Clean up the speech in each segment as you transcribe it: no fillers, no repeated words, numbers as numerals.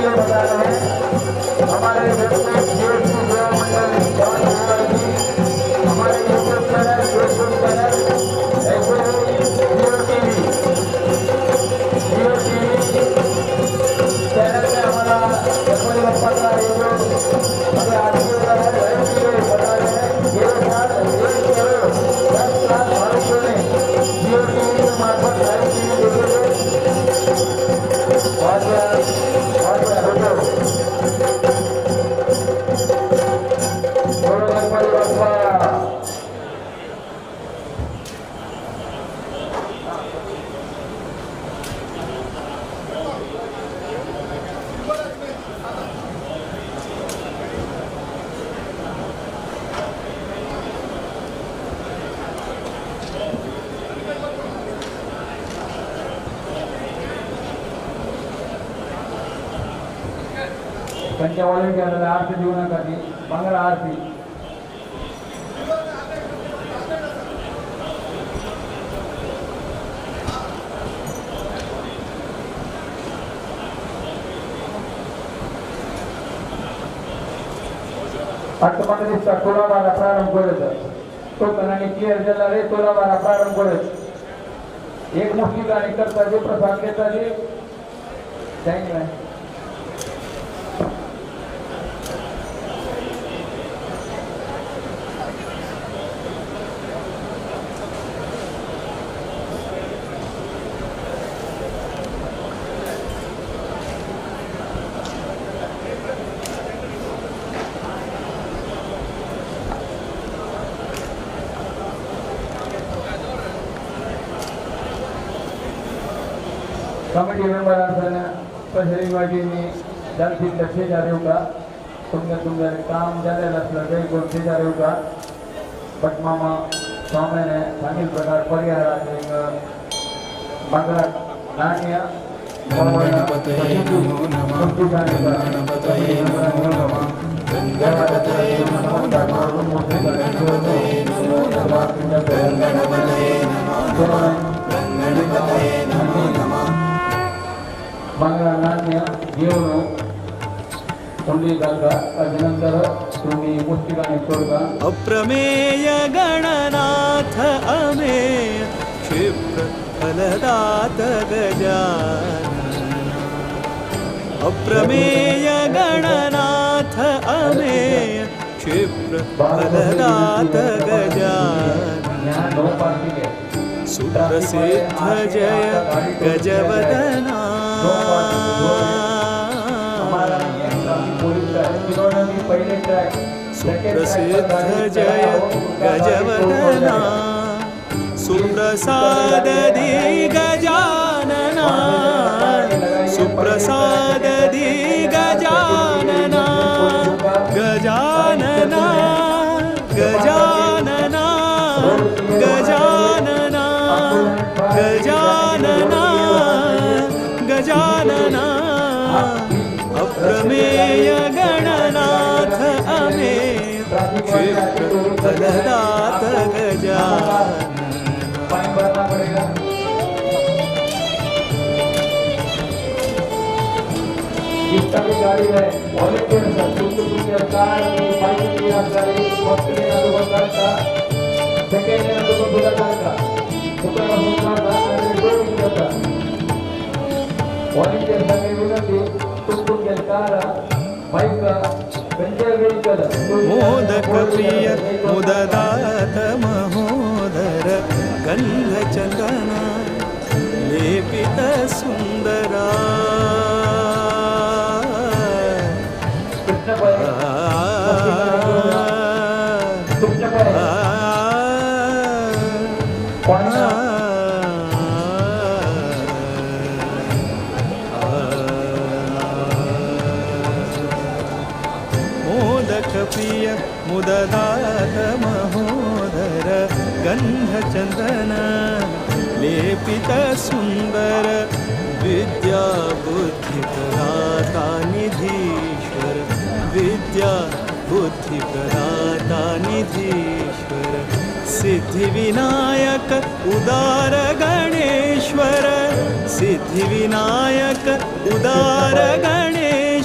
लिए बता रहे हैं, हमारे वेबसाइट जी, हमारे यूट्यूब चैनल, फेसबुक चैनल, ऐसे ही जियो टीवी चैनल में हमारा गणपति बप्पा का ये जो अभी आरती हो रहा है, लाइव के लिए बता रहे हैं। ये साल 1 करोड़ 10 लाख भाविकों ने जियो टीवी के मार्फत लाइव टीवी देखे थे। बहुत बहुत बोलो गणपति बप्पा। त्यांच्या व्हॉलेंटियरला आरती देऊ नका, ती बांगडा आरती. अट्टपट दिसता तुलाभारा प्रारंभ करत तो कणाने क्लिअर झाला रे. तुलाभारा प्रारंभ करत एक मुष्टी गाणी करता जे प्रसाद घेता जे. Thank you. Committee member आसतना स्पेशली जाल तितले शेजार येवका, तुमगे तुमगे काम जालेलें आसलें तें करून शेजार येवका. भटमामा स्वाम्याने सांगिल प्रकार परिहाराचे बांगडा नाण्य गणपतये नमो नमः, गणपतये नमो नमः, गणपतये नमो नमः, गणपतये नमो नमः, गणपतये नमो नमः, गणपतये नमो नमः. बांगडा नाण्य घेऊन उंडी घालता, नंतर तुम्ही मुष्टिकाने सोडता. अप्रमेय गणनाथ अमेय क्षिप्र फलदात गजानन. अप्रमेय गणनाथ अमेय क्षिप्र फलदात गजानन. नो पार्किंग आहे. सुप्रसिद्ध जय गजवदना. हमारा नहीं है, ट्रैफिक पुलिस का है. जिन्होंने भी पहले ट्रैक सुप्रसिद्ध जय गजवदना. सुप्रसाद दी गजानना. सुप्रसाद दी गजानना. गजानना गजानना गजानना गजानना गजानना. अप्रमेय गणनाथ अमेय क्षिप्र फलदात गजानन. फाइन भरना पड़ेगा. जिसका भी गाड़ी है वॉलेंटियर सर, तुमको तुमके कार बाइक गाड़ी फर्स्ट का सेकंड सुद्धा तुका व्हॉलेंटियर्सांनी विनंती, तुमचे कार बाईक खंयचे व्हेकल. मोदक प्रिय मुददात महोदर गंध चंदना लेपित सुंदरा. कृष्ण पै, कृष्ण पै, मोदक प्रिय मुददात महोदर गंध चंदन लेपित सुंदर. विद्या बुद्धि प्रदाता निधीश्वर. विद्या बुद्धि प्रदाता निधीश्वर. सिद्धि विनायक उदार गणेश्वर. सिद्धि विनायक उदार गणेश्वर.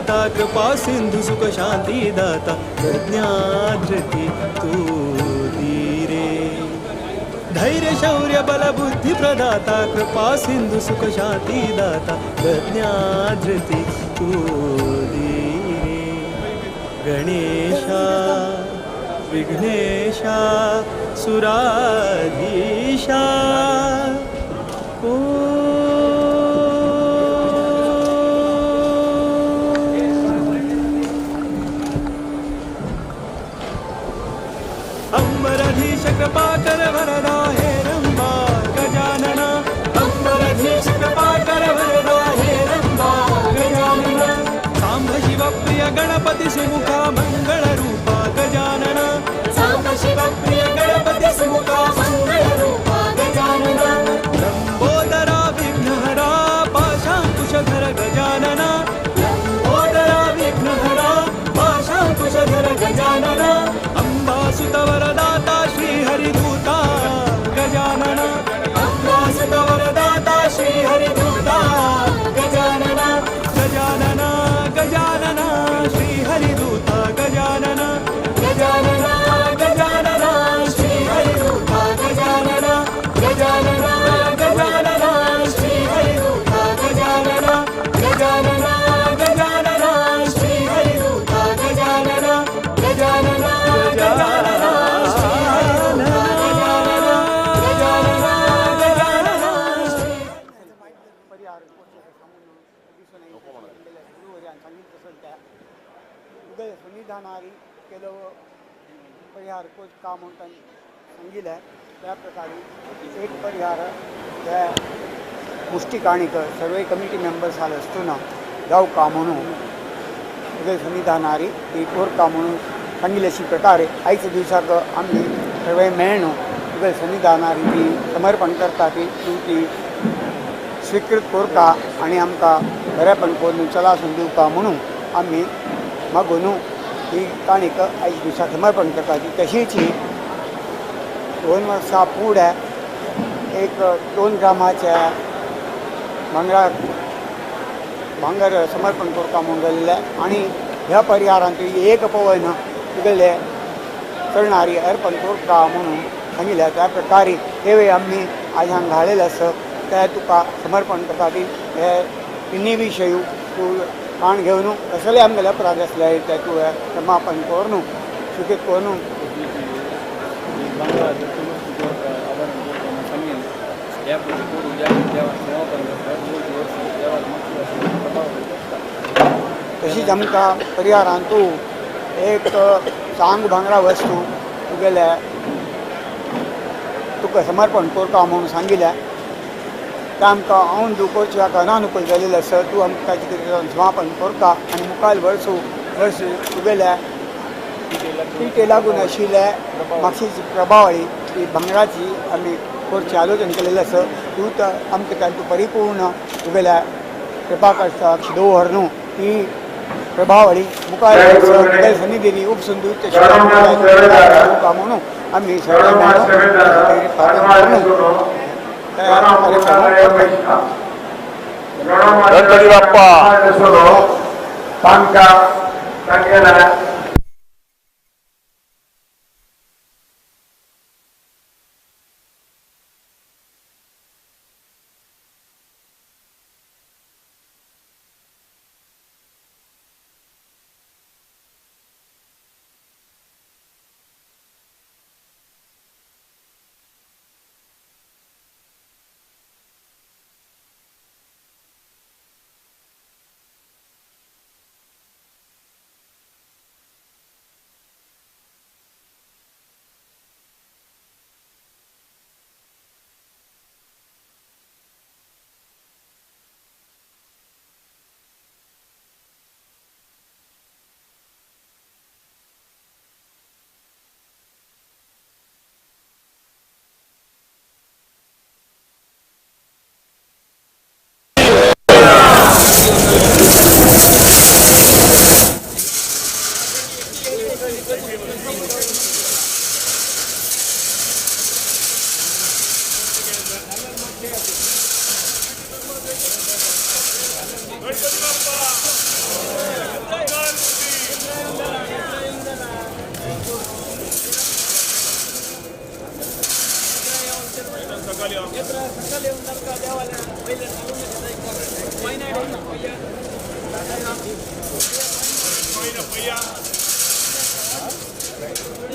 प्रदाता कृपा सिंधु सुख शांती दाता प्रज्ञाधृति तू धीरे। धैर्य शौर्य बल बुद्धि प्रदाता कृपा सिंधु सुख शांति दाता प्रज्ञाधृति तू धीरे। गणेशा विघ्नेशा सुराधीशा ओ अंबरधीश कृपाकर वरदा हे रंबा गजानना। अंबरधीश कृपाकर वरदा हे रंबा गजानना। सांब शिव प्रिय गणपति सुमुखा मंगल रूपा गजानना। सांब शिव प्रिय गणपति सुमुखा मंगल रूपा गजानना। लंबोदरा विघ्नहरा पाशांकुशधर गजानना। लंबोदरा विघ्नहरा पाशांकुशधर गजानना। अंबासुत वरदाता श्री हरिदूता गजानना। अंबासुत वरदाता श्री हरिदूता गजानना। गजानना गजानना श्री हरिदूता गजानना। गजानना गजानना श्री हरिदूता गजानना। गजानना गजानना श्री हरिदूता गजानना। गजानना गजानना श्री हरिदूता गजानना। गजानना गजानना श्री हरिदूता गजानना। गजानना गजानना श्री परिहार सांगितलं त्या उदय सन्निधानारी केलं परिहार कोच का म्हणून सांगितलं आहे. त्या प्रकारे एक परिहार त्या मुष्टिकाणीक सर्व कमिटी मेंबर्स आले असताना जाऊ का म्हणून उदय सन्निधानारी ती कोर का म्हणून सांगितले. अशी प्रकारे आयच्या दिवसाक आम्ही सर्व मेळणू उदय सन्निधानारी ती समर्पण करता ती तूं ती स्वीकृत करता आनी आमकां बरेपण करून चलासून दिवपा म्हणून आमी मागून ही काणीक आयज दिसा समर्पण करता. ती तशीच ही 2 वर्सां फुडें एक 2 ग्रामाच्या भांगरा भांगर समर्पण करता म्हणून जाल्लें आनी ह्या परिहारांत एक पवन तुगेले चलणारी अर्पण करता म्हणून सांगिल्लें. त्या प्रकारे हे वेळी आमी आयज हांगा घालेलें आसा ते तुका समर्पण करता. ती हे तिन्ही विशय तूं काण घेवन कसले आमगेले अपराध आसले ते तूं क्षमापण करून स्वीकृत करून तशीच आमकां परिहारान तूं एक चांग भांगरा वस्तू तुगेले तुका समर्पण करता म्हणून सांगिल्लें. ते आमकां हांव तूं करचे हाका अनानुकूल जालेलें आसा तूं आमकां ताचे खातीर क्षमापण करता आनी मुखार वर्स वर्स तुगेल्या पिठे लागून आशिल्ले म्हापशेची प्रभावळी ती भांगराची आमी करचें आलोचन केलेलें आसा. तूं तर आमकां तांतूं परिपूर्ण तुगेल्या कृपा करता दवर न्हू ती प्रभावळी मुखार तुगेल्या सन्निधीनी उपसून म्हणून आमी सगळे गणपती बाप्पा तांकां तांगेल्या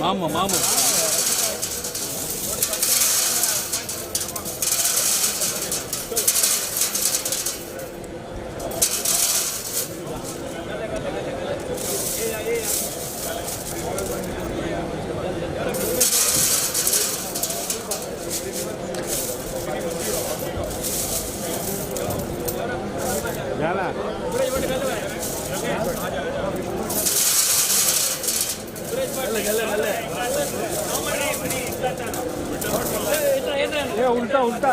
मामा मामा उल्टा उल्टा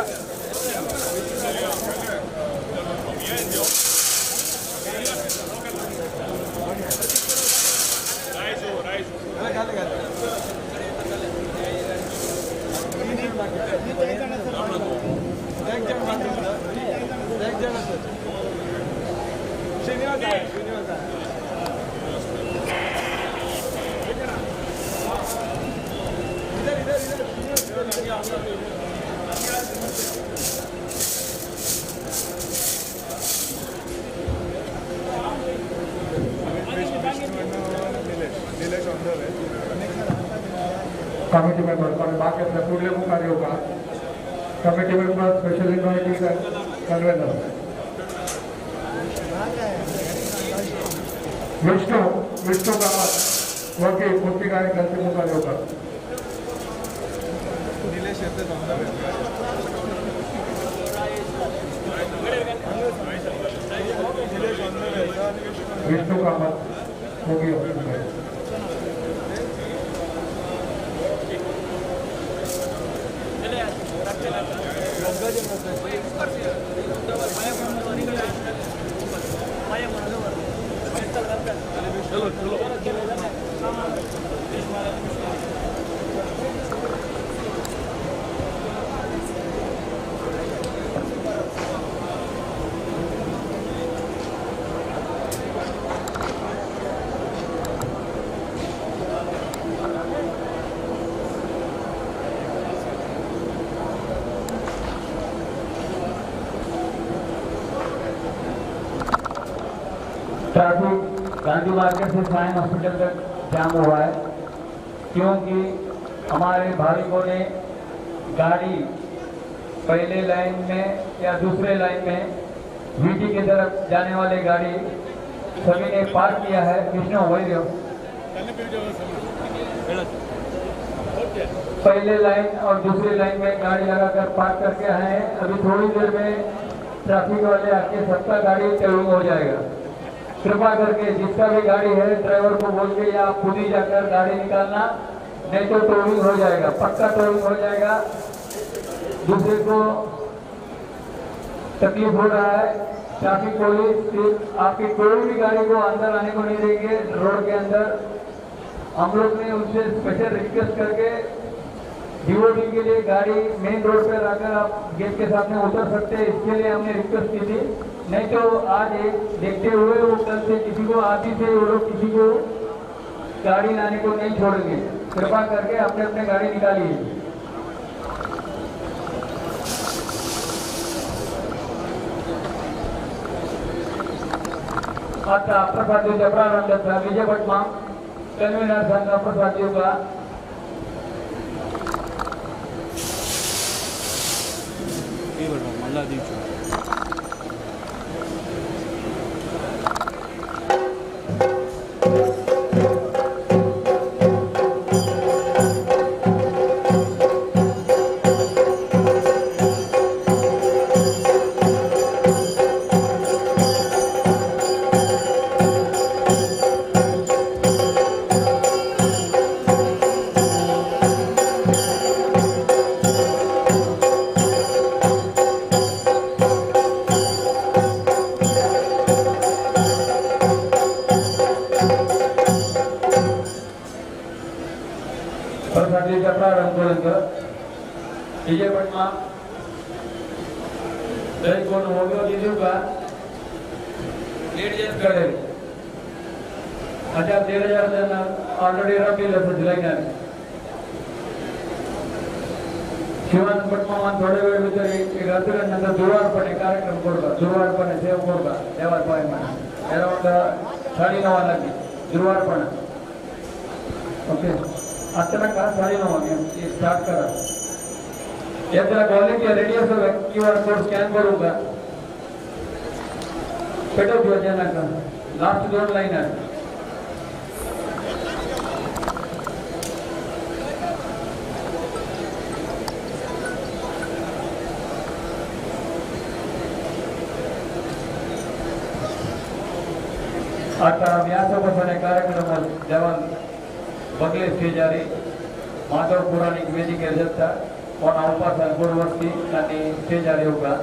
कमिटी मेंबर पण बाकी असल्या पुढले मुखार येवका committee member special invitee convener Vishnu Vishnu Kamat वकील मुस्तिक आणि गलती मुखार येवका विष्णु कामत वकील ट्रैफिक गांधी मार्केट से साइन हॉस्पिटल तक जाम हुआ है क्योंकि हमारे भाविकों ने गाड़ी पहले लाइन में या दूसरे लाइन में वीटी की तरफ जाने वाले गाड़ी सभी ने पार्क किया है। विष्णु वही रहो, पहले लाइन और दूसरी लाइन में गाड़ी लगाकर पार्क करके आए हैं। अभी थोड़ी देर में ट्रैफिक वाले आके सबका गाड़ी टोइंग हो जाएगा। कृपा करके जिसका भी गाड़ी है ड्राइवर को बोल के या आप खुद ही जाकर गाड़ी निकालना, नहीं तो टोइंग हो जाएगा, पक्का टोइंग हो जाएगा। दूसरे को तकलीफ हो रहा है। ट्रैफिक पुलिस सिर्फ आपकी कोई भी गाड़ी को अंदर आने को नहीं देंगे रोड के अंदर। हम लोग ने उनसे स्पेशल रिक्वेस्ट करके डीओटी के लिए गाड़ी मेन रोड पर आकर आप गेट के सामने उतर सकते हैं, इसके लिए हमने रिक्वेस्ट की थी। नहीं तो आज एक देखते हुए वो कल से किसी को आती से वो लोग किसी को गाड़ी लाने को नहीं छोड़ेंगे। कृपा करके अपने अपने गाड़ी निकालिए। आता प्रसाद प्रारंभ विजय भटमा कन्व्हेनर संघ प्रसाद दिवका। मला दिवचो विजय पटमा दही कोण होमिओ दिजू का 1,500 अच्छा 1,500 जण ऑलरेडी रबिल असं जुलैनार शिवानंद पटमा थोडे वेळ भितर एक अर्ध दुर्वारपणे कार्यक्रम करता, दुर्वारपणे सेवा करता देवार पाय म्हणा अराउंड 9:30 लागी। गुरुवारपण. ओके, अचानक का 9:30 स्टार्ट करा. यात्रा व्हॉलेंटियर रेडी असो क्यू आर कोड स्कॅन करू का? पेटव नका, लास्ट 2 लाईन आहे. आता व्यासोपासने कार्यक्रम देवान बगले शेजारी माधव पुराणिक वेदिकेर जाता. कोणा उपासन गुरुवर्ती तांणी स्टेजार येवका.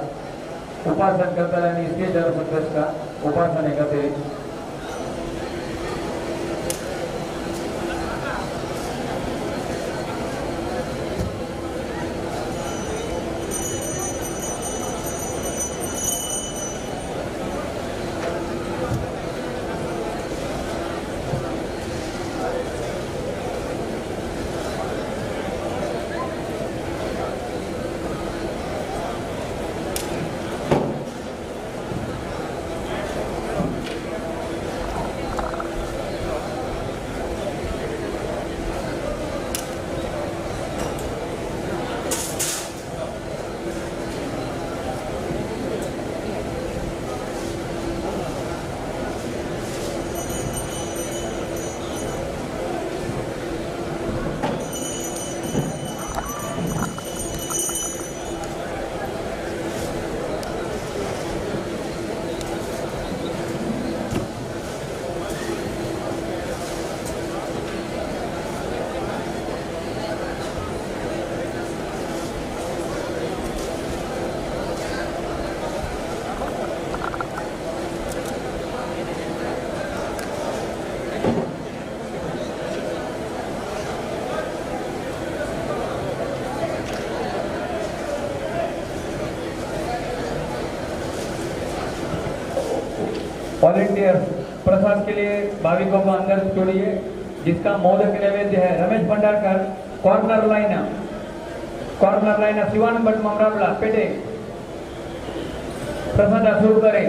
उपासन करतल्यांनी स्टेजार बसता उपासने खातीर. वॉलेंटियर प्रसाद के लिए भाविकों को अंदर छोड़िए. जिसका मोदक नैवेद्य है Ramesh Bhandarkar, corner line, corner line Shivanand Bhat ममराबला पेटे प्रसाद सुरू करे.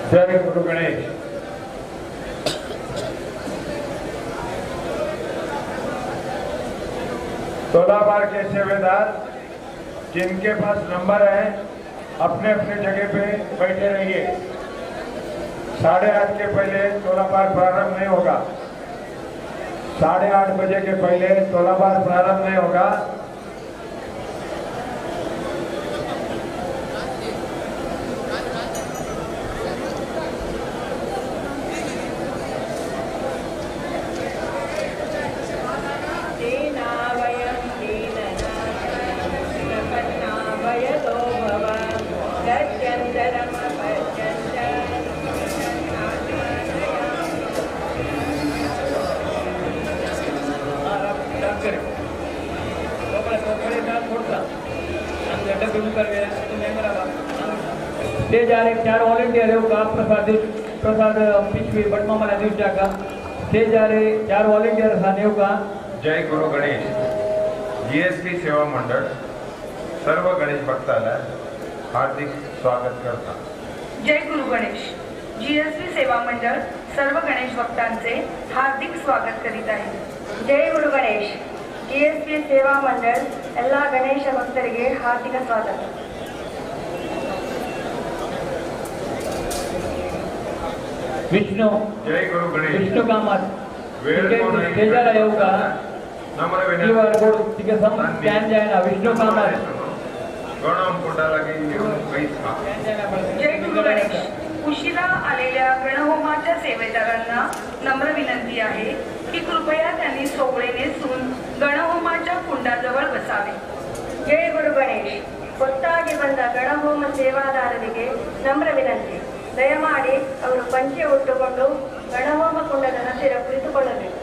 जय गुरु गणेश. तोलाबार के सेवेदार जिनके पास नंबर है अपने अपने जगह पे बैठे रहिए. 8:30 के पहले तोलाबार प्रारंभ नहीं होगा. 8:30 बजे के पहले तोलाबार प्रारंभ नहीं होगा. चार वॉलेंटियर येवका प्रसाद प्रसाद पिशवी भटमामाला दिवच्या स्टेजार 4 वॉलेंटियर आसा येवका. जय गुरु गणेश. जीएसपी सेवा मंडळ सर्व गणेश भक्ताला हार्दिक स्वागत करता. जय गुरु गणेश. जीएसपी सेवा मंडळ सर्व गणेश भक्तांचे हार्दिक स्वागत करीत आहे. जय गुरु गणेश. जीएसपी सेवा मंडळ ಎಲ್ಲ ಗಣೇಶ ಭಕ್ತರಿಗೆ ಹಾರ್ದಿಕ ಸ್ವಾಗತ. विष्णु जय गुरु गणेश. विष्णु कामत स्टेजाला येवका. क्यूआर कोड तिके सम स्कॅन जायना. विष्णु कामत जय गुरु गणेश. उशिरा आलेल्या गणहोमाच्या सेवेदारांना नम्र विनंती आहे की कृपया त्यांनी सोवळे नेसून गणहोमाच्या कुंडाजवळ बसावे. ಜಯ ಗುರು ಗಣೇಶ್. ಹೊತ್ತಾಗಿ ಬಂದ ಗಣಹೋಮ ಸೇವಾದಾರರಿಗೆ ನಮ್ರ ವಿನಂತಿ, ದಯಮಾಡಿ ಅವರು ಪಂಚೆ ಉಟ್ಟುಕೊಂಡು ಗಣಹೋಮ ಕುಂಡದ ಹತ್ತಿರ ಕುಳಿತುಕೊಳ್ಳಬೇಕು.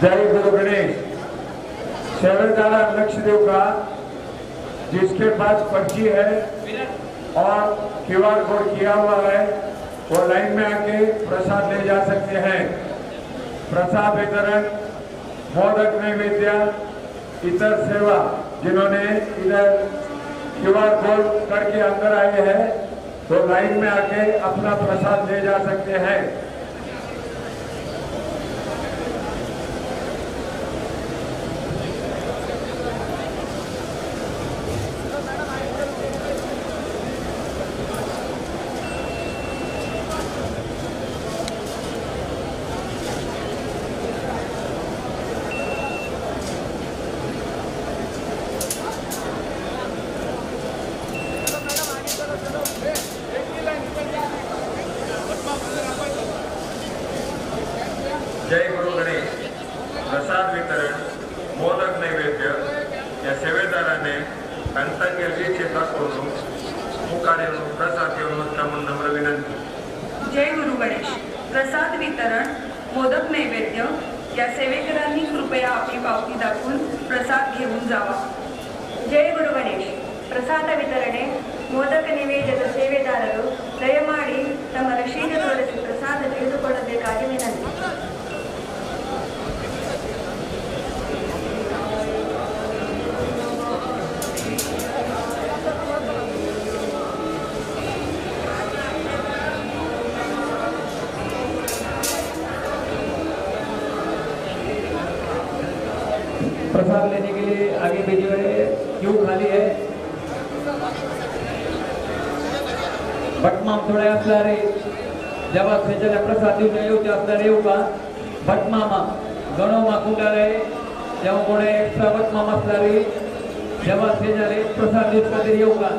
जय गुरु गणेश। सेवेदारा लक्ष्य देव का जिसके पास पर्ची है और क्यूआर कोड किया हुआ है वो लाइन में आके प्रसाद ले जा सकते हैं। प्रसाद वितरण, मोदक नैवेद्य, इतर सेवा, जिन्होंने इधर क्यूआर कोड करके अंदर आए हैं तो लाइन में आके अपना प्रसाद ले जा सकते हैं। जय गुरु गणेश। प्रसाद वितरण, मोदक नैवेद्य या सेवेदाराने तांगेली चिंता करून मुखार येवन प्रसाद घेवन वचता म्हूण नम्र विनंती। जय गुरु गणेश। प्रसाद वितरण, मोदक नैवेद्य या सेवेकरांनी कृपया आपली पावती दाखवून प्रसाद घेऊन जावा। ಜೈ ಗುರು ಗಣೇಶ್. ಪ್ರಸಾದ ವಿತರಣೆ, ಮೋದಕ ನಿವೇದ್ಯದ ಸೇವೆದಾರರು ದಯಮಾಡಿ ತಮ್ಮ ರಶೀದು ತೋರಿಸಿ ಪ್ರಸಾದ ತೆಗೆದುಕೊಳ್ಳಬೇಕಾಗಿ ವಿನಂತಿ. प्रसाद लेने के लिए आगे भेजे हुए क्यों खाली है? भटमाम थोडे असणारे जेव्हा सेजाला प्रसाद दिवचा येऊचे असणारे येऊ का? भटमामा गणोमा कुंडारे जेव्हा कोणी एक्स्ट्रा भटमाम असणारे जेव्हा सेजाले प्रसाद दिवचा तरी येऊ का?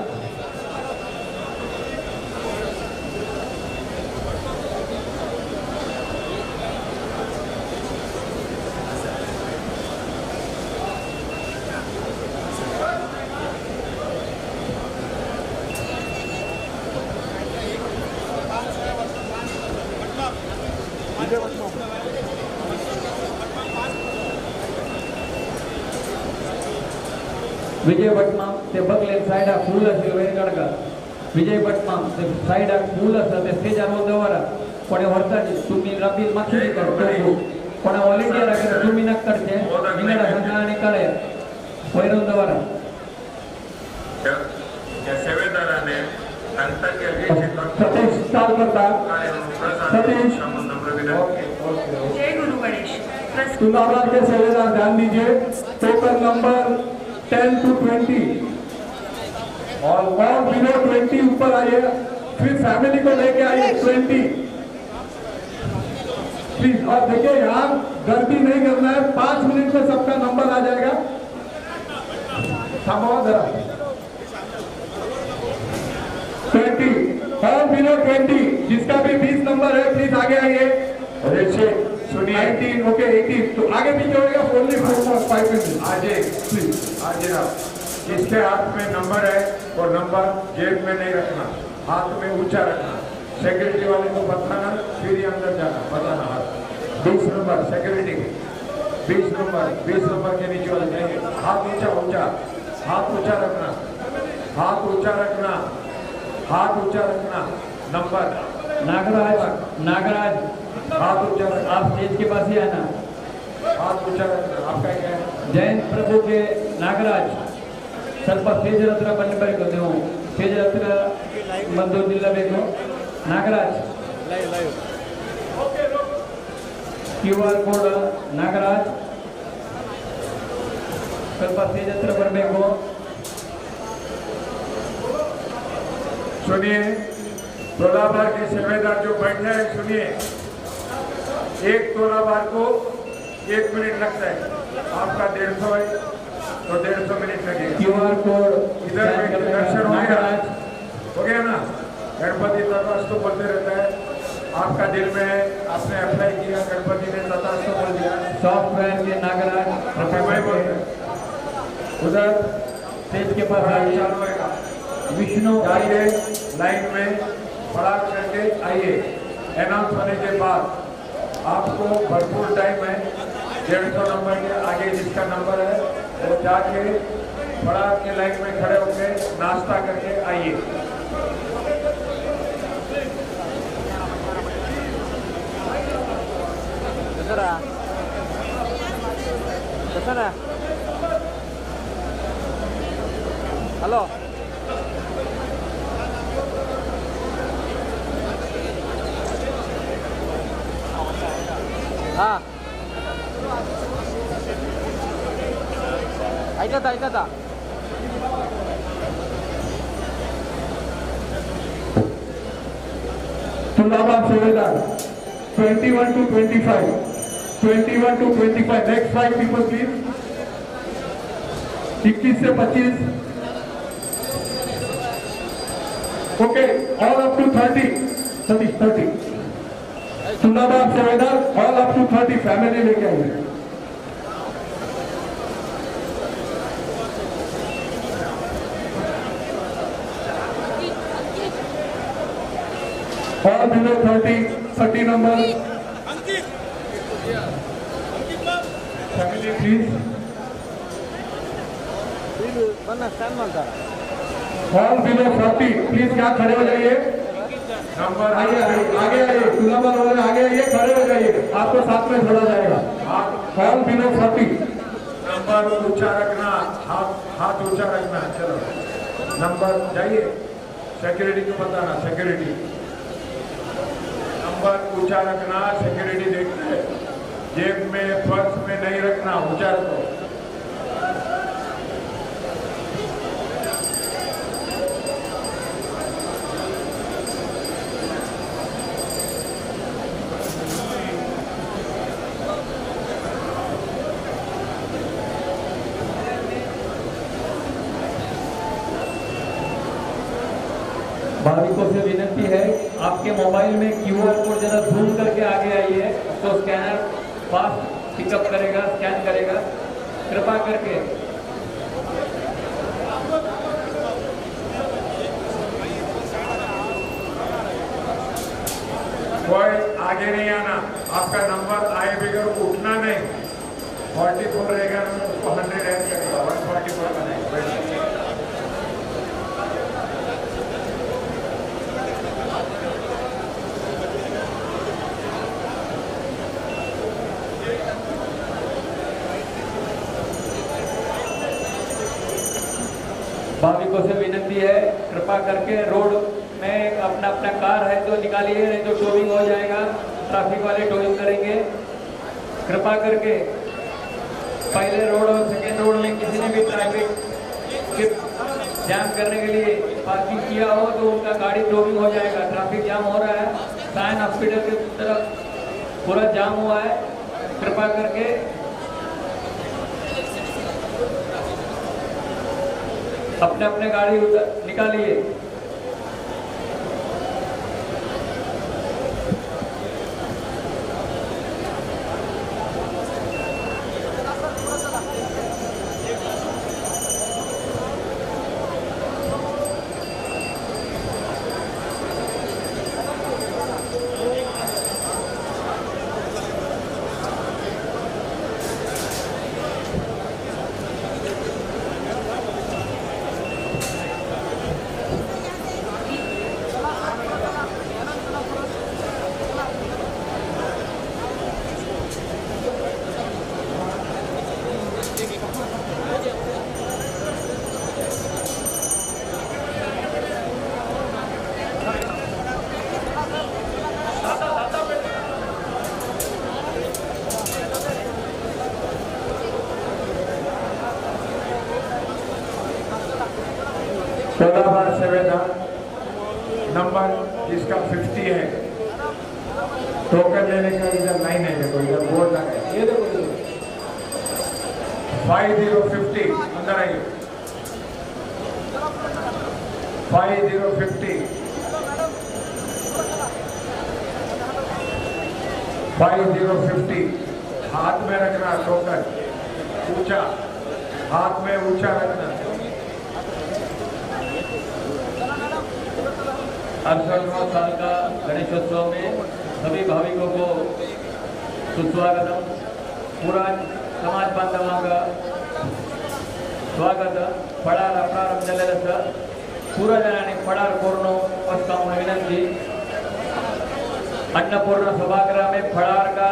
विजय भटमाम ते बगले सायडाक फूल आशिल्लें वयर काडका. विजय भटमाम ते सायडाक फूल आसा ते स्टेजार दवरा. कोणे व्हरताची तुमी रबील मातशें करता, कोणा व्हॉलेंटियर आसा तुमी नाका काडचें, विंगड आसा आनी काडया वयरून दवरा. सेवेदाराने सतीश चाल करता. सतीश जय गुरु गणेश। तुलाभार के सेवेदार ध्यान दीजिए, token number 10 to 20 Aur below 20 ऊपर आइए, फिर फैमिली को लेके आइए 20 प्लीज। और देखिए यहाँ गर्दी नहीं करना है, 5 मिनट में सबका नंबर आ जाएगा। थामो जरा। 20 और बिलो 20 जिसका भी 20 नंबर है प्लीज आगे आइए। सुनिए 19 ओके 18 तो आगे पीछे होएगा। ओनली 4 और 5 मिनट आज प्लीज। आज जिसके हाथ में नंबर है वो नंबर जेब में नहीं रखना, हाथ में ऊंचा रखना। सिक्योरिटी वाले को बताना फिर ही अंदर जाना, बताना हाथ। 20 number security K, 20 number, 20 number K नीचे वाले जाएंगे। हाथ ऊंचा ऊंचा, हाथ ऊंचा रखना, हाथ ऊंचा रखना, हाथ ऊंचा रखना। नंबर नागराज, नागराज हाथ ऊंचा रखना, आप स्टेज के पास ही आना, हाथ ऊंचा रखना। आपका क्या है? जयंत प्रभु के नागराज ಸ್ವಲ್ಪ ಸ್ಟೇಜ್ ಹತ್ರ ಬನ್ನಬೇಕು, ನೀವು ಸ್ಟೇಜ್ ಹತ್ರ ಬಂದು ನಿಲ್ಲಬೇಕು. ನಾಗರಾಜ್ QR code Nagaraj ಸ್ವಲ್ಪ ಸ್ಟೇಜ್ ಹತ್ರ ಬರಬೇಕು. सुनिए तोलाभार के सेवेदार जो बैठे हैं सुनिए, एक तोलाभार को 1 मिनट लगता है, आपका 150 है तो 150 मिनट लगेगा। क्यूआर कोड इधर दर्शन हो गया, हो गया ना? गणपति तथास्तु बोलते रहता है, आपका दिल में है, आपने अप्लाई किया, गणपति ने तथास्तु बोल दिया। सॉफ्टवेयर के नागराज वही बोलते हैं। उधर स्टेज के पास आइए, चालू होगा। विष्णु जाइए लाइन में खड़ा करके आइए। अनाउंस होने के बाद आपको भरपूर टाइम है। 150 नंबर के आगे जिसका नंबर है वो जाके बड़ा के लाइन में खड़े होके नाश्ता करके आइए। हेलो हाँ ऐकता ऐकता Tulaba Sevedar 21 to 25, 21 to 25, next 5 people please. 21 Se 25, okay, all up to 30, 30, 30. Tulaba Sevedar all up to 30, family लेके आइए। All below 30, 30 number. Family please. All below 40, please यहाँ खड़े हो जाइए। नंबर आइए आगे आइए, तुलाबार वाले आगे आइए, खड़े हो जाइए, आपको साथ में छोड़ा जाएगा। All below 40। नंबर ऊंचा रखना, हाथ हाथ ऊंचा रखना। चलो नंबर जाइए, सिक्योरिटी को बताना, सिक्योरिटी नंबर ऊंचा रखना, सिक्योरिटी देखते हैं। जेब में पर्स में नहीं रखना, ऊंचा रखो। भाविकों से विनती है, आपके मोबाइल में क्यूआर कोड जरा जूम करके आगे आइए तो स्कैनर फास्ट पिकअप करेगा, स्कैन करेगा। कृपा करके कोई आगे नहीं आना, आपका नंबर आए बगैर उठना नहीं। 44 रहेगा उसको 100 ऐड करेगा, 144 बनाएगा। भाविकों से विनती है, कृपा करके रोड में अपना अपना कार है तो निकालिए, नहीं तो टोइंग हो जाएगा, ट्रैफिक वाले टोइंग करेंगे। कृपा करके पहले रोड और सेकेंड रोड में किसी ने भी ट्रैफिक जाम करने के लिए पार्किंग किया हो तो उनका गाड़ी टोइंग हो जाएगा। ट्रैफिक जाम हो रहा है, सायन हॉस्पिटल की तरफ पूरा जाम हुआ है। कृपा करके अपने अपने गाड़ी निकालिए। सोलाबार सेवेदार नंबर जिसका 50 है, टोकन लेने का इधर लाइन है, देखो इधर बोर्ड लगा है, ये देखो 5050 अंदर आइए, 5050 5050 हाथ में रखना टोकन, ऊंचा हाथ में ऊंचा रखना। 68वां साल का गणेशोत्सव में सभी भाविकों को सुस्वागतम। पूरा समाज बांधवांक स्वागत। फळार प्रारंभ जाल्लेलो आसा। पूरा जणांनी फळार करून वचता म्हणून विनंती। अन्नपूर्णा सभागृह में फळार का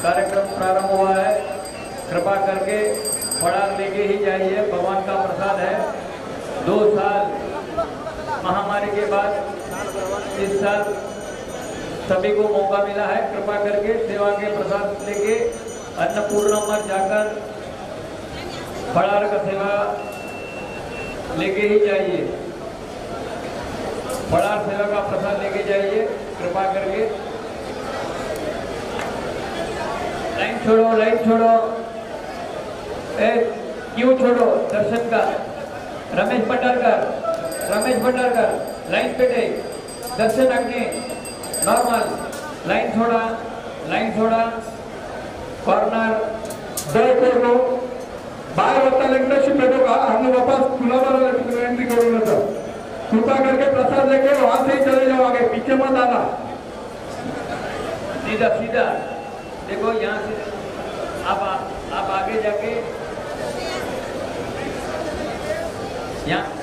कार्यक्रम प्रारंभ हुआ है। कृपा करके फळार लेके ही जाइए, भगवान का प्रसाद है। 2 साल महामारी के बाद इस साल सभी को मौका मिला है। कृपा करके सेवा के प्रसाद लेके अन्नपूर्णा पर जाकर फळार का सेवा लेके ही जाइए। फळार सेवा का प्रसाद लेके जाइए कृपा करके। लाइन छोड़ो, लाइन छोड़ो, ए क्यों छोड़ो दर्शन का। रमेश भंडारकर, रमेश भंडारकर लाइन पे टे दर्शन अग्नि नॉर्मल लाइन छोड़ा, लाइन छोड़ा कॉर्नर। दयकरून बाहेर वताले नशीब भेटो का हम वापस खुला विनंती करून जातो। कृपा करके प्रसाद लेके वहां से ही चले जाओ, आगे पीछे मत आना। सीधा सीधा देखो, यहाँ से आप आगे जाके यहाँ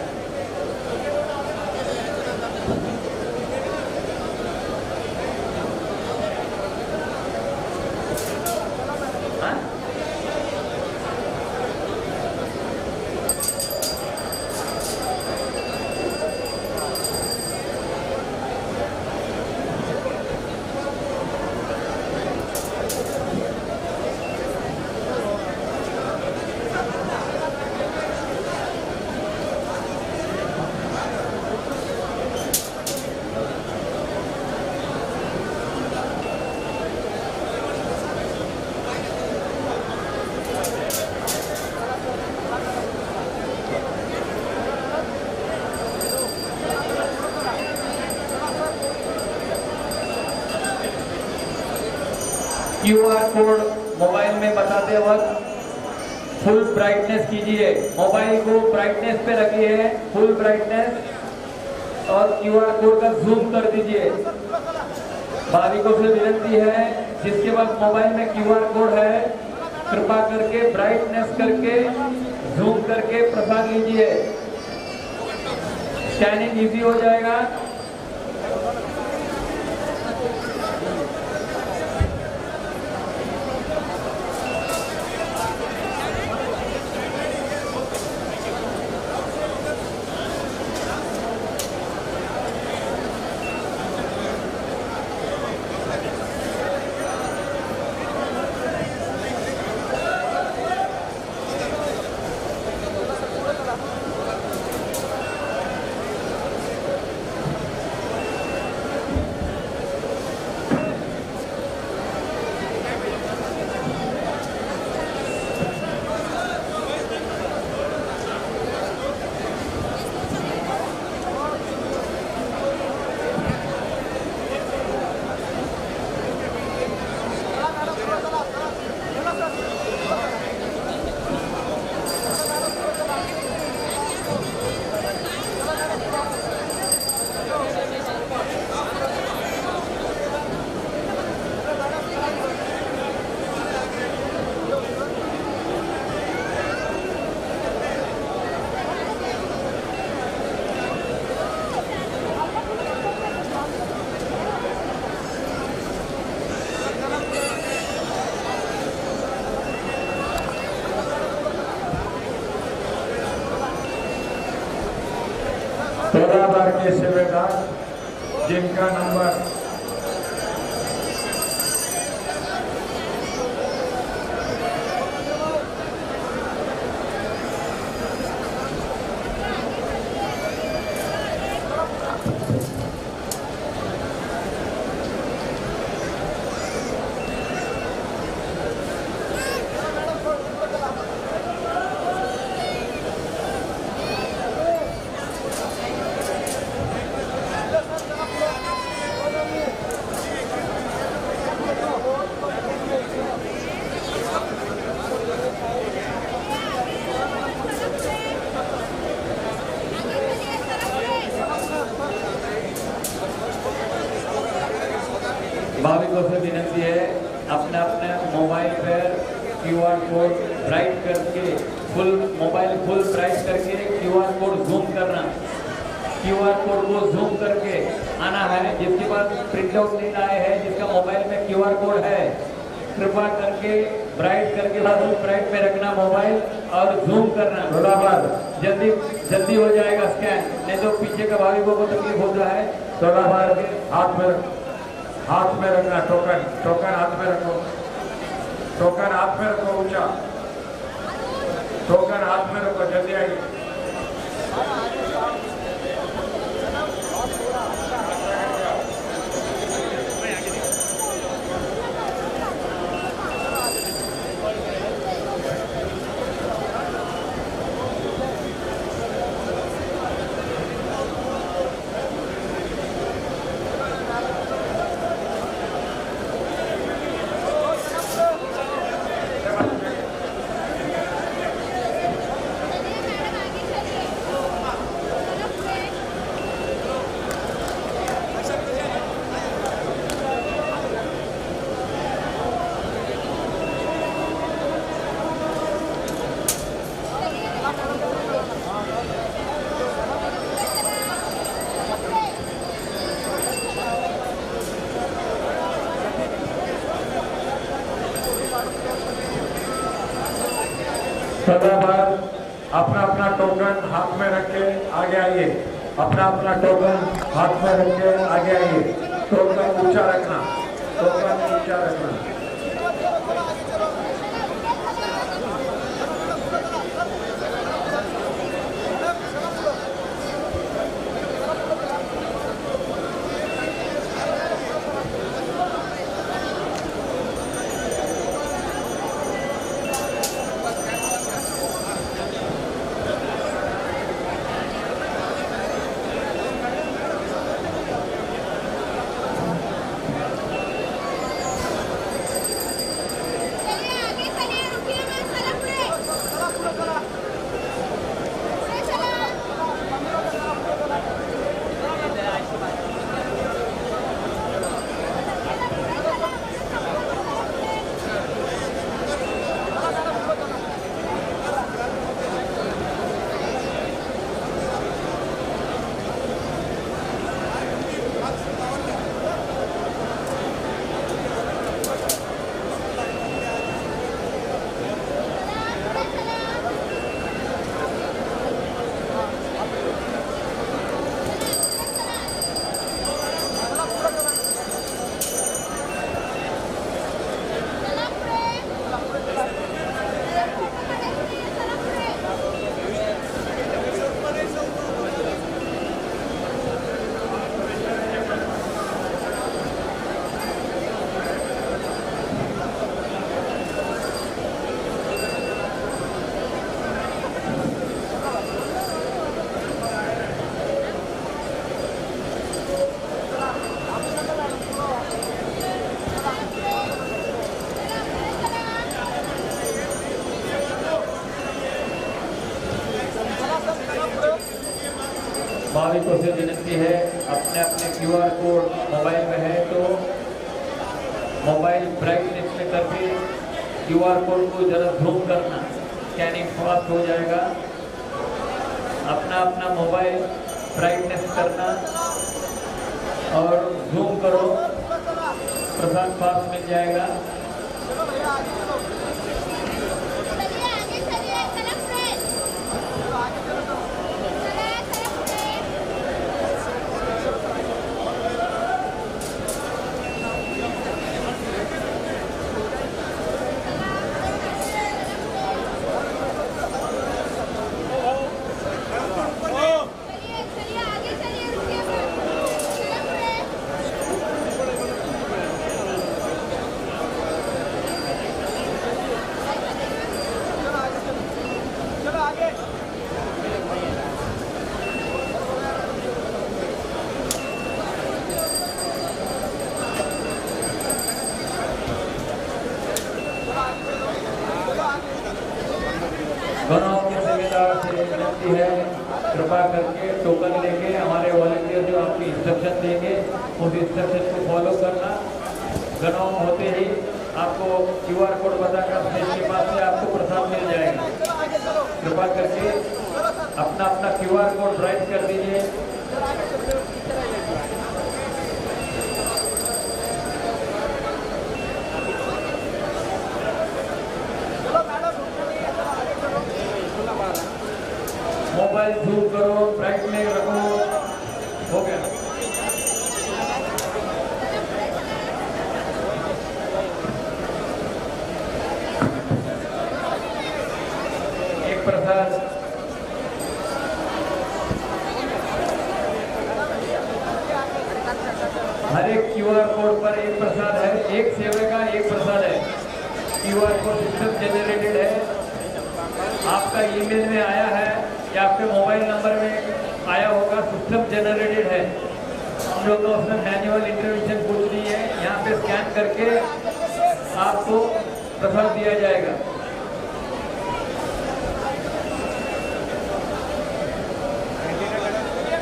क्यूआर कोड मोबाइल में बताते वक्त फुल ब्राइटनेस कीजिए। मोबाइल को ब्राइटनेस पे रखिए, फुल ब्राइटनेस, और क्यूआर कोड का जूम कर दीजिए। भाविकों से विनती है, जिसके पास मोबाइल में क्यूआर कोड है कृपा करके ब्राइटनेस करके जूम करके प्रसाद लीजिए। स्कैनिंग इजी हो जाएगा। पहला बार के सेवेदार जिनका नंबर भाविकों से विनती है अपने अपने मोबाइल पर क्यूआर कोड ब्राइट करके फुल मोबाइल फुल ब्राइट करके क्यूआर कोड जूम करना, क्यूआर कोड को जूम करके आना है। जिसके पास प्रिंट आउट नहीं आए हैं, जिसका मोबाइल में क्यूआर कोड है, कृपा करके ब्राइट करके फुल ब्राइट में रखना मोबाइल और जूम करना। बराबर जल्दी जल्दी हो जाएगा स्कैन, नहीं तो पीछे का भाविकों को तकलीफ होता है। बराबर हाथ में रखना टोकन, टोकन हाथ में रखो, टोकन हाथ में रखो, ऊंचा टोकन हाथ में रखो, जल्दी आइए। बराबर अपना अपना टोकन हाथ में रख के आगे आइए, अपना अपना टोकन हाथ में रख के आगे आइए। टोकन ऊंचा रखना, टोकन ऊंचा रखना। भाविकों से विनती है, अपने अपने क्यूआर कोड मोबाइल में है तो मोबाइल ब्राइटनेस में करके क्यूआर कोड को जरा जूम करना, स्कैनिंग फास्ट हो जाएगा। अपना अपना मोबाइल ब्राइटनेस करना और जूम करो, प्रसाद फास्ट मिल जाएगा। गणों के सेवेदार से विनती है, कृपा करके टोकन लेके हमारे वॉलंटियर जो आपकी इंस्ट्रक्शन देंगे उस इंस्ट्रक्शन को फॉलो करना। गणों होते ही आपको क्यूआर कोड बताकर स्टेज के पास से आपको प्रसाद मिल जाएगा। कृपा करके अपना अपना क्यूआर कोड ब्राइट कर दीजिए। मोबाइल जूम करो, ब्राइट में रखो, हो गया। एक प्रसाद हर एक क्यूआर कोड पर एक प्रसाद है, एक सेवे का एक प्रसाद है। क्यूआर कोड सिस्टम जनरेटेड है, आपका ईमेल में आया है या आपके मोबाइल नंबर में आया होगा, सिस्टम जनरेटेड है। हम लोग का उसमें मैनुअल इंटरवेंशन कुछ नहीं है। यहाँ पे स्कैन करके आपको प्रसाद दिया जाएगा।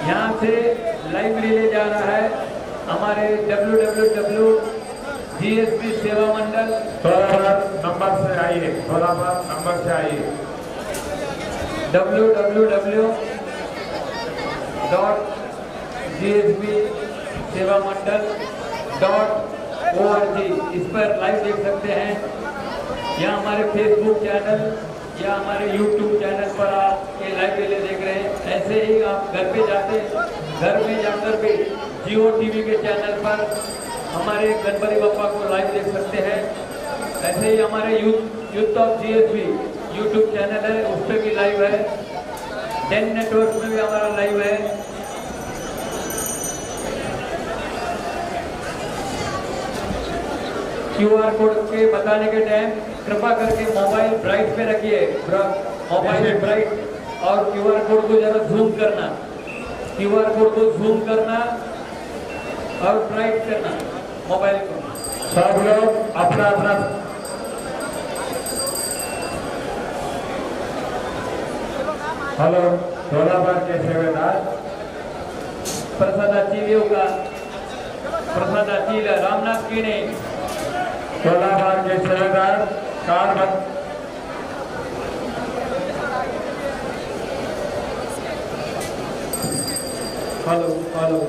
यहाँ से लाइव रिले जा रहा है हमारे www.gsb सेवा मंडल। 16 नंबर से आइए, 16 नंबर से आइए। www.gsbsevamandal.org इस पर लाइव देख सकते हैं, या हमारे फेसबुक चैनल या हमारे यूट्यूब चैनल पर आप ये लाइव रिले देख रहे हैं। ऐसे ही आप घर पे जाते, घर में जाकर भी जियो टीवी के चैनल पर हमारे गणपति बप्पा को लाइव देख सकते हैं। ऐसे ही हमारे youth of GSB YouTube channel है, उस पर भी लाइव है। 10 नेटवर्क में भी हमारा लाइव है। क्यूआर कोड के बताने के टाइम कृपा करके मोबाइल ब्राइट पे रखिए, मोबाइल ब्राइट, और क्यूआर कोड को जरा जूम करना, क्यूआर कोड को जूम करना और ब्राइट करना मोबाइल को। सब लोग अपना अपना हेलो 16 बार के सेवेदार प्रसादाची येऊ का, प्रसादाची रामनाथ किणे। 16 बार के सेवेदार कार्ड बन हेलो हेलो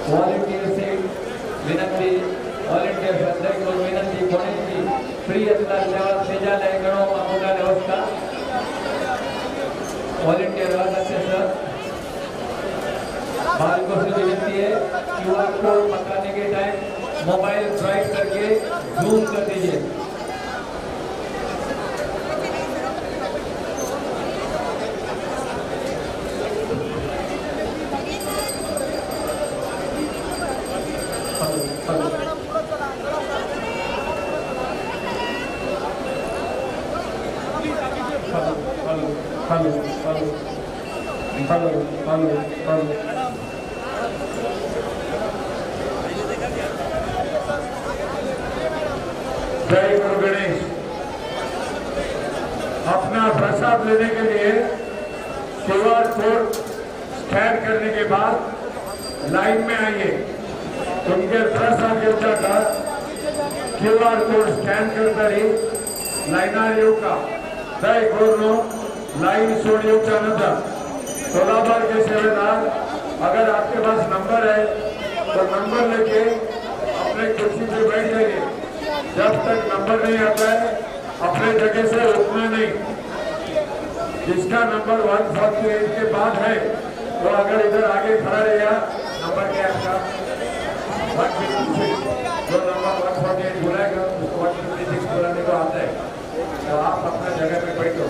व्हॉलंटियर से विनंती, व्हॉलंटियर संदर्भ विनंती कोणी फ्री असला तेव्हा सेजालय गणो अमोगा व्यवस्था व्हॉलंटियर असे सर बालकों से विनती है क्यूआर कोड बताने के टाइम मोबाइल ब्राइट करके जूम कर दीजिए। Hello hello hello hello hello hello जय गुरु गणेश। अपना प्रसाद लेने के लिए क्यूआर कोड स्कैन करने के बाद लाइन में आइए। तुमके प्रसाद घेवचा क्यूआर कोड स्कॅन करतरी लाईनार येवका। दय करून लाइन सोड येवचा नंतर सोलाबार के सेवेदार, अगर आपके पास नंबर है तो नंबर लेके अपने कुर्सी पे बैठ जाइए। जब तक नंबर नहीं आता है अपने जगह से उठना नहीं। जिसका नंबर 148 के बाद है वो अगर इधर आगे खड़ा रहेगा, नंबर क्या आपका 156, जो नंबर 148 बुलाएगा उसको 156 बुलाने को आता है, तो आप अपना जगह पे बैठो।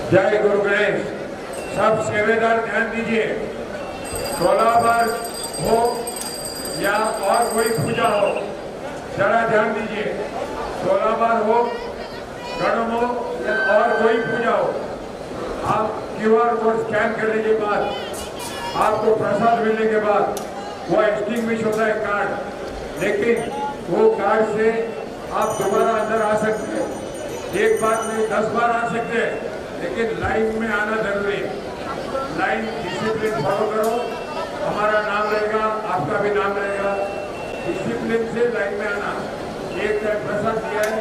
जय गुरु गणेश। सब सेवेदार ध्यान दीजिए, 16 बार हो या और कोई पूजा हो, जरा ध्यान दीजिए। 16 बार हो, गणम हो या और कोई पूजा हो, आप क्यूआर कोड स्कैन करने के बाद, आपको प्रसाद मिलने के बाद वो एक्सटिंग्विश होता है कार्ड, लेकिन वो कार्ड से आप दोबारा अंदर आ सकते हैं। एक बार नहीं 10 बार आ सकते हैं, लेकिन लाइन में आना जरूरी है। लाइन डिसिप्लिन फॉलो करो, हमारा नाम रहेगा, आपका भी नाम रहेगा। डिसिप्लिन से लाइन में आना। एक टाइम प्रसाद दिया है,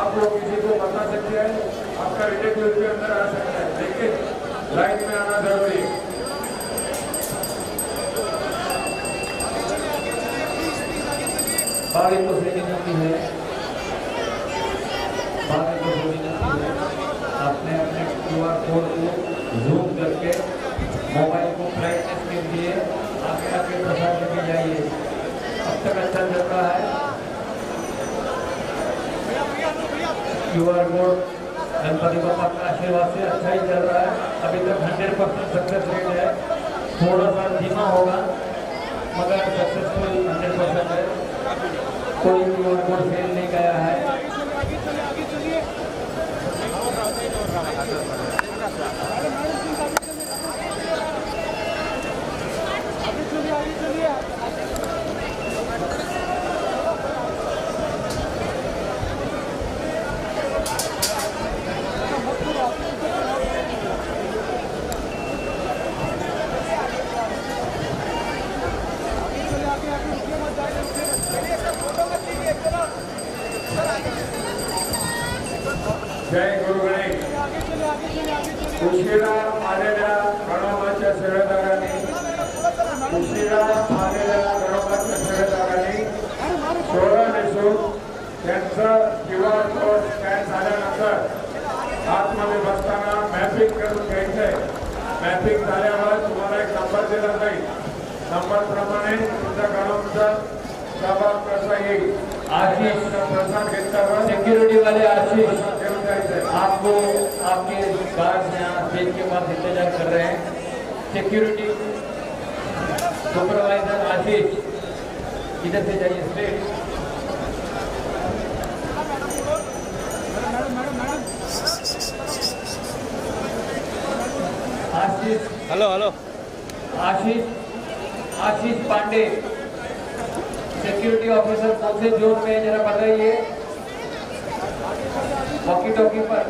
आप वो किसी को बता सकते हैं, आपका रिलेटिव के अंदर आ सकता है, लेकिन लाइन में आना जरूरी है। भाविकों से विनती है, भाविकों से विनती है, अपने अपने क्यूआर कोड को जूम करके मोबाइल को ब्राइटनेस के लिए आगे आगे प्रसाद लेके जाइए। अब तक अच्छा चल रहा है। क्यूआर कोड गणपति बाबा का आशीर्वाद से अच्छा ही चल रहा है। अभी तक 100% सक्सेस रेट है। थोड़ा सा धीमा होगा मगर सक्सेसफुल 100% है। कोई क्यूआर कोड फेल नहीं गया है। जय गुरु गणेश। उशिरा आलेल्या गणोबाच्या सेवेदारांनी, उशिरा आलेल्या गणोबाच्या सेवेदारांनी सोहळा नेसून त्यांचा क्यूआर कोड स्कॅन झाल्यानंतर आतमध्ये बसताना मॅपिंग करून घ्यायचं आहे। मॅपिंग झाल्यावर तुम्हाला एक नंबर दिला जाईल, नंबर प्रमाणे तुमचा गणोबाचा सहभाग कसा येईल। आशीष प्रसाद घेतल्यावर सिक्योरिटी वाले आशीष आपको आपके गार्ड्स यहाँ स्टेज के पास इंतजार कर रहे हैं। सिक्योरिटी सुपरवाइजर आशीष इधर से जाइए straight. Ashish hello hello Ashish, Ashish Pandey security officer कौन से जोन में है जरा बताइए। वॉकी टॉकी पर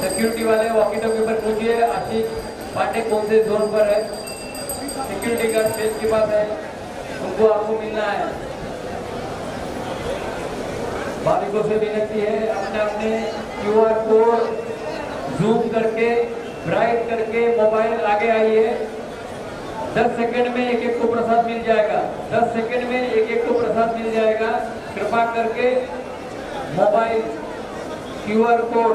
सिक्योरिटी वाले वॉकी टॉकी पर पूछिए आशीष पांडे कौन से जोन पर है। सिक्योरिटी गार्ड स्टेज के पास है, उनको आपको मिलना है। भाविकों से विनती है अपने अपने क्यूआर कोड जूम करके ब्राइट करके मोबाइल आगे आइए। 10 सेकंड में एक एक को प्रसाद मिल जाएगा। 10 सेकंड में एक एक को प्रसाद मिल जाएगा। कृपा करके मोबाइल क्यूआर कोड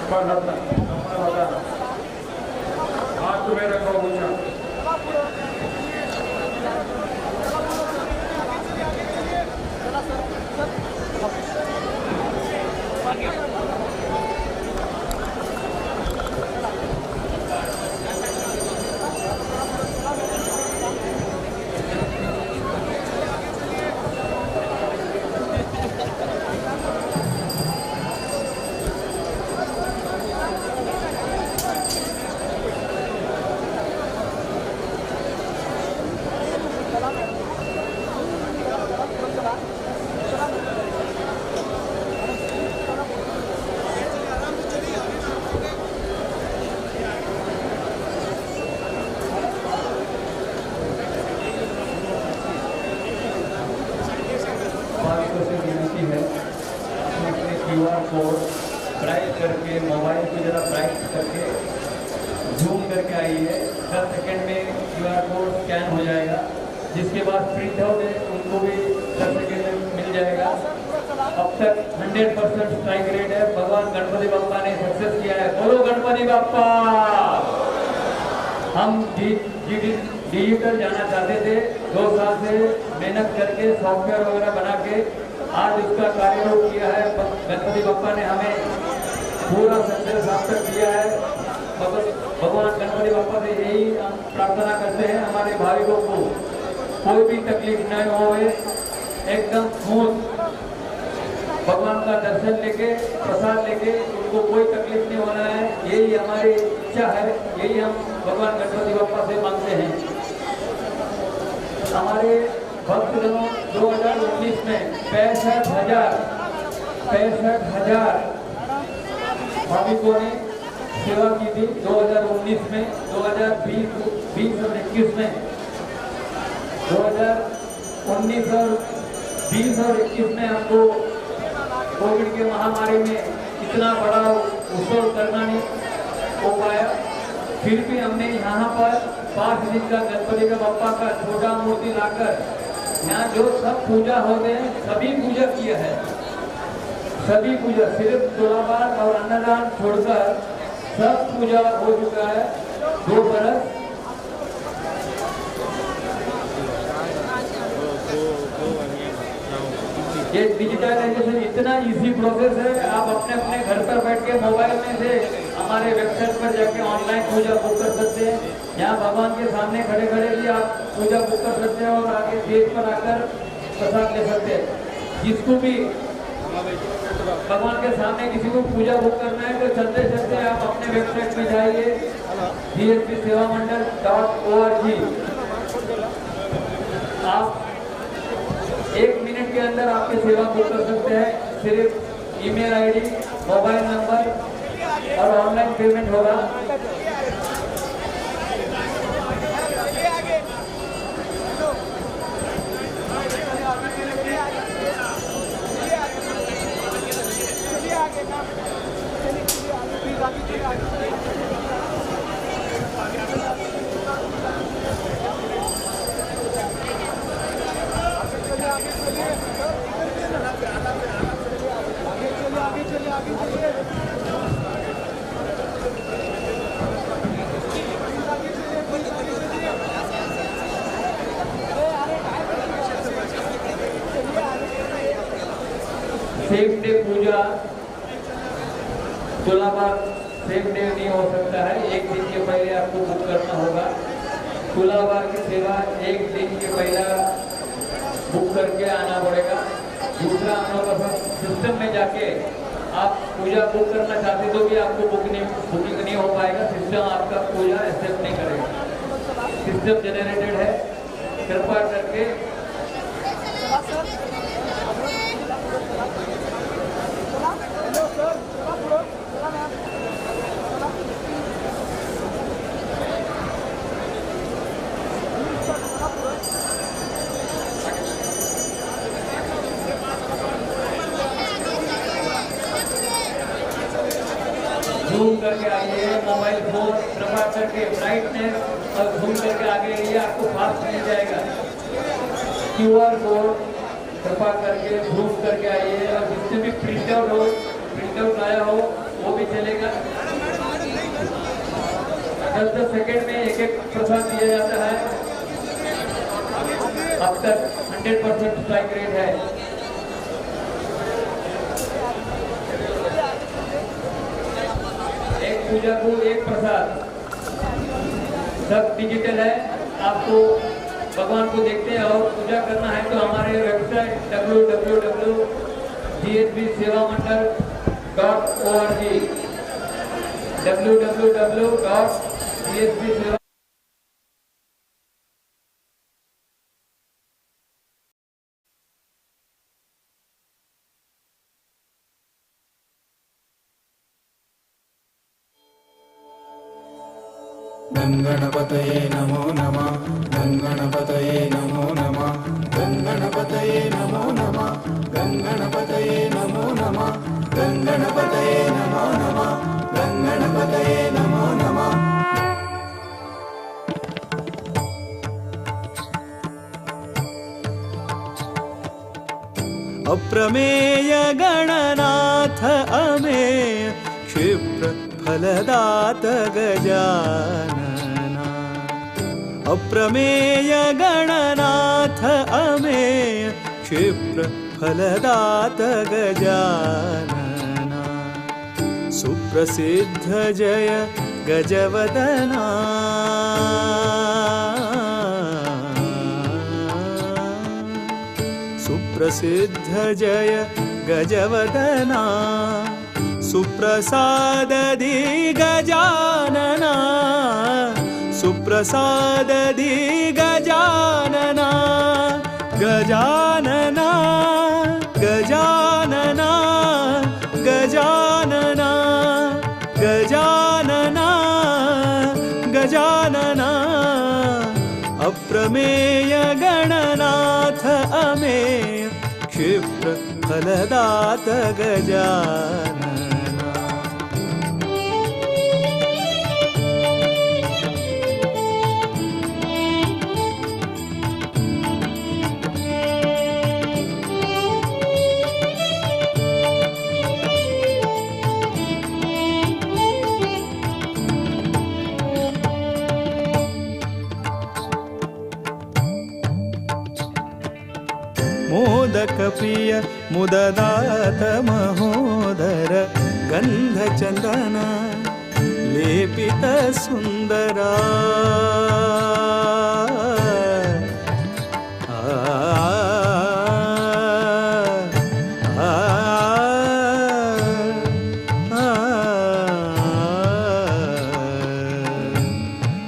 नंबर बताना, हाथ में रखो ऊंचा। क्यूआर कोड ब्राइट करके, मोबाइल को जरा ब्राइट करके जूम करके आइए। 10 सेकेंड में क्यूआर कोड स्कैन हो जाएगा। जिसके पास प्रिंट आउट है उनको भी 10 सेकेंड में मिल जाएगा। अब तक 100% स्ट्राइक रेट है। भगवान गणपति बप्पा ने सक्सेस किया है। बोलो गणपति बप्पा। हम डिजिटल जाना चाहते थे, 2 साल से मेहनत करके सॉफ्टवेयर वगैरह बना के आज उसका कार्यरूप किया है। गणपति बप्पा ने हमें पूरा सक्सेस अब तक दिया है। भगवान गणपति बप्पा से यही हम प्रार्थना करते हैं, हमारे भाविकों को कोई भी तकलीफ नहीं होवे, एकदम स्मूथ भगवान का दर्शन लेके, प्रसाद लेके उनको कोई तकलीफ नहीं होना है। यही हमारी इच्छा है, यही हम भगवान गणपति बप्पा से मांगते हैं। हमारे भक्तजनों 2019 में 65,000 भाविकों ने सेवा की थी। 2019 में, 2020 और 21 में, 2019 और 20 और 21 में हमको कोविड के महामारी में इतना बड़ा उत्सव करना नहीं हो पाया। फिर भी हमने यहाँ पर 5 दिन का गणपति का बप्पा का छोटा मूर्ति लाकर यहाँ जो सब पूजा होते हैं सभी पूजा किया है। सभी पूजा, सिर्फ तुलाभार और अन्नदान छोड़कर सब पूजा हो चुका है। 2 बरस ये डिजिटलाइजेशन इतना इजी प्रोसेस है। आप अपने अपने घर पर बैठ के मोबाइल में से हमारे वेबसाइट पर जाके ऑनलाइन पूजा बुक कर सकते हैं। यहाँ भगवान के सामने खड़े खड़े भी आप पूजा बुक कर सकते हैं और आगे स्टेज पर आकर प्रसाद ले सकते हैं। जिसको भी भगवान के सामने किसी को पूजा बुक करना है तो चलते चलते आप अपने वेबसाइट में जाइए, gsbsevamandal.org। आप 1 मिनट के अंदर आपकी सेवा बुक कर सकते हैं। सिर्फ ईमेल आईडी, मोबाइल नंबर और ऑनलाइन पेमेंट होगा। सेम डे पूजा तुलाभार सेम डे नहीं हो सकता है, 1 दिन के पहले आपको बुक करना होगा। तुलाभार की सेवा 1 दिन के पहले बुक करके आना पड़ेगा। दूसरा, हम लोग सिस्टम में जाके आप पूजा बुक करना चाहते तो भी आपको बुकिंग नहीं हो पाएगा। सिस्टम आपका पूजा एक्सेप्ट नहीं करेगा। सिस्टम जनरेटेड है। कृपा करके जूम करके आइए, मोबाइल फोन कृपा करके ब्राइटनेस और जूम करके आगे आइए, आपको फास्ट मिल जाएगा। क्यूआर कोड कृपा करके जूम करके आइए और जिससे भी प्रिंट आउट हो, प्रिंट आउट आया हो वो भी चलेगा। 10-10 सेकेंड में एक एक प्रसाद दिया जाता है। अब तक 100% स्ट्राइक रेट है। एक पूजा को एक प्रसाद, सब डिजिटल है। आपको भगवान को देखते हैं और पूजा करना है तो हमारे वेबसाइट www.gsbsevamandal.org www.gsbseva गणपतये नमो नमः, गणपतये नमो नमः, गणपतये नमो नमः, गणपतये नमो नमः, गणपतये नमो नमः, गणपतये नमो नमः। अप्रमेय गणनाथ अमेय क्षिप्र फलदात गजानना। अप्रमेय गणनाथ अमेय क्षिप्र फलदात गजानना। सुप्रसिद्ध जय गजवदना। सुप्रसिद्ध जय गजवदना। सुप्रसाददि गजानना। सुप्रसाददि गजानना। गजानना गजानना गजानना गजानना गजानना। अप्रमेय गणनाथ अमेय क्षिप्र फलदात गजानना। मोदक प्रिय मुददात महोदर गंध चंदन लेपित सुंदरा। आ, आ, आ,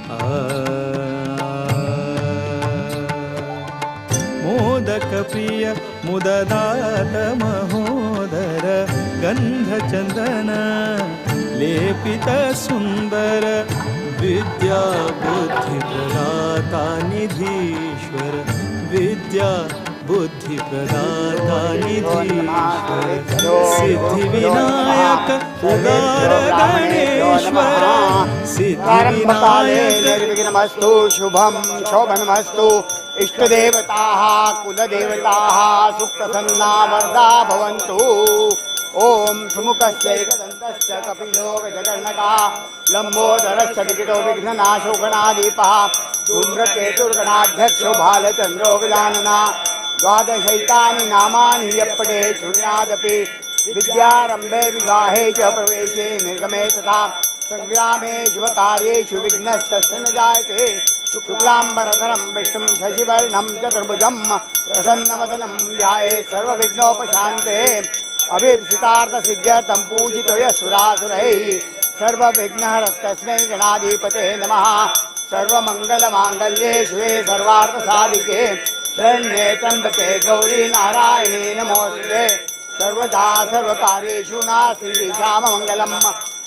आ, मोदक प्रिय मुददात महोदर गंध चंदन लेपित सुंदर। विद्या बुद्धि प्रदाता निधीश्वर। विद्या बुद्धि प्रदाता निधीश्वर। सिद्धि विनायक उदार गणेश्वर। सिद्धि विनायक शुभम शोभनमस्तु। इष्टदेवताः कुलदेवताः सुप्रसन्ना वरदा भवन्तु। ॐ सुमुखस्य एकदन्तस्य कपिलो गजकर्णकः लम्बोदरस्य विकटो विघ्ननाशो गणाधिपः धूम्रकेतुर्गणाध्यक्षो भालचन्द्रो गजानना। द्वादशैतानि नामानि यः पठेत् शृणुयादपि विद्यारम्भे विवाहे च प्रवेशे निर्गमे तथा संग्रामे शुभकार्येषु विघ्नस्तस्य न जायते। शुक्लांबरधरं विष्णुं शशिवर्णं चतुर्भुजं प्रसन्नवदनं ध्यायेत् सर्वविघ्नोपशान्तये। अभीप्सितार्थसिद्ध्यर्थं पूजितो यः सुरासुरैः सर्वविघ्नहरस्तस्मै गणाधिपते नमः। सर्वमङ्गलमाङ्गल्ये शिवे सर्वार्थसाधिके शरण्ये त्र्यम्बके गौरी नारायणे नमोऽस्तुते। सर्वदा सर्वकार्येषु नास्ति मङ्गलम्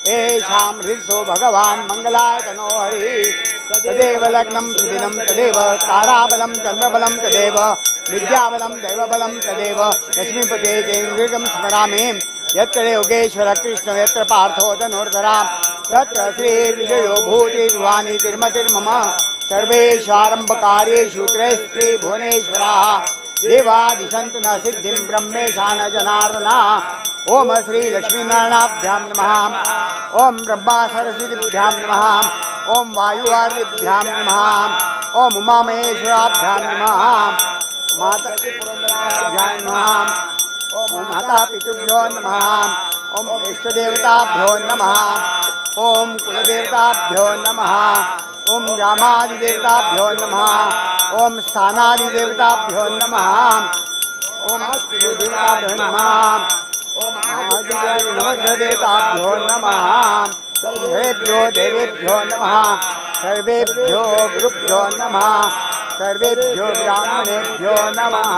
येषां हृत्सो भगवान् मङ्गलाय तनो हरिः। तदेव लग्नं सुदिनं तदेव ताराबलं चन्द्रबलं तदेव विद्याबलं दैवबलं तदेव लक्ष्मीपते चेन्द्रिकं स्मरामि। यत्र योगेश्वर कृष्ण यत्र पार्थो धनुर्धरा तत्र श्रीविजयो भूतिर्वाणी तिर्मतिर्मम। सर्वेषारम्भकार्येषु त्रयस्त्रिभुवनेश्वराः देवादिशन्तु न सिद्धिं ब्रह्मेशान जनार्दना। ओम श्री लक्ष्मीनारायणाभ्यां नमः। ओम ब्रह्मा सरस्वतीभ्यां नमः। ओम वायुवार्यभ्यां नमः। ओम उमामहेश्वराभ्यां नमः। माताभ्यां नमः। ओम मातापितृभ्यो नमः। ओम इष्टदेवताभ्यो नमः। ओम कुलदेवताभ्यो नमः। ओम ग्रामादिदेवताभ्यो नमः। ओम स्थानादिदेवताभ्यो नमः। ओम देवताभ्यो नमः। ओम नवग्रहदेवताभ्यो नमः। सर्वेभ्यो देवेभ्यो नमः। सर्वेभ्यो गुरुभ्यो नमः। सर्वेभ्यो ब्राह्मणेभ्यो नमः।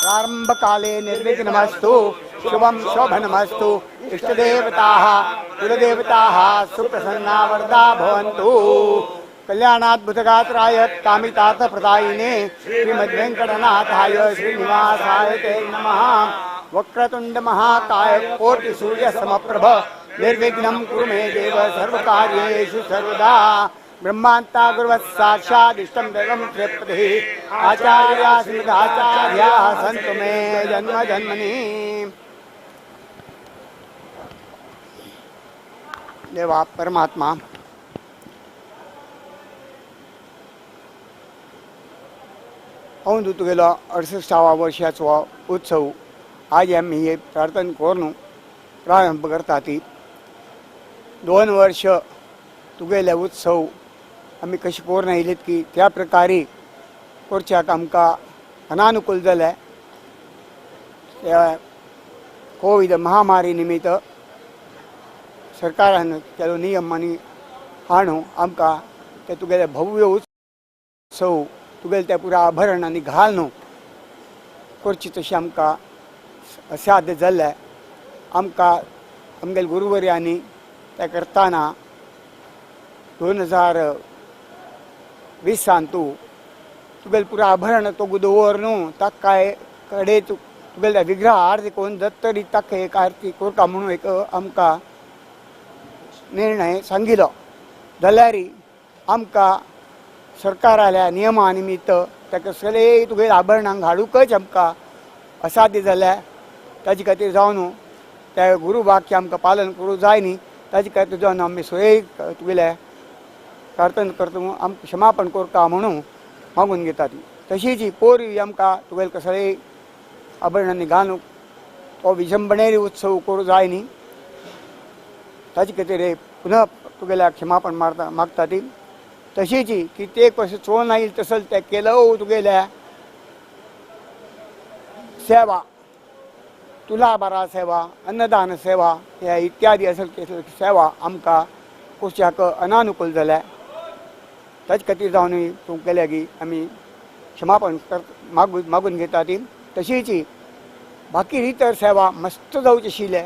प्रारंभकाले निर्विघ्नमस्तु। शुभं शोभनमस्तु। इष्टदेवताः कुलदेवताः सुप्रसन्ना वरदा भवन्तु। कल्याणाद्भुतगात्राय कामितार्थप्रदायिने श्रीमद्वेङ्कटनाथाय श्रीनिवासाय ते नमः। वक्रतुण्ड महाकाय कोटिसूर्यसमप्रभ निर्विघ्नं कुरु मे देव सर्वकार्येषु सर्वदा। ब्रह्मान्ता गुरुवत् साक्षादिष्टं दैवं त्रिपतिः आचार्या श्रीमदाचार्याः सन्तु मे जन्म जन्मनि। देवा परमात्मा अंदू तुगेलो 68व्या वर्षाचो उत्सव आज आमी हे प्रार्थना करून प्रारंभ करता ती 2 वर्ष तुगेले उत्सव आमी कशे करून आयलेत की त्या प्रकारे करच्याक आमकां अनानुकूल जालें। त्या कोविड महामारी निमित्त सरकारान केलो नियम आनी हाणू आमकां ते तुगेले भव्य उत्सव तुगेले ते पुरा आभरण आनी घाल न्हू करची तशी आमकां असाध्य जाल्लें। आमकां आमगेले गुरुवर्यांनी ते करतना 2020 तूं तुगेले पुरा आभरण तो दवर न्हू ताका काय कडे तुगेले विग्रह आरती करून जाता तरी ताका एक आरती करता म्हणून एक आमकां निर्णय सांगिल्लो। जाल्यार आमकां सरकाराल्या नियमा निमित्त ताका सगळे तुगेले आभरणांक हाडूंकच आमकां असाध्य जालें। ताजे खातीर जावन त्या गुरू वाक्य आमकां पालन करूंक जाय न्ही ताजे खातीर जावन आमी सगळे तुगेले प्रार्थना करता आमकां क्षमापण करता म्हणून मागून घेता ती। तशीच पोरवी आमकां तुगेले कसले आभरणांनी घालूंक तो विजंबणेरी उत्सव करूंक जाय न्ही ताजे खातीर पुनः तुगेल्या क्षमापण मारता मागता ती। तशीच की ते कशें चोवन आयिल्लें तसो तें केलो तुगेल्या सेवा तुलाभारा सेवा अन्नदान सेवा ह्या इत्यादी असल सेवा आमकां करच्याक अनानुकूल जाल्या। ताजे खातीर जावन तुमगेल्या की आमी क्षमापण मागून घेता ती। तशीच बाकी इतर सेवा मस्त जावची आशिल्ले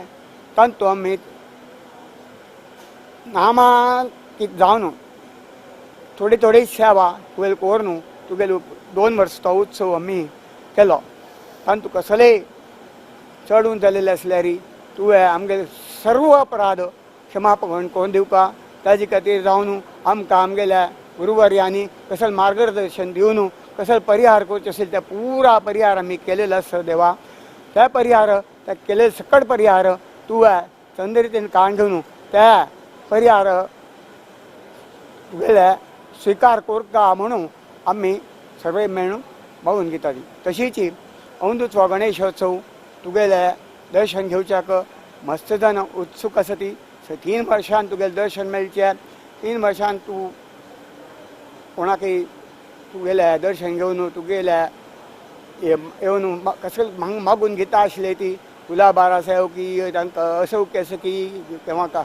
तांतू आमी नामांकीत जावन थोडी थोडी सेवा तुगेले करून तुगेले 2 वर्स तो उत्सव आमी केलो। तांतू कसलेय चडून जालेले आसल्यार तुवें आमगेले सर्व अपराध क्षमापण करून दिवपा ताजे खातीर जावन आमकां आमगेल्या गुरुवर्यांनी कसले मार्गदर्शन दिवन कसले परिहार करचे आशिल्ले ते पुरा परिहार आमी केलेलो आसा देवा। त्या परिहार त्या केलेले सकट परिहार तुवें चंद्रितेन काण घेवन त्या परिहार तुगेले स्विकार करता म्हणून आमी सर्वे मेळून मागून घेता ती। तशीच अंदूच हो गणेशोत्सव तुगेले दर्शन घेवच्याक मस्त जाण उत्सूक आसा ती। 3 वर्षान तुगेलें दर्शन मेळचें 3 वर्षान तूं कोणाकय तुगेलें दर्शन घेवन तुगेलें येवन कसले मागून घेता आशिल्ले ती तुलाभार आसा की तांकां असौख्य आसा की केव्हा का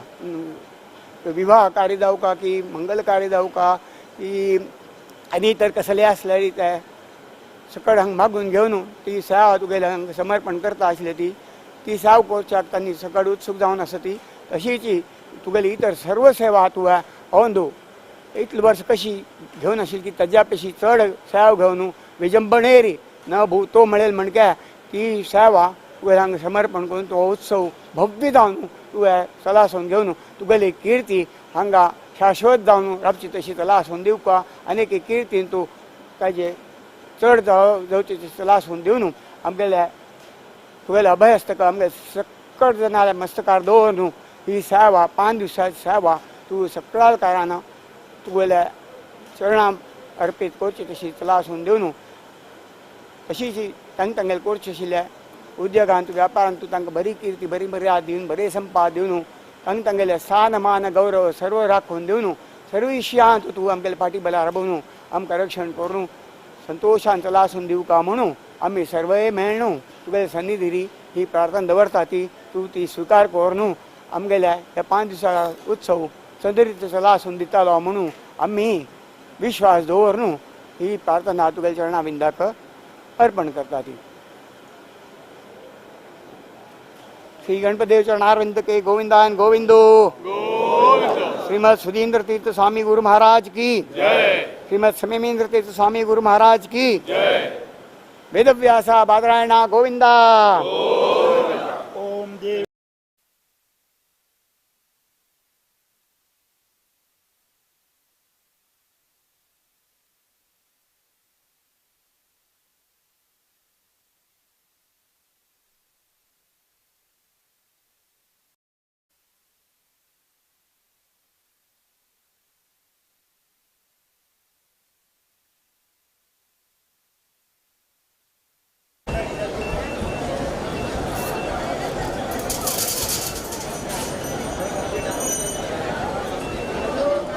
विवाह कार्य जावं का की मंगल कार्य जावं का की आनी इतर कसले आसल्यार ते सकट हांगा मागून घेवन ती सेवा तुगेले हांगा समर्पण करता आशिल्ली ती ती सेवा करच्याक तांणी सकट उत्सूक जावन आसा ती। तशीच तुगेली इतर सर्व सेवा तुवें अंदू इतले वर्स कशी घेवन आशिल्ली की ताज्या पेशी चड सेवा घेवन विजंबणेरी न भूतो म्हणेल म्हणक्या ती सेवा तुवें हांगा समर्पण करून तो उत्सव भव्य जावन तुवें तलासून घेवन तुगेली किर्ती हांगा शाश्वत जावन रावची तशी तलासून दिवपा आनी एक किर्तीन तूं ताजे चड जावची तलासून दिवन आमगेल्या तुगेले अभयहस्तक आमगे सकट जाणां मस्तकार दवरून ही सेवा 5 दिवसाची सेवा तूं सगळ्या कारणान तुगेल्या चरणां अर्पीत करची तशी चलासून दिवन तशीच तांकां तांगेले करचे आशिल्ल्या उद्योगांत व्यापारांत तांकां बरी किर्ती बरी मर्याद दिवन बरे संपाद दिवन तांकां तांगेले सान मान गौरव सर्व राखून दिवन सर्व विशयांत तूं आमगेले फाटी बला राबोवन आमकां रक्षण करून संतोशान चलासून दिवका म्हणून आमी सर्वय मेळ्ळू तुगेले सन्निधिरी ही प्रार्थना दवरता ती तूं ती स्विकार करून आमगेल्या ह्या 5 दिसा उत्सव चंद्रीत चलासून दितालो म्हणून आमी विश्वास दवरून ही प्रार्थना तुगेल्या चरणाविंदाक अर्पण करता ती. श्री गणपतिदेव चरणारविंद के गोविंदान गोविंदो. श्रीमद सुधींद्र तीर्थ स्वामी गुरु महाराज की जय. श्रीमद समेमेंद्र तीर्थ स्वामी गुरु महाराज की जय. वेदव्यासा बादरायणा गोविंदा. ओम देव.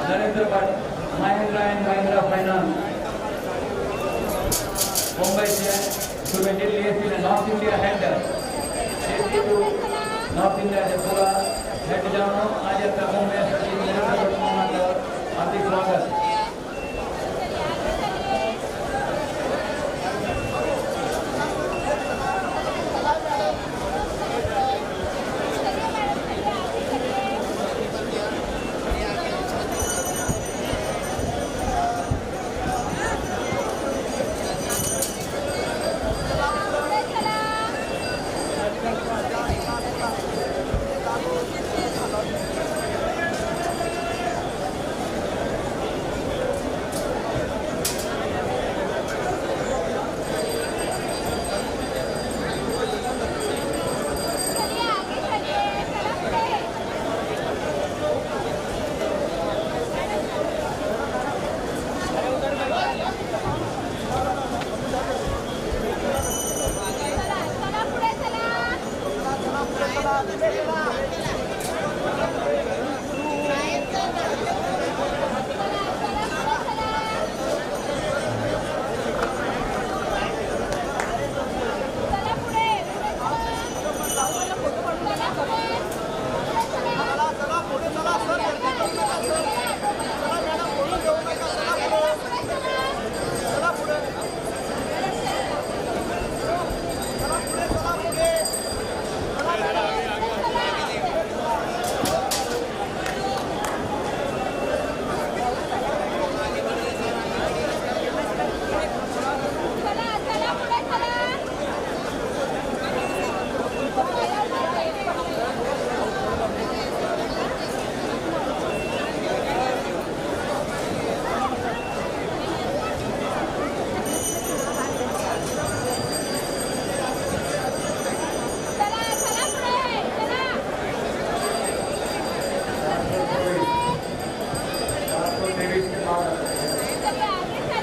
Narendra Bhatt, Mahindra and Mahindra finance Mumbai से सुबह दिल्ली से north India head north India पूरा हेड जानो आज मुंबई हार्दिक स्वागत.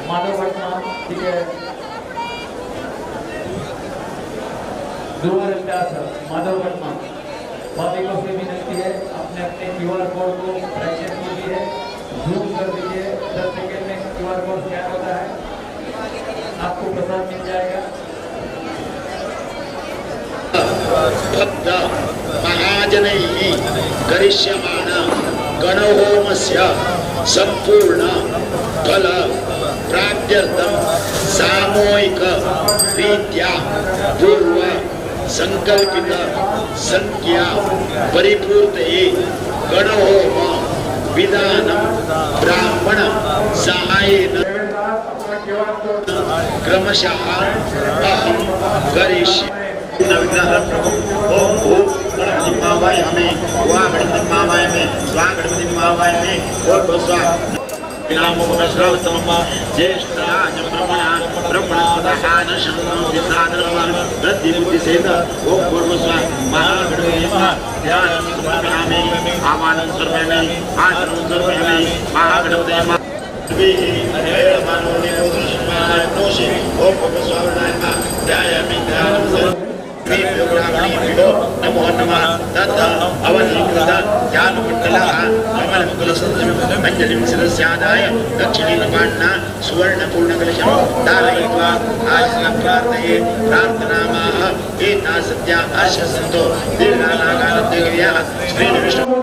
माधव भट्ट ठीक है. ध्रुव रविदास माधव भट्ट भाविकों से विनती है अपने अपने क्यूआर कोड को प्रैक्टिस कीजिए, जूम कर दीजिए. 10 सेकेंड में क्यूआर कोड स्कैन होता है, आपको प्रसाद मिल जाएगा. भक्त महाजनैः करिष्यमाण गणहोमस्य संपूर्ण फल प्राप्त्यर्थं सामूहिक रीत्या पूर्व संकल्पित संख्या परिपूर्तये गणहोम विधानं ब्राह्मण सहायेन क्रमशः अहं करिष्ये. ओम भू गणपति मावाय हमें वा गणपति मावाय में स्वा गणपति मावाय में और स्वा नमः ध्यानं समर्पयामि आवाहनं समर्पयामि आसनं समर्पयामि महागणपतये नमः नमो नमः तत् अवनीकृत ज्ञानमण्डलः कमलमुकुलसदृशं शिरस्यादाय दक्षिणेन पाणिना सुवर्णपूर्णकलशं धारयित्वा आशिषं प्रार्थये प्रार्थनामाह एता सत्या आशसन्तो दीर्घानागानदेव्याः श्रीविष्णु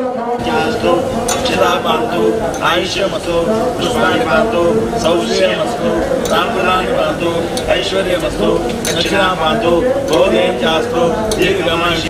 अक्षता पान्तु आयुष्यमस्तु पुष्पाणि पान्तु सौष्यमस्तु ताम्बूलानि पान्तु ऐश्वर्यमस्तु दक्षिणा पान्तु भोगेन चास्तु दीर्घमायुष्य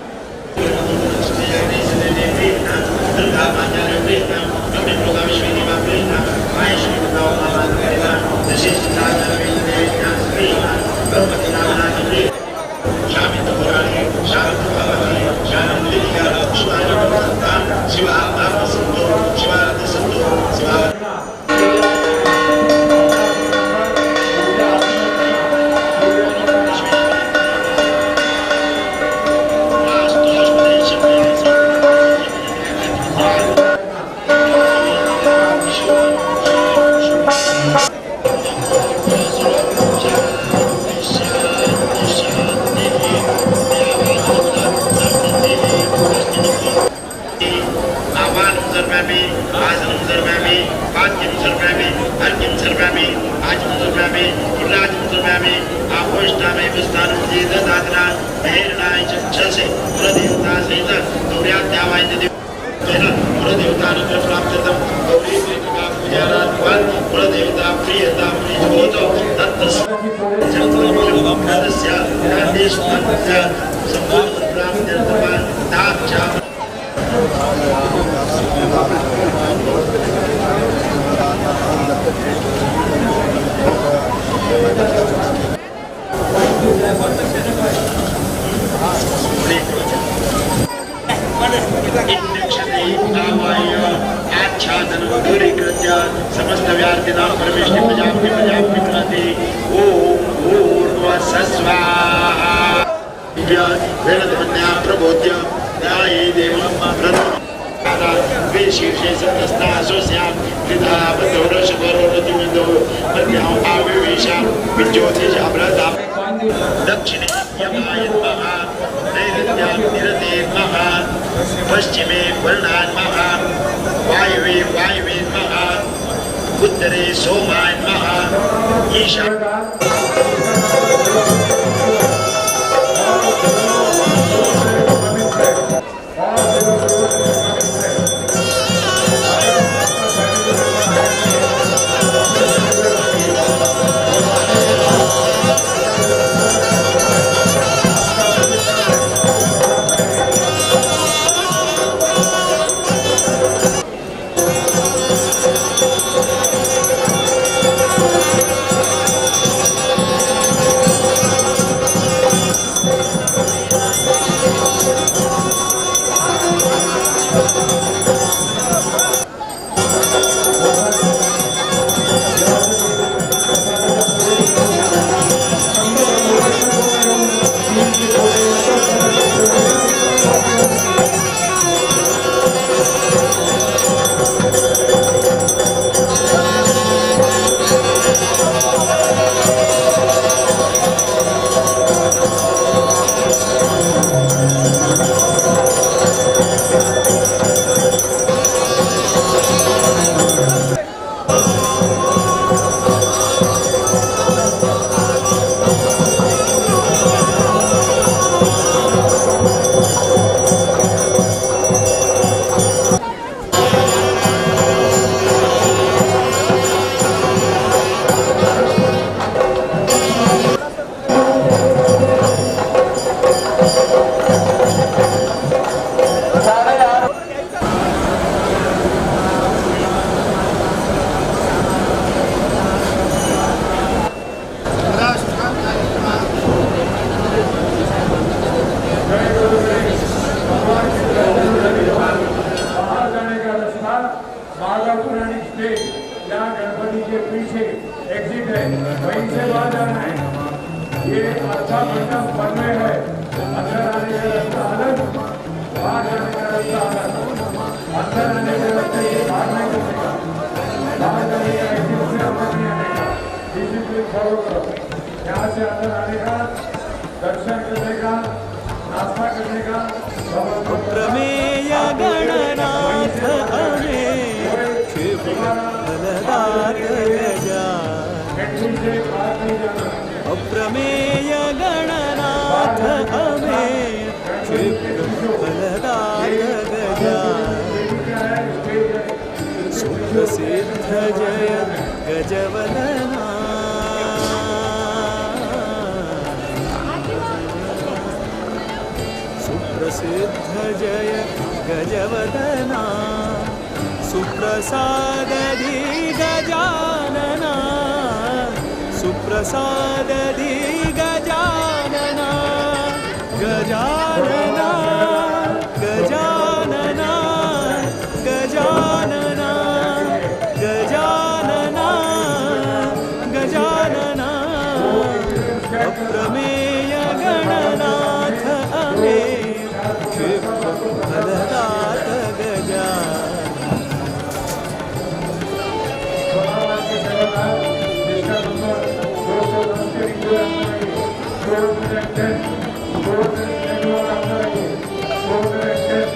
पश्चिमे वर्णान्मः वायवे वायवे नमः उत्तरे सोमाय नमः ईशा गणपति के पीछे एग्जिट है, वहीं से बाहर जाना है। ये अच्छा मंडप बनवे है, अंदर आने का रास्ता अलग, बाहर से अंदर आने का, दर्शन करने का, नाश्ता करने का। अप्रमेय गणनाथ अमेय क्षिप्रफलदात गजानन। अप्रमेय गणनाथ अमेय क्षिप्रफलदात गजानन। सुप्रसिद्ध जय गजवदना। सुप्रसिद्ध जय गजवदना। सुप्रसादधि गजानना। सुप्रसादधि गजानना। गजानना गजानना गजानना गजानना गजानना। अप्रमेय गणनाथ अमेय क्षिप्रफलदात गजानन। जिसका नंबर 210 के नीचे 210, 210 वाला अंदर आइए, 210।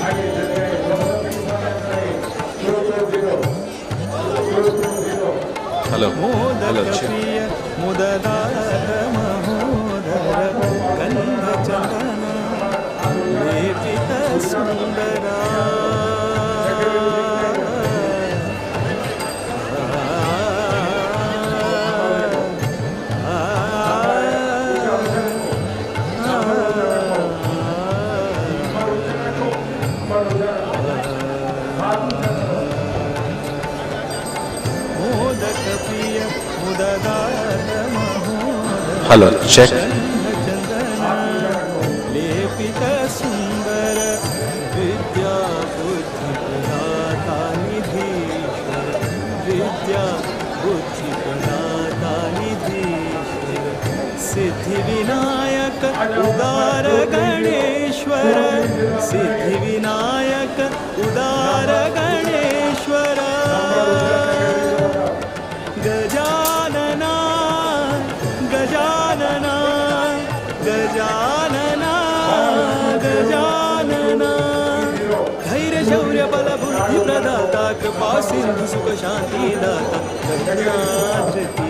आइए चलिए, 230 वाले अंदर आइए, 220, 220। हेलो हेलो मोदक प्रिय मुददात महोदर गंध चंदन लेपित सुंदरा। मोदक प्रिय मुददात महोदर हेलो चेक। चंदन लेपित सुंदर विद्या बुद्धि प्रदाता निधीश्वर। विद्या बुद्धि प्रदाता निधीश्वर। सिद्धि विनायक उदार गणेश्वर। सिद्धि विनायक उदार गणेश्वर। गजानना गजानना गजानना गजानना। धैर्य शौर्य बल बुद्धि प्रदाता कृपा सिंधु सुख शांति दाता गजाधृति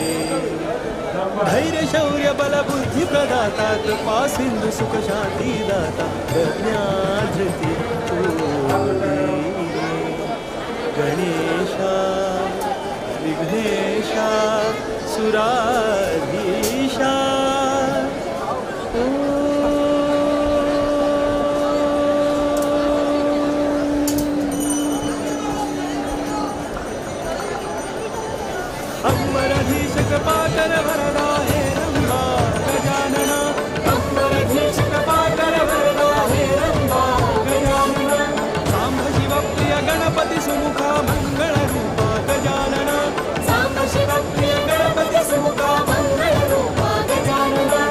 रे। धैर्य शौर्य बल बुद्धि प्रदाता कृपा सिंधु सुख शांति दाता गजाधृति गणेशा विघ्नेशा सुराधीशा। अंबरधीश कृपाकर वरदा हे रंबा गजानना। अंबरधीश कृपाकर वरदा हे रंबा गजानना। सांब शिव प्रिय गणपति सुमुखा मंगल रूपा गजानना। सांब शिव प्रिय गणपति सुमुखा मंगल रूपा Gajanana.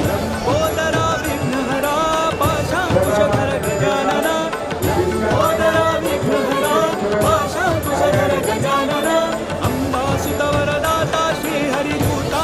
Lambodara विघ्नहरा पाशांकुशधर Gajanana. Lambodara विघ्नहरा पाशांकुशधर Gajanana. अंबासुत वरदाता Shri हरिदूता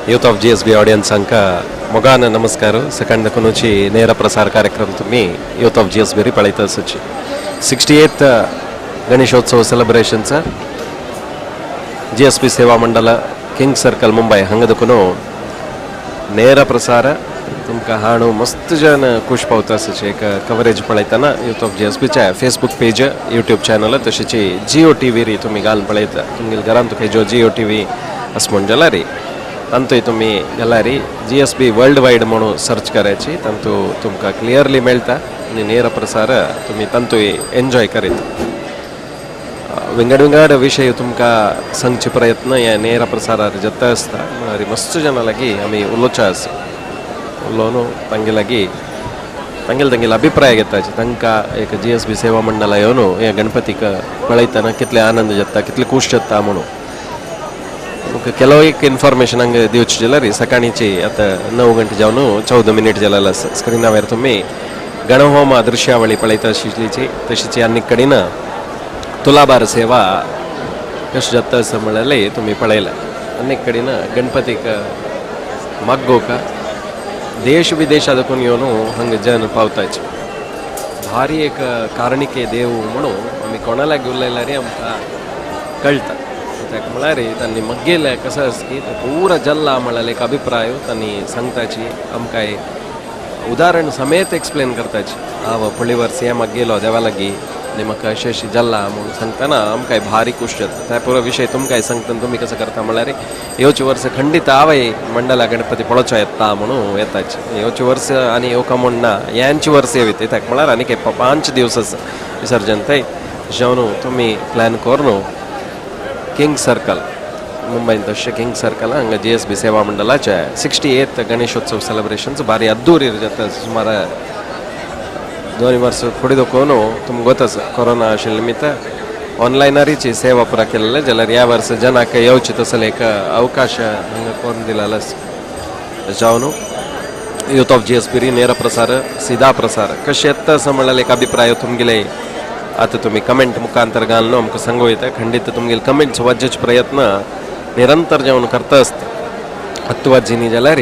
Youth of G S B ऑडियन्सांक मोगान नमस्कार. सकाळ दखूनची नेर प्रसार कार्यक्रम तुम्ही youth of G S B पळयत आसूची. 68th Ganeshotsav सेलिब्रेशनचा G S B Seva Mandal king circle Mumbai हांगा देखून ನೇರ प्रसार तुमकां हाणू मस्त जन खुश पावता आसूची. एक कवरेज पळयतना यूथ ऑफ जी एस बीच्या फेसबूक पेज, यूट्यूब चॅनल तशीच जिओ टी व्ही तुमी घालून पळयता. तुमगेले घरांत खंय जिओ टी व्ही अशें म्हण जाल्यार तांतूय तुमी गेल्यार G S B world wide म्हणून सर्च करायची, तांतू तुमकां क्लियरली मेळटा आनी ನೇರ प्रसार तुमी तांतूय एन्जॉय करीत. विंगड विंगड विशय तुमकां सांगचे प्रयत्न ह्या ನೇರ प्रसारार जाता आसता. म्हळ्यार मस्त जाणां लागीं आमी उलोवचे आसा, उलोवन तांगे लागीं तांगेले तांगेले अभिप्राय घेताचे. तांकां एक जी एस बी सेवा मंडळा येवन ह्या गणपतीक पळयतना कितले आनंद जाता, कितले खूश जाता म्हणून ಕೆಲವು एक इन्फॉर्मेशन हांगा दिवची जाल्यार सकाळीची आतां 9 गंटे जावन 14 मिनीट जालेलें आसा. स्क्रिनावेर तुमी गणहोम दृश्यावळी पळयता आशिल्लीची. तशीच आनीक कडेन तुलाभार सेवा कशें जाता आसा म्हणल्यार तुमी पळयला. आनीक कडेन गणपतीक मागोवका देश विदेशा देखून येवन हांगा जन पावताचे. भारी एक कारणिके देव म्हणून आमी कोणा लागीं उलयल्यार आमकां कळटा. ताका म्हळ्यार तांणी मग्गेले कसो आसा की पुरा जल्ला म्हळ्यार एक अभिप्राय तांणी सांगताची, आमकां उदाहरण समेत एक्सप्लेन करताची. हांव फुडले वर्स हें मग्गेलो देवा लागीं आनी म्हाका अशें अशें जल्ला म्हणून सांगतना आमकां भारी खूश जाता. त्या पुरो विशय तुमकां सांगतना तुमी कसो करता म्हळ्यार येवचे वर्स खंडीत हांवय मंडला गणपती पळोवचो येता म्हणून येताची. येवचे वर्स आनी येवका म्हूण ना, यांचे वर्स येवत ताका म्हळ्यार आनीक 5 दिवस आसा विसर्जन. थंय जेवन तुमी प्लॅन करून किंग सर्कल मुंबयंत तशें किंग सर्कल हांगा जी एस बी सेवा मंडळाचे 68th Ganeshotsav celebrations भारी अद्दुरी जाता. सुमार 2 वर्स फुडें देखून तुमकां गोत आसा कोरोना आशिल्ले निमित्त ऑनलायनारीची सेवा पुरा केल्ले जाल्यार ह्या वर्स जनाक येवचे तसले एक अवकाश हांगा करून दिलेलो आसा. जावन youth of G S B ನೇರ प्रसार सीधा प्रसार कशें येता आसा म्हणल्यार एक अभिप्राय तुमगेले आतां तुमी कमेंट मुखांतर घालून आमकां सांगू येता. खंडीत तुमगेले कमेंट्स वाचचे प्रयत्न निरंतर जेवण करता आसता. 10 वाजींनी जाल्यार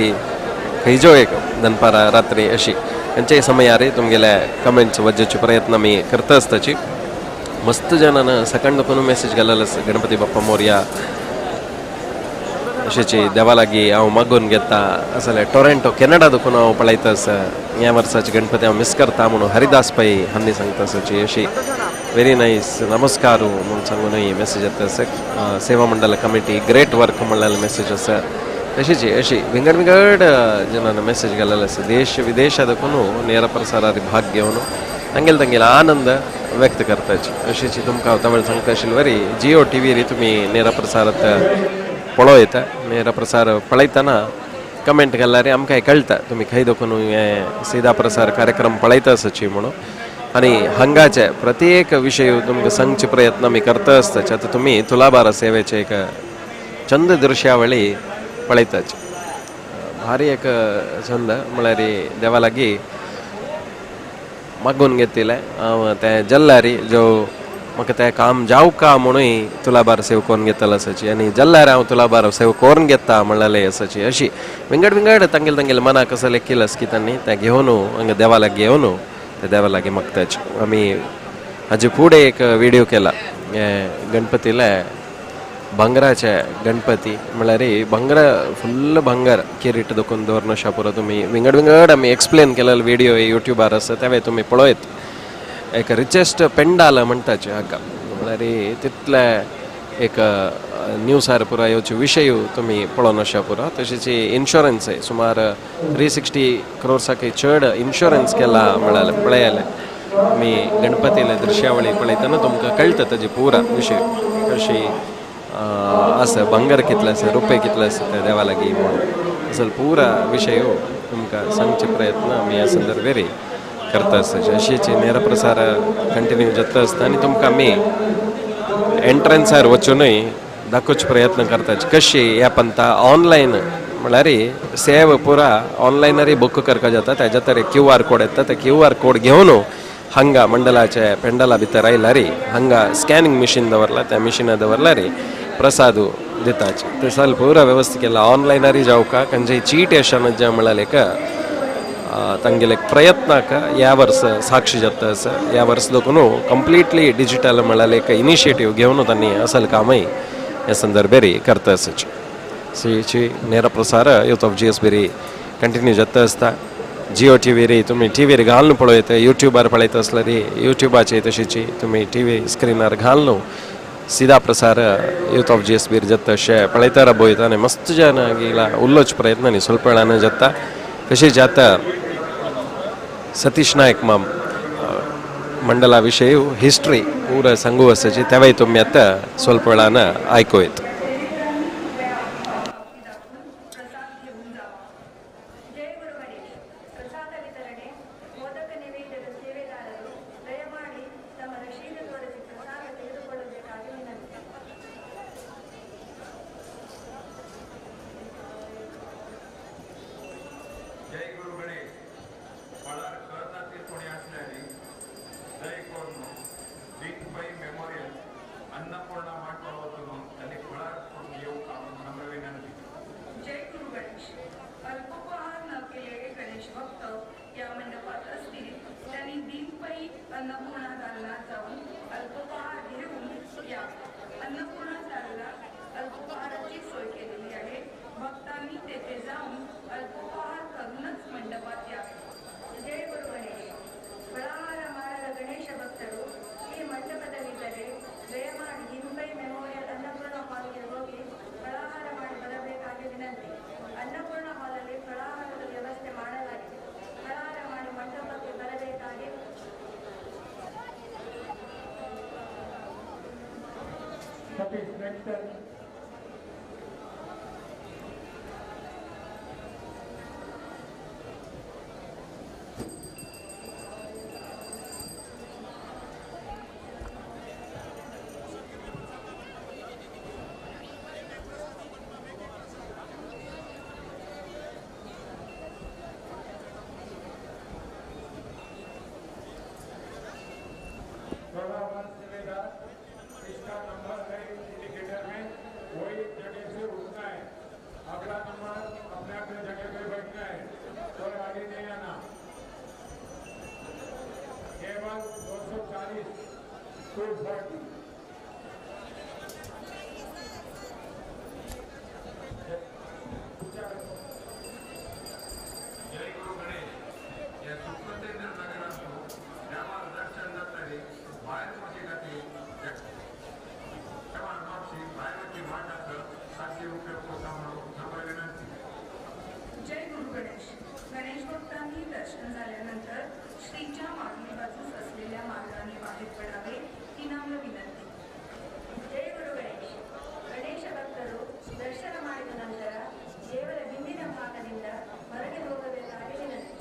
खंयचो एक दनपारां रात्री अशी खंयच्याय समयार तुमगेले कमेंट्स वाचचे प्रयत्न आमी करता आसताची. मस्त जाणान सकाळ देखून मॅसेज घालेलो आसा गणपती बाप्पा मोरया अशेंची देवा लागीं हांव मागून घेता जाल्यार टोरेंटो कॅनडा देखून हांव पळयता आसा ह्या वर्साचे गणपती हांव मिस करता म्हणून हरिदास पै हांणी सांगता आसाची. अशी व्हेरी नायस नमस्कार म्हणून सांगून ही मॅसेज येता आसा. सेवा मंडळ कमिटी ग्रेट वर्क म्हणलेलो मॅसेज आसा. तशीच अशी विंगड विंगड जनान मॅसेज घालेलो आसा. देश विदेशा देखून ನೇರ प्रसारार भाग घेवन तांगेले तांगेले आनंद व्यक्त करताची. अशीच तुमकां हांव तवळ सांगता आशिल्ले वरी जिओ टी व्हीर तुमी ನೇರ प्रसारात पळोवं येता. ನೇರ प्रसार पळयतना कमेंट घाल्यार आमकां कळटा तुमी खंय देखून हें सीधा प्रसार कार्यक्रम पळयता आसाची म्हणून. आनी हांगाचे प्रत्येक विशय तुमकां सांगचे प्रयत्न आमी करता आसताचे. आतां तुमी तुलाभार सेवेचे एक चंद दृश्यावळी पळयताची. भारी एक छंद म्हळ्यार देवा लागीं मागून घेतिल्लें हांव तें जल्लारी जो म्हाका तें काम जावका म्हणूय तुलाभार सेव करून घेतलो आसाची आनी जल्ल्यार हांव तुलाभार सेव करून घेता म्हणलेलें आसाची. अशी विंगड विंगड तांगेले तांगेले मनाक कसो लेखील आसा की तांणी तें घेवन हांगा देवा लागीं येवन ते देवा लागीं मागताचे. आमी हाजे फुडें एक विडियो केला गणपतीले भांगराचे गणपती म्हळ्यार भांगरा फुल्ल भांगर किरीट देखून दवरना पुरो तुमी विंगड विंगड आमी एक्सप्लेन केलेलो विडियो युट्यूबार आसा तेवे तुमी पळयत. एक रिचेस्ट पेंडाल म्हणटाचे हाका म्हळ्यार तितले एक न्यूसार पुरा येवचे विशय तुमी पळोवन आसा पुरो. तशीच इन्शुरन्स सुमार 360 क्रोर्साकय चड इन्शुरन्स केला म्हळ्यार पळयले मी गणपतीले दृश्यावळी पळयतना तुमकां कळटा ताजे पुरा विशय कशी आसा, भांगर कितलें आसा, रुपये कितले आसा ते देवा लागीं म्हणून असल पुरा विशय तुमकां सांगचे प्रयत्न आमी ह्या संदर्भेर करता आसता. अशीच ನೇರ प्रसार कंटिन्यू जाता आसता आनी तुमकां आमी एंट्रन्सार वचूनय दाखोवचे प्रयत्न करता कशी ह्या पंथा ऑनलायन म्हळ्यार सेव पुरा ऑनलायनरी बूक करपा जाता. ताज्या तर क्यू आर कोड येता, ते क्यू आर कोड घेवन हांगा मंडळाचे पेंडला भितर आयल्यार हांगा स्कॅनिंग मिशीन दवरला, त्या मिशिना दवरल्यार प्रसाद दिताचे ते साल पुरा व्यवस्था केला ऑनलायनारी जावका खंयचे चीट यशान ज्या म्हळ्यार एक तांगेले प्रयत्नाक ह्या वर्स साक्षी जाता आसा. ह्या वर्स देखून कंप्लिटली डिजिटल म्हळ्यार एक इनिशिएटीव घेवन तांणी असल कामय ह्या संदर्भेर करता आसाची. सी नेरा प्रसार यूथ ऑफ जीएस बेरी कंटिन्यू जाता आसता. जिओ टी व्हीर तुमी टी व्हीर घालून पळयता, युट्यूबार पळयता आसल्यार युट्यूबाचेर तशीची तुमी टी व्ही स्क्रिनार घालून सीधा प्रसार यूथ ऑफ जीएस बीर जाता अशें पळयता राबयता आनी मस्त जाण गेला उल्लोच प्रयत्न आनी स्वल्प वेळान जाता. तशेंच आतां सतीश नायक माम मंडला विशय हिस्ट्री पूरा सांगू आसाची तेवाय तुमी आतां स्वल्प वेळान आयकूं येता. इसका नंबर है इंडिकेटर में, वही जगह से उठना है. अगला नंबर अपने अपने जगह पे बैठना है, कोई आगे नहीं आना. केवल 240 240. जय गुरु गणेश. या सुप्रतेंद्र नगरांतु देवार दर्शन जातरी भायर पडचे खातीर देवार मातशी भायर वाट आसा ताची उपयोग करता म्हणून नम्र विनंती. जय गुरु गणेश. गणेश भक्तांनी दर्शन झाल्यानंतर श्रीच्या मागील बाजूस असलेल्या मार्गाने बाहेर पडावे ही नम्र विनंती. ಜಯ ಗುರು ಗಣೇಶ್. ಗಣೇಶ ಭಕ್ತರು ದರ್ಶನ ಮಾಡಿದ ನಂತರ ದೇವರ ಹಿಂದಿನ ಭಾಗದಿಂದ ಹೊರಗೆ ಹೋಗಬೇಕಾಗಿ ವಿನಂತಿ.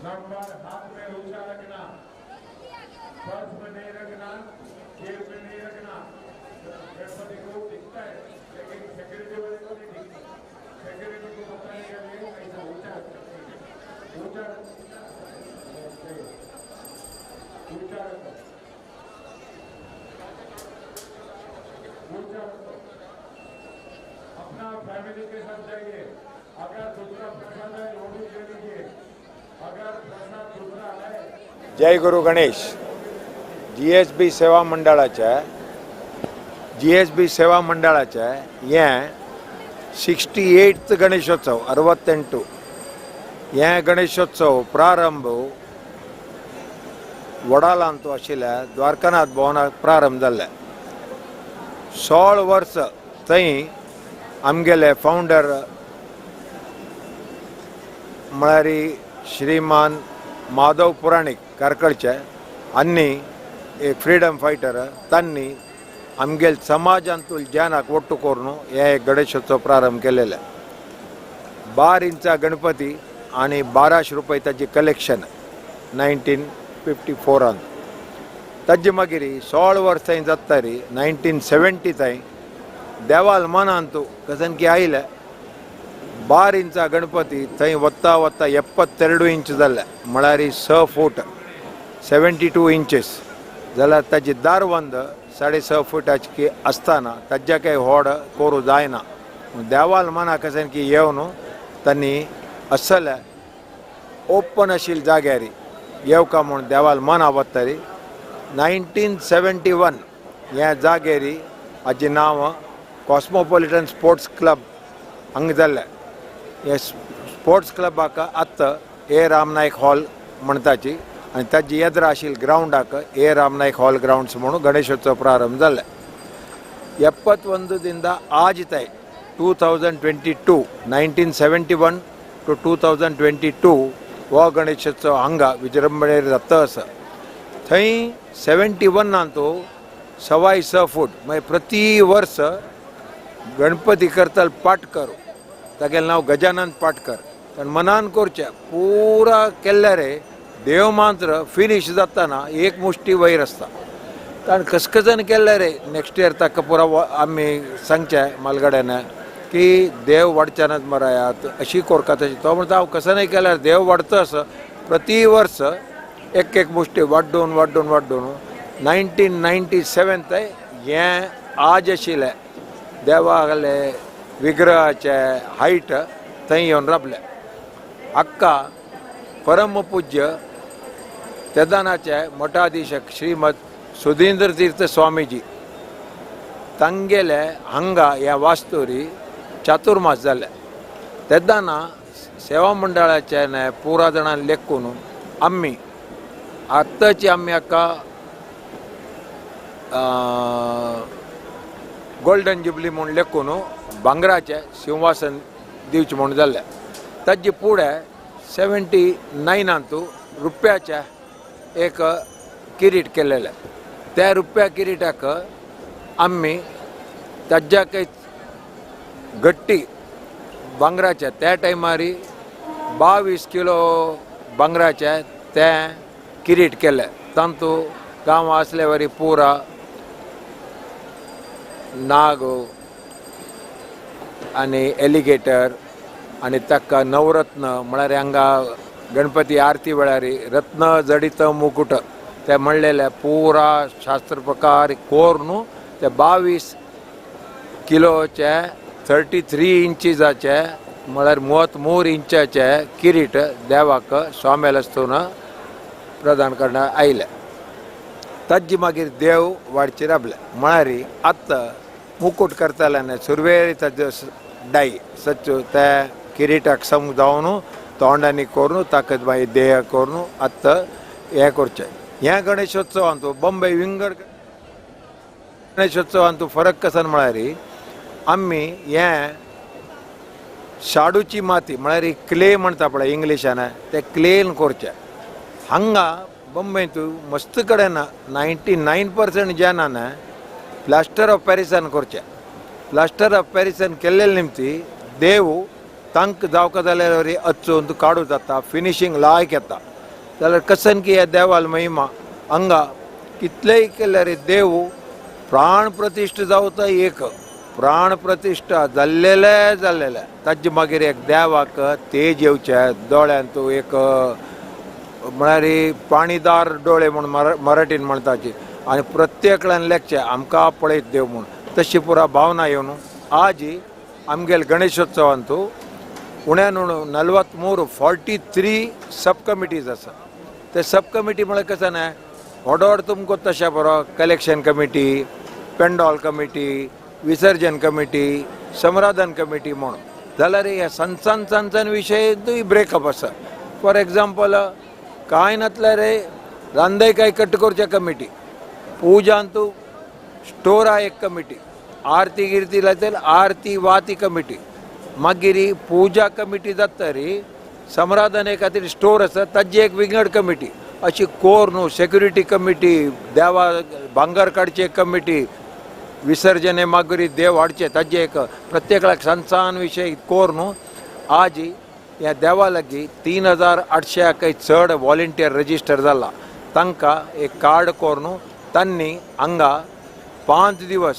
नंबर हाथ में ऊंचा रखना, पर्स में नहीं रखना, जेब में नहीं रखना. गणपति को दिखता है, लेकिन सिक्योरिटी वाले को नहीं दिखता। सिक्योरिटी को बताने के लिए ऐसा ऊंचा रखो, ऊंचा रखो, ऊंचा रखो, ऊंचा रखो। अपना फैमिली के साथ जाइए। अगर दूसरा प्रसाद है वो भी ले लीजिए, अगर प्रसाद दूसरा है। जय गुरु गणेश। जीएसबी सेवा मंडळाच्या जीएसबी सेवा मंडळाच्या हें 68th Ganeshotsav, 68 हें गणेशोत्सव प्रारंभ वडालांत आशिल्ल्या द्वारकानाथ भवनाक प्रारंभ जाल्ले। 16 वर्स थंय आमगेले फावंडर म्हळ्यार श्रीमान माधव पुराणीक कारकळचे आनी एक फ्रीडम फायटर तांणी आमगेल समाजांतूल ज्ञानाक ಒಟ್ಟು करून हे गणेशोत्सव प्रारंभ केलेले। 12 इंचा गणपती आनी 1200 रुपये ताची कलेक्शन 1954 ताजे मागीर 16 वर्सां जाता रे 1970 थंय देवाल मनांतू कसन की आयले 12 इंचा गणपती थंय वत्ता वत्ता 72 इंच जाले, म्हळ्यार 6 फूट 72 इंचीस जाल्यार ताजी दारवंद 6.5 फुटाची आसतना ताज्या काय व्हड करूं जायना। देवाल मना कसन की येवन तांणी असले ओपन आशिल्ल्या जाग्यार येवका म्हूण देवाल मना वत्तरी 1971 ह्या जाग्यार हाजें नांव कॉस्मोपॉलिटन स्पोर्ट्स क्लब हांगा जाल्लें। हे स्पोर्ट्स क्लबाक आतां ए राम नायक हॉल म्हणटाची आनी ताजी येद्रा आशिल्ल्या ग्रावंडाक ए राम नायक हॉल ग्रावंड्स म्हणून गणेशोत्सव प्रारंभ जाल्ले। 71 आज तय 2022 1971 टू 2022 हो गणेशोत्सव हांगा विजृंभणेर जाता आसा। थंय 71 तो 6.25 फूट मागीर प्रति वर्स गणपती करताल पाटकर, तागेलें नांव गजानन पाटकर, कारण मनान करचें पुरा केल्ले रे देव मात्र फिनीश जाताना एक मुष्टी वयर आसता। कारण कसकसन केल्ले रे नेक्स्ट इयर ताका पुरा आमी सांगचें मालगाड्यान की देव वाडच्यानच मरायात अशी कोरका तशी। तो म्हणटा हांव कसं नाही केल्यार देव वाडता आसा। प्रति वर्स एक एक मुष्टी वाड्डून वाड्डून वाड्डून 1997 हें आज आशिल्लें देवाले विग्रहाचे हायट थंय येवन राबलें। हाका परमपूज्य तेदानाचे मठाधीशक श्रीमद सुधींद्र तीर्थ स्वामीजी तांगेले हांगा ह्या वास्तुरी चातुर्मास जाले। तेदाना सेवा मंडळाचे पुरा जाणां लेखून आमी आतांची आमी हाका गोल्डन जुबली म्हूण लेखून भांगराचें सिंहासन दिवचें म्हूण जालें। ताजे फुडें 79 रुपयाचें एक किरीट केलेलें। त्या रुपया किरीटाक आमी ताज्याकय गट्टी भांगराचे त्या टायमार 22 किलो भांगराचें तें किरीट केलें। तातूंत गांव आसले वरी पुरा नाग आनी एलिगेटर आनी ताका नवरत्न म्हळ्यार हांगा गणपती आरती वेळार रत्न जडित मुकुट ते म्हणलेले पुरा शास्त्र प्रकार कोरून ते 22 किलोचे 33 इंचीजाचे म्हळ्यार 33 इंचाचे किरीट देवाक स्वाम्यालस्तून प्रदान करण्यात आयले। ताजी मागीर देव वाडचे राबले म्हळ्यार आतां मुकुट करताल्यान सुरवेर ताजे डाय सच्च त्या किरीटाक समजावन तोंडांनी करून ताकद मागीर देह करून आतां हें करचें। ह्या गणेशोत्सवांत बॉम्बे विंगड गणेशोत्सवांत फरक कसन म्हळ्यार आमी हें शाडूची माती म्हळ्यार क्ले म्हणटा पळय इंग्लिशान ते क्लेन करचें। हांगा बॉम्बेंत मस्त कडेन 99% जाणां प्लास्टर ऑफ पॅरिसान करचें। प्लास्टर ऑफ पॅरिसान केल्ले निमती देव तांक जावका जाल्यार अच्चून काडू जाता, फिनिशींग लायक येता। जाल्यार कसन की ह्या देवाल महिमा हांगा कितलेय केल्यार देव प्राण प्रतिष्ठा जावता एक प्राण प्रतिष्ठा जाल्लेले जाल्लेले ताजे मागीर एक देवाक तेज येवचे दोळ्यांत एक म्हळ्यार पाणीदार डोळे म्हूण मराठीन म्हणताची आनी प्रत्येकल्यान लेखचे आमकां पळयत देव म्हूण तशी पुरा भावना येवन आज आमगेले गणेशोत्सवांतू उण्यान उणो 43 43 सब कमिटीज आसा. ते सब कमिटी म्हळ्यार कशें न्हय व्हड तुमकां तशें बरो कलेक्शन कमिटी, पेंडॉल कमिटी, विसर्जन कमिटी, समराधन कमिटी म्हूण जाल्यार हे सण सण सण सण विशय ब्रेकअप आसा. फॉर एग्जाम्पल कांय नासल्यार रांदय काय कट करच्या कमिटी, पूजांतू स्टोरा एक कमिटी, आरती गिरती लायतले आरती वाती कमिटी, मागीर पूजा कमिटी जाता रे समराधने खातीर स्टोर आसा ताजी एक विंगड कमिटी, अशी कोर न्हू सेक्युरिटी कमिटी, देवा भांगर काडची एक कमिटी, विसर्जने मागीर देव हाडचे ताजे एक प्रत्येकाक सान सान विशय कोर न्हू. आज ह्या देवा लागीं 3800 काही चड वॉलंटियर रजिस्टर जाला. तांकां एक कार्ड कोर न्हू तांणी हांगा 5 दिवस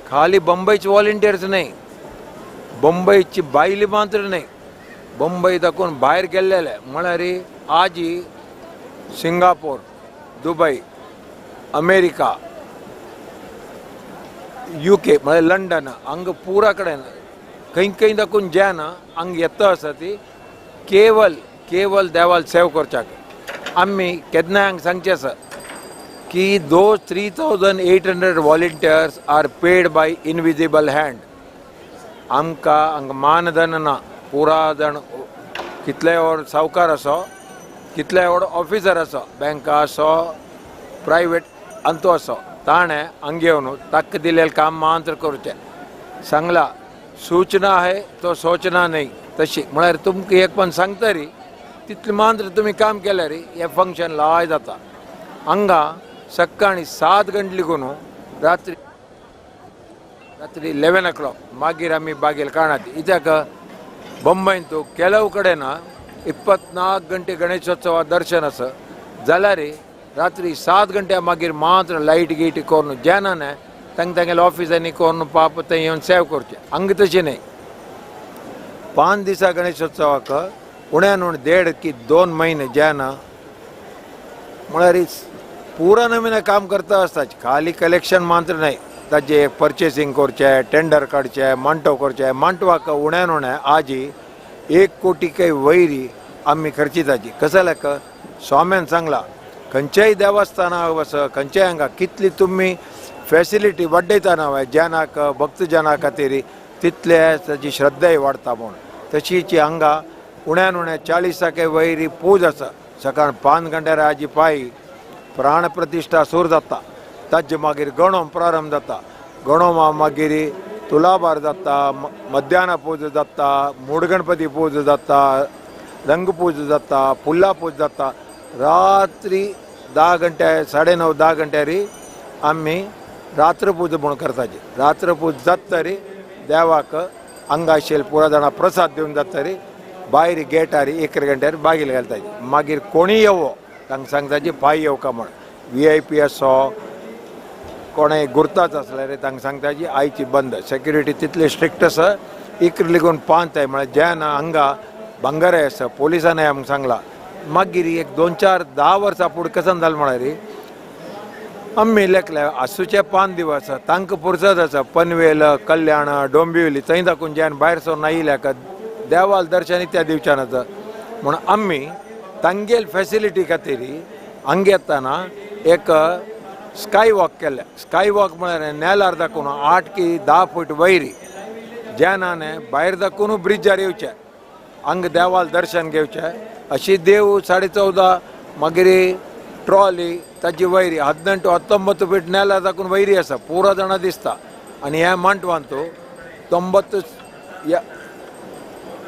खाली बंबईचे वॉलंटियर्स न्हय, बंबईची बायली मात्र न्हय, बंबई दाखोवन भायर गेल्लेले म्हळ्यार आजी सिंगापूर, दुबई, अमेरिका, UK म्हळ्यार लंडन हांगा पुरा कडेन खंय खंय दाखोवन जे ना हांगा येता आसा ती केवल केवल देवाल सेव करच्याक. आमी केन्नाय हांगा सांगचें आसा की those 3800 volunteers are paid by invisible hand. आमकां हांगा मानधन ना, पुरा जाण कितले व्हड सावकार आसो, कितले व्हड ऑफिसर आसो, बँका आसो, प्रायवेट अंतू आसो, ताणें हांगा येवन ताका दिलेलें काम मात्र करचें. सांगला सूचना आहे तो सोचना न्हय तशी म्हळ्यार तुमकां एक पण सांगता रे तितलें मात्र तुमी काम केल्यार हें फंक्शन लाय जाता. हांगा सकाळी 7 गंटे लागून रात्री रात्री 11 o'clock मागीर आमी बागेल कारणात. कित्याक बंबईंत ಕೆಲವು कडेन 24 गंटे गणेशोत्सवा दर्शन आसा जाल्यार रात्री 7 गंट्या मागीर मात्र लायट गीट करून जेना तांकां तांगेल्या ऑफिसांनी करून पाप थंय येवन सेव करचें. हांगा तशें न्हय. 5 दिसा गणेशोत्सवाक उण्यान उणें 1.5 की 2 महिने जेना म्हळ्यार पुरा नवीन काम करता आसता. खाली कलेक्शन मात्र न्हय, ताजे पर्चेसिंग करचें, टेंडर काडचें, मांटव करचें. मांटवाक उण्यान उणें आजी 1 कोटी काही वैरी आमी खर्चिताची. कसं लेख स्वाम्यान सांगला खंयच्याय देवस्थाना वस खंयच्याय हांगा कितली तुमी फॅसिलिटी वाडयता ना जनाक भक्तजना खातीर तितले ताजी श्रद्धाय वाडता म्हूण. तशीच हांगा उण्यान उणें 40 काही वैरी पूज आसा. सकाळ 5 गंट्यार आजी पायी प्राण प्रतिष्ठा सुरू जाता. ताजे मागीर गणोम प्रारंभ जाता. गणोमा मागीर तुलाभार जाता, मध्यान पूजा जाता, मूडगणपती पूजा जाता, रंगपूजा जाता, पुल्ला पूजा जाता. रात्री 10 गंटे 9:30 10 गंट्यार आमी रात्रपूजा म्हूण करताची. रात्रपूजा जातरी देवाक हांगा पुरा जाणां प्रसाद दिवन जातरी भायर गेटार 1 गंट्यार बागील घालताची. मागीर कोणी येवो तांकां सांगताची पांय येवका म्हूण. VIP आसो कोणें गुर्ताच आसल्यार तांकां सांगताची आयची बंद. सेक्युरिटी तितली स्ट्रिक्ट आसा. 1 लागून 5 आहे म्हळ्यार जेन्ना हांगा भांगराय आसा पोलिसांनी आमकां सांगला. मागीर एक 2 4 10 वर्सां फुडें कशें जालें म्हळ्यार आमी लेखले आसूचे 5 दिवस तांकां पुरसत आसा. पनवेल, कल्याण, डोंबिवली थंय दाखोवन जेन्ना भायर सरून आयिल्ल्या देवाल दर्शन त्या दिवच्यान आसा म्हूण आमी तांगेल फॅसिलिटी खातीर हांगा येतना एक स्काय वॉक केलें. स्काय वॉक म्हळ्यार नेलार दाखोवन 8 की 10 फूट वयरी जेन्ना भायर दाखोवन ब्रिजार येवचें, हांगा देवाल दर्शन घेवचें. अशी देव 14.5 मागीर ट्रॉली ताजी वयरी 18 19 फीट नेलार दाखोवन वयरी आसा पुरा जाणां दिसता. आनी ह्या मांडवांत 90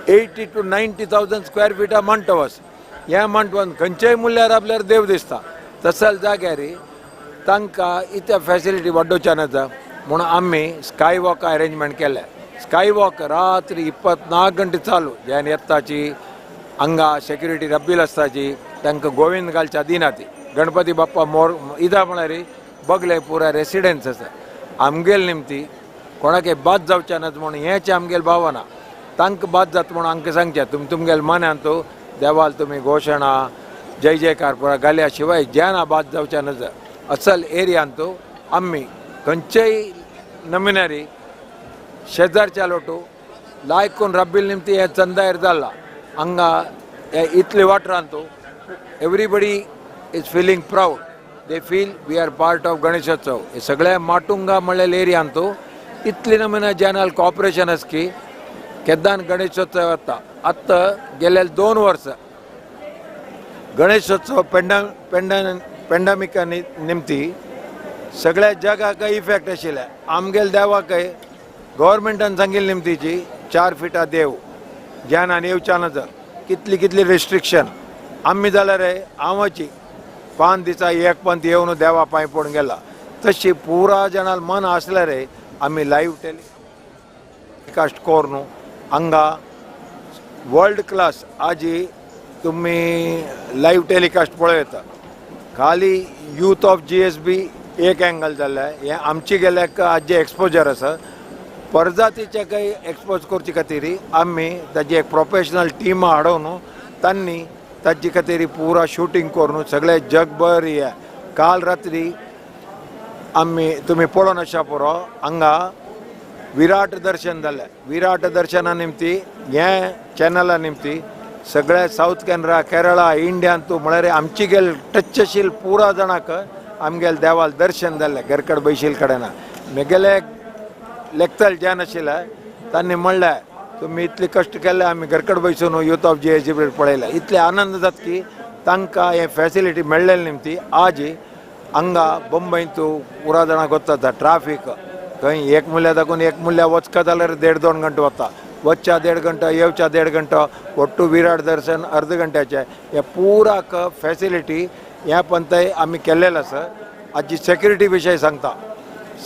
80 to 90,000 square फिटा मांडव आसा. ह्या मांडवान खंयच्याय मुल्यार आपल्यार देव दिसता. तसल्या जाग्यार तांकां इतल्या फॅसिलिटी वाडोवच्या नाता म्हूण आमी स्काय वॉक अरेंजमेंट केलें. स्काय वॉक रात्री 24 गंटे चालू. जेन्ना येताची हांगा सेक्युरिटी रब्बील आसताची तांकां गोविंद घालच्या दिना ती गणपती बाप्पा मोर इदा म्हळ्यार बगले पुरा रेसिडेंस आसा. आमगेल निमती कोणाक बाद जावचें नाच म्हूण हेंच आमगेल भावना. तांकां बाद जाता म्हूण आमकां सांगचें तुमी तुमगेल मनांत देवाल तुमी घोशणा जय जयकार पुरा घाल्या शिवाय ज्याना बाद जावचें नज. असल एरियांत आमी खंयचेय नमिनारी शेजारच्या लोटू लायकून रब्बील निमती हें चंदायर जाला हांगा हे इतले वाठारांत everybody is feeling proud. They feel we are part of Ganeshotsav. हे सगळ्या माटुंगा म्हणलेल्या एरियांत इतली नमुना जनरल कॉपरेशन आसा की केद्दान गणेशोत्सव येता. आतां गेले 2 वर्सां गणेशोत्सव पेंडमिका निमती सगळ्या जगाक इफेक्ट आशिल्ले. आमगेल देवाकय गव्हर्मेंटान सांगिल्ली निमतीची 4 फिटा देव ज्ञानान येवच्या नजर कितली कितली रिस्ट्रिक्शन. आमी जाल्यार हांवाची 5 दिसा एक पंत येवन देवा पांय पडून गेला. तशी पुरा जाणां मन आसल्यार आमी लायव्ह टेलिकास्ट करून हांगा वर्ल्ड क्लास आजी तुमी लायव्ह टेलिकास्ट पळयता. खाली यूथ ऑफ GSB एक एंगल जाल्लें हें आमची गेल्याक आज एक्सपोजर आसा. परजातीच्या काही एक्सपोज करचे खातीर आमी ताजी एक प्रोफेशनल टीम हाडोवन तांणी ताजे खातीर पुरा शुटींग करून सगळे जगभर हे काल रात्री आमी तुमी पळोवन आसा पुरो हांगा विराट दर्शन जालें. विराट दर्शना निमती हें चॅनला निमती सगळे सावथ कॅनरा केरळा इंडियांत म्हळ्यार आमची गेल टच्चशील पुरा जाणांक आमगेल देवाल दर्शन जालें घरकड बैशील कडेन. मेगेले लेखतल जे नाशिल्लें तांणी म्हणलें तुमी इतले कश्ट केले आमी घरकड बैसून यूथ ऑफ GSB पळयलें. इतले आनंद जाता की तांकां हें फॅसिलिटी मेळ्ळेली निमती आज हांगा बंबयंत पुरा जाणांक वता ट्राफीक थंय एक मुल्या दाखोवन एक मुल्या वचका जाल्यार 1.5-2 घंटो वता, वचच्या 1.5 घंटो येवच्या 1.5 घंटो, ಒಟ್ಟು विराट दर्शन अर्द घंट्याचे. हे पुराक फॅसिलिटी ह्या पंतय आमी केल्लेलं आसा. आजी सेक्युरिटी विशय सांगता.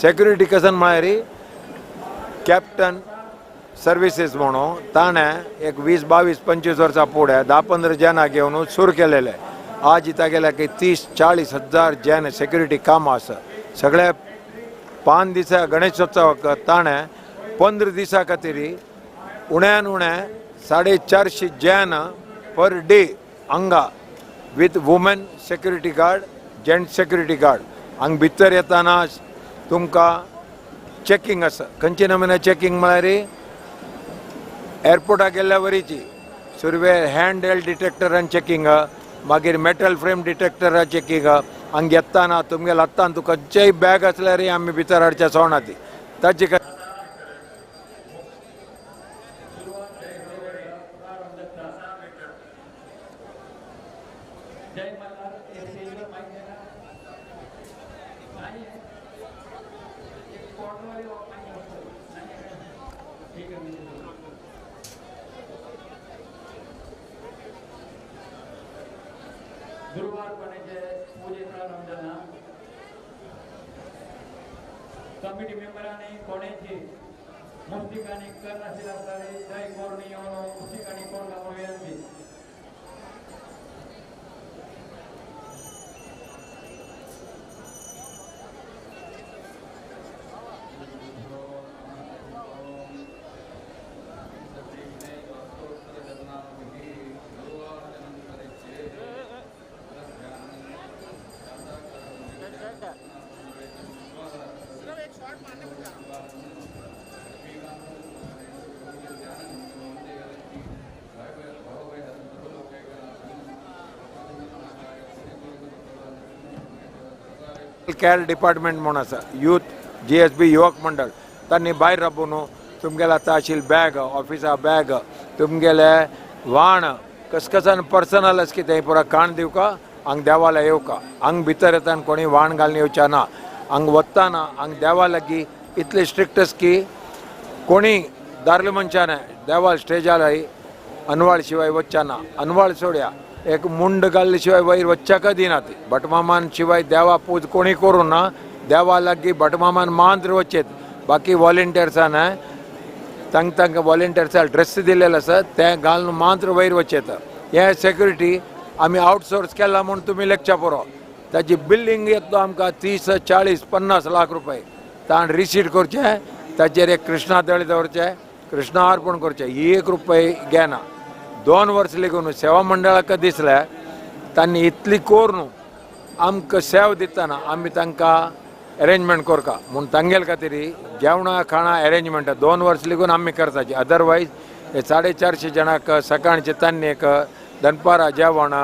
सेक्युरिटी कसन म्हळ्यार कॅप्टन सर्विसीस म्हणून ताणें एक 20, 22, 25 वर्सां फुडें 10-15 जाणां घेवन सुरू केलेले. आज तागेल्या 30-40 हजार जन सेक्युरिटी कामां आसा. सगळ्या 5 दिसा गणेशोत्सवाक ताणें 15 दिसां खातीर उण्यान उणें 450 जन पर डे हांगा with women security guard, gent security guard. हांगा भितर येताना तुमकां चॅकिंग आसा. खंयचे नमुने चॅकिंग म्हळ्यार एअरपोर्टाक गेल्ल्या वरीची सुरवे हँड हेल्ड डिटेक्टरान चॅकिंग, मागीर मेटल फ्रेम डिटेक्टरा चॅकिंग. हांगा येताना तुमगेल्या हातान तुका खंयचेय बॅग आसल्यार आमी भितर हाडच्या सोडना ती ताजे. कमिटी मेंबरांनी कोणाची मुस्तिकांनी करनाशिल्ले आसताले जय कोरणी येवन मुस्तिकांनी कोरला म्हणून विनंती. केअर डिपार्टमेंट म्हणून आसा यूथ GSB युवक मंडळ तांणी भायर राबोवन तुमगेले आतां आशिल्ले बॅग ऑफिसा बॅग तुमगेले वाण कसकसान पर्सनल आसा की थंय पुरा काण दिवका हांगा देवाला येवका. हांगा भितर येताना कोणी वाण घालून येवच्या ना. हांगा वतना हांगा देवा लागीं इतले स्ट्रिक्ट आसा की कोणी दारले मनशान देवाल स्टेजार अनवाळ शिवाय वचच्या ना. अनवाळ सोड्या एक मुंड घाल्ले शिवाय वयर वच्च्याक दिना ती. भटमामान शिवाय देवा पूज कोणी करूं ना. देवा लागीं भटमामान मात्र वचेत. बाकी वॉलेंटियर्सान तांकां तांकां वॉलेंटियर्साक ड्रेस दिलेले आसा तें घालून मात्र वयर वचेत. हे सेक्युरिटी आमी आउटसोर्स केला म्हूण तुमी लेखच्या पुरो. ताची बिल्डींग येतलो आमकां 30, 40, 50 लाख रुपये ताण रिसीट करचें ताचेर एक कृष्णा दळी दवरचें कृष्णा अर्पण करचें 1 रुपये घेना. 2 वर्स लेगून सेवा मंडळाक दिसलें तांणी इतली करून आमकां सेवा दितना आमी तांकां अरेंजमेंट करता म्हूण तांगेले खातीर जेवणां खाणां अरेंजमेंट 2 वर्स लेगून आमी करताची. अदरवायज हे 450 जाणांक सकाळचे तान्नेक दनपारां जेवण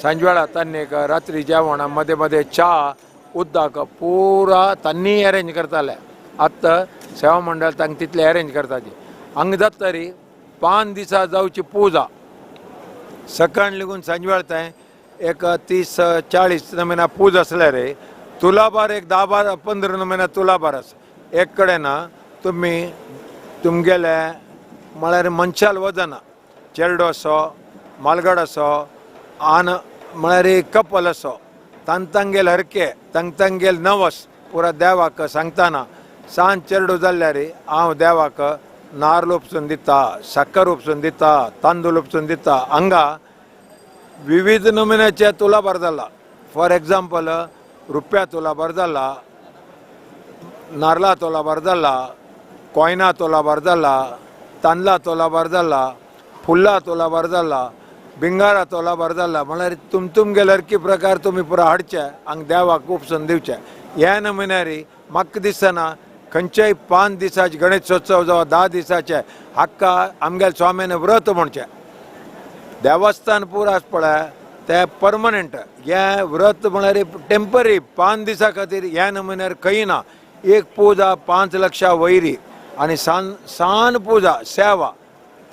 सांजवेळा तान्नेक रात्री जेवण मदें मदें च्या उदक पुरा तांणी अरेंज करताले. आतां सेवा मंडळ तांकां तितलें अरेंज करताची. हांगा जाता तरी 5 दिसां जावची पुजा सकाळ लेगून सांजवेळ थंय एक 30, 40 नमुना पूज आसल्यार रे तुलाभार एक 10, 12, 15 नमुना तुलाभार आसा. एक कडेन तुमी तुमगेले म्हळ्यार मनशाल वजना चेरडो असो मालगड असो आन म्हळ्यार कपल असो तांगेल हरके तांगेल नवस पुरा देवाक सांगतना सांज चेरडो जाल्यार हांव देवाक नारल उपसून दिता साकर उपसून दिता तांदूळ उपसून दिता. हांगा विविध नमुन्याचे तुलाभार जाला. फॉर एग्जाम्पल रुपया तुलाभार जाला, नारला तोलाभार जाला, कॉयना तोलाभार जाला, तांदळा तोलाभार जाला, फुल्ला तोलाभार जाला, बिंगारा तोलाभार जाला. म्हळ्यार तुमगेले हरकी प्रकार तुमी पुरा हाडचे हांगा देवाक उपसून दिवचे. ह्या नमुन्यारी म्हाका दिसना खंयच्याय 5 दिसाचे गणेशोत्सव जावं 10 दिसाचे हाका आमगेले स्वाम्यान व्रत म्हणचें. देवस्थान पुरा आसा पळय ते परमनंट हें व्रत म्हळ्यार टेंपररी 5 दिसां खातीर ह्या नमुन्यार खंय ना. एक पुजा 5 लक्षा वयरी आनी सान पुजा सेवा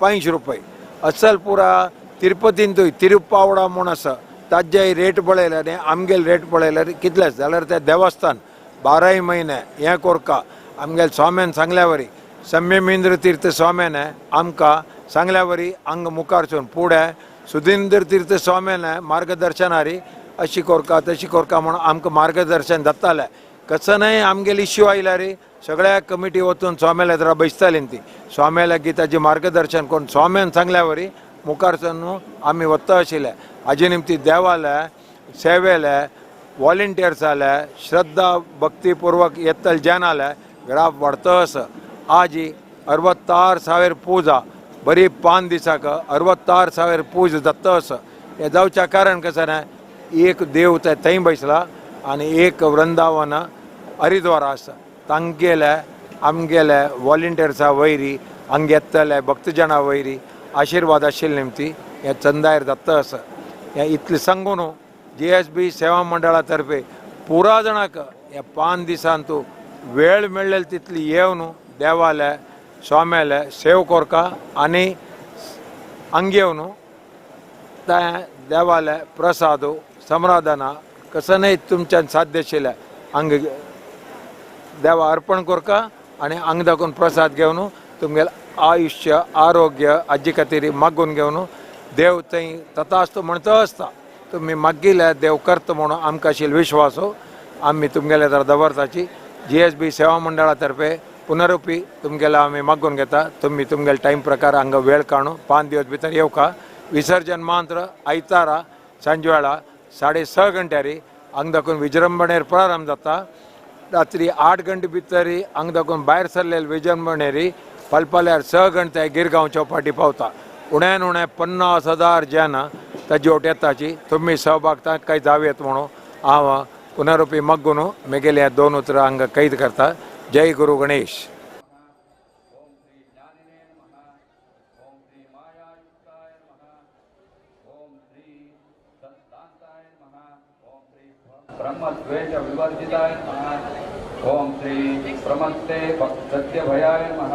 5 रुपये. असल पुरा तिरुपतींतूय तिरुपावडा म्हूण आसा ताजे रेट पळयल्यार आमगेले रेट पळयल्यार कितले आसा जाल्यार ते देवस्थान 12 म्हयने हें कोरका आमगेले स्वाम्यान सांगल्या वरी संयमेंद्र तीर्थ स्वाम्यान आमकां सांगल्या वरी हांगा मुखार सून फुडें सुधींद्र तीर्थ स्वाम्यान मार्गदर्शनारी अशी कोरका तशी कोरका म्हणून आमकां मार्गदर्शन जातालें. कसं न्हय आमगेले इश्यू आयल्यार सगळ्या कमिटी वचून स्वाम्याल्या थंय बसताली ती स्वाम्या लागीं ताजें मार्गदर्शन करून स्वाम्यान सांगल्या वरी मुखार सून आमी वता आशिल्ले. हाजे निमती देवाले सेवेले वॉलंटियर्स आले श्रद्धा भक्तीपूर्वक येतले जनाले ग्राफ वाडता आसा. आज 66,000 पुजा बरी 5 दिसाक 66,000 पूज जाता आसा. हें जावच्या कारण कशें न्हय एक देव थंय बसला आनी एक वृंदावन हरिद्वार आसा. तांगेले आमगेले वॉलंटियर्सा वयरी हांगा येतले भक्तजनां वयरी आशिर्वाद आशिल्ले निमती हें चंदायर जाता आसा. हें इतलें सांगून GSB सेवा मंडळा तर्फे पुरा जाणांक ह्या 5 दिसांतू वेळ मेळ्ळेल तितली येवन देवाले स्वाम्याले सेव कोरका आनी हांगा येवन त्या देवाले प्रसाद समाधाना कसं न्हय तुमच्यान साध्य आशिल्लें हांगा देवा अर्पण कोरका आनी हांगा दाखोवन प्रसाद घेवन तुमगेलें आयुश्य आरोग्य हाजे खातीर मागून घेवन देव थंय तथास्तु म्हणता आसता तुमी मागिल्ले देव करता म्हणून आमकां आशिल्लो विश्वास आमी तुमगेले तर दवरताची. GSB सेवा मंडळा तर्फे पुनरुपी तुमगेले आमी मागून घेता तुमी तुमगेले टायम प्रकार हांगा वेळ काडून 5 दिवस भितर येवका. विसर्जन मात्र आयतारा सांजवेळा 6:30 गंट्यारी हांगा दाखोवन विजृंभणेर प्रारंभ जाता. रात्री 8 गंटे भितर हांगा दाखोवन भायर सरलेले विजृंभणेरी पलपल्यार 6 गंटे गिरगांव चौपाटी पावता. उण्यान उणें 50,000 जन ताजे वट येताची. तुमी सहभाग तांकां जावं येत म्हणून हांव पुनरुपी मागून मेगेले 2 उतरां हांगा कैद करता. जय गुरु गणेश. ब्रह्मद्वेष विवर्जिताय नमः. ओम श्री प्रमत्ते सत्यभयाय नमः.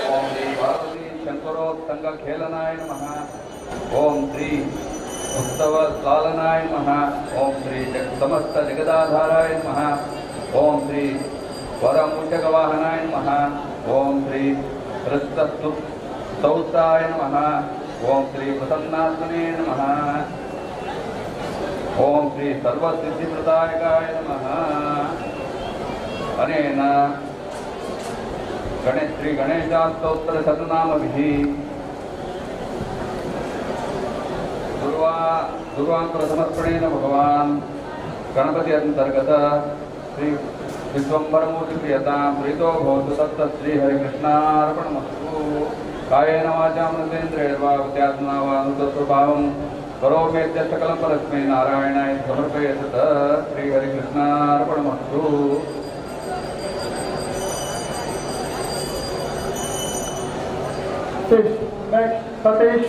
ओम श्री पार्वती शंकरोत्तंगखेलनाय नमः. ओम श्री उत्सव लालनाय नमः. ओम श्री समस्त जगदाधाराय नमः. ओम श्री वरमूषकवाहनाय नमः. ओम श्री हृत्सौताय नमः. ओम श्री प्रसन्नात्मने नमः. ओम श्री सर्वसिद्धिप्रदायकाय नमः. अनेन श्री गणेशास्तोत्रशतनामभिः दुर्वांकुर समर्पणेन भगवान गणपति अंतर्गत श्री विश्वंभरमूर्ति प्रियतां प्रीतो भवतु तत्तत् श्री हरिकृष्णार्पणमस्तु। कायेन वाचा मनसेन्द्रियैर्वा बुद्ध्यात्मना वा अनुतस्वभावं करोमि यत् सकलं परस्मै नारायणाय समर्पये तत् श्री हरिकृष्णार्पणमस्तु। सतीश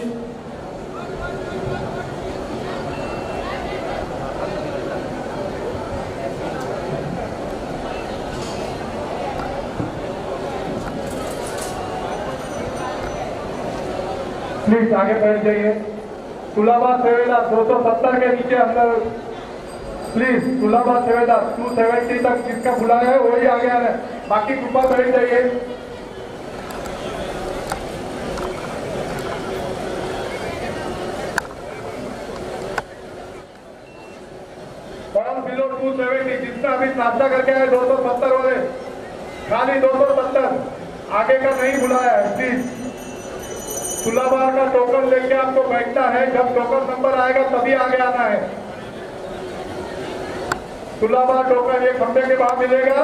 प्लीज आगे बढ़ जाइए। तुलाबा सेवेदार 270 के नीचे अंदर प्लीज। तुलाबा सेवेदार 270 तक जिसका बुलाया है वही आगे आना है, बाकी कृपा बैठ जाइए। बिलो 270 जिसका अभी नाश्ता करके आए 270 वाले, खाली 270 आगे का नहीं बुलाया है प्लीज। तुलाबार का टोकन लेके आपको बैठना है, जब टोकन नंबर आएगा तभी आगे आना है। तुलाबार टोकन ये खंबे के बाद मिलेगा।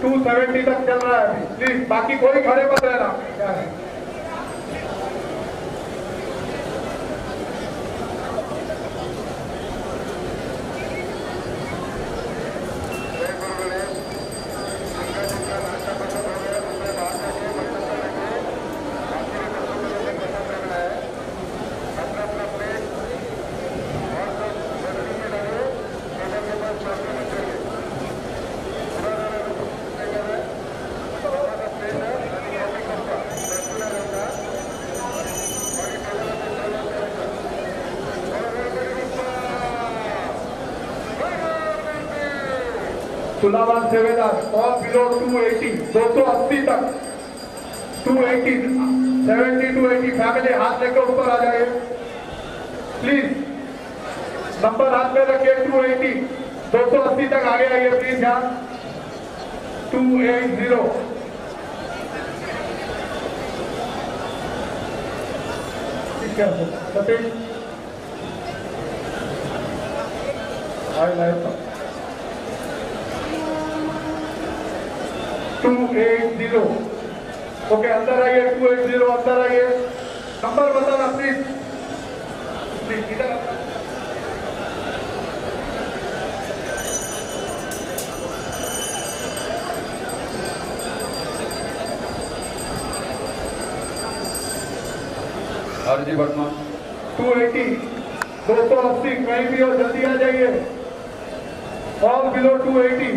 270 तक चल रहा है अभी प्लीज, बाकी कोई खड़े मत रहना। क्या है तुलाबाद सेवेदार ऑल बिलो 280 280 तक 280 70 280 फैमिली हाथ लेकर ऊपर आ जाइए प्लीज। नंबर हाथ में रखिए 280 280 तक आगे आइए प्लीज। यहाँ 280 ठीक है सतीश आई लाइफ 280 ओके अंदर आइए। 280 अंदर आइए, नंबर बताना प्लीज प्लीज इधर। अर्जी वर्मा 280 280 कहीं भी हो जल्दी आ जाइए। ऑल बिलो 280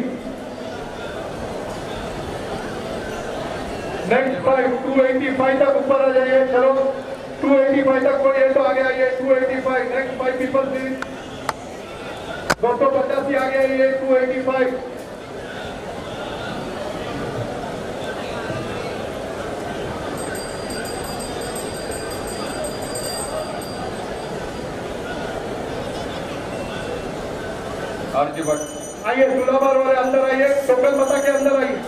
नेक्स्ट 5 285 तक ऊपर आ जाइए। चलो 285 तक कोई है तो आगे आइए। 285 नेक्स्ट 5 पीपल प्लीज। 285 आगे आइए। 285 अर्जी भट्ट आइए। तुलाबार वाले अंदर आइए, टोकन बता के अंदर आइए।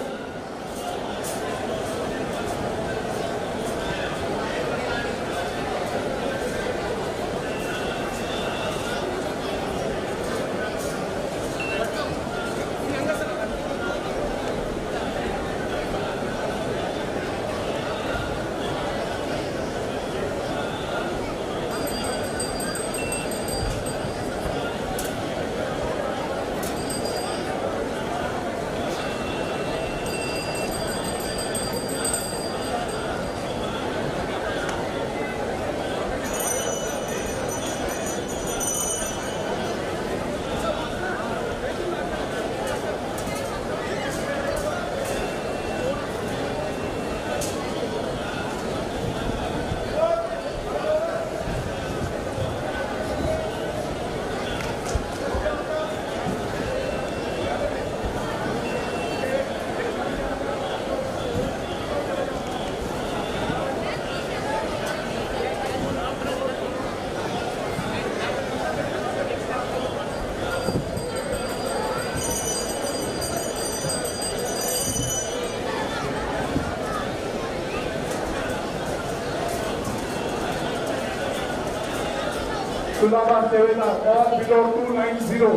Tulaba सेवेदार ऑल बिलो 290,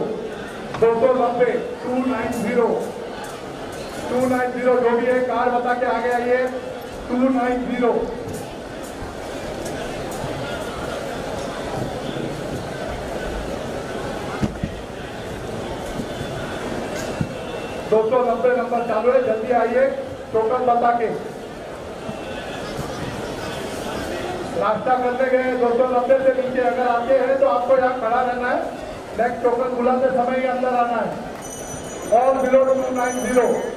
290, 290, 290 जो भी है कार बता के आगे आइए। 290। 290 नंबर चालू है, जल्दी आइए टोकन बता के। नाश्ता करने गए 290 से नीचे अगर आते हैं तो आपको यहाँ खड़ा रहना है, नेक्स्ट टोकन बुलाते समय ही अंदर आना है। और बिलो 290।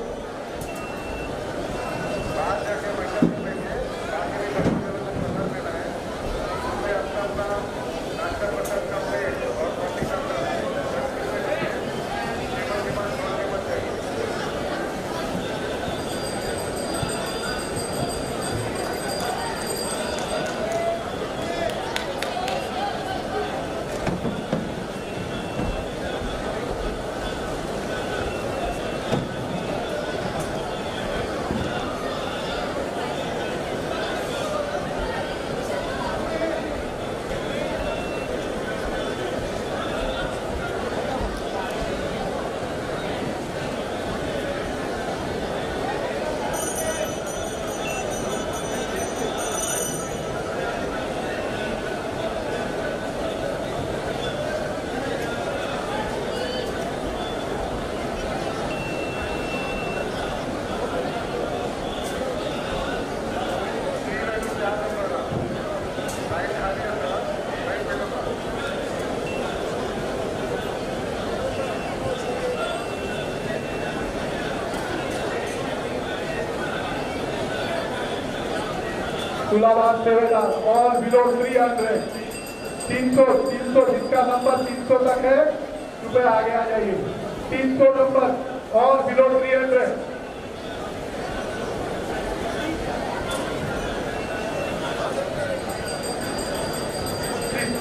तुलाबाद सेवेदार ऑल बिलो 300, 300, 300 जिसका नंबर 300 तक है कृपया आगे आ जाइए। 300 नंबर ऑल बिलो 300।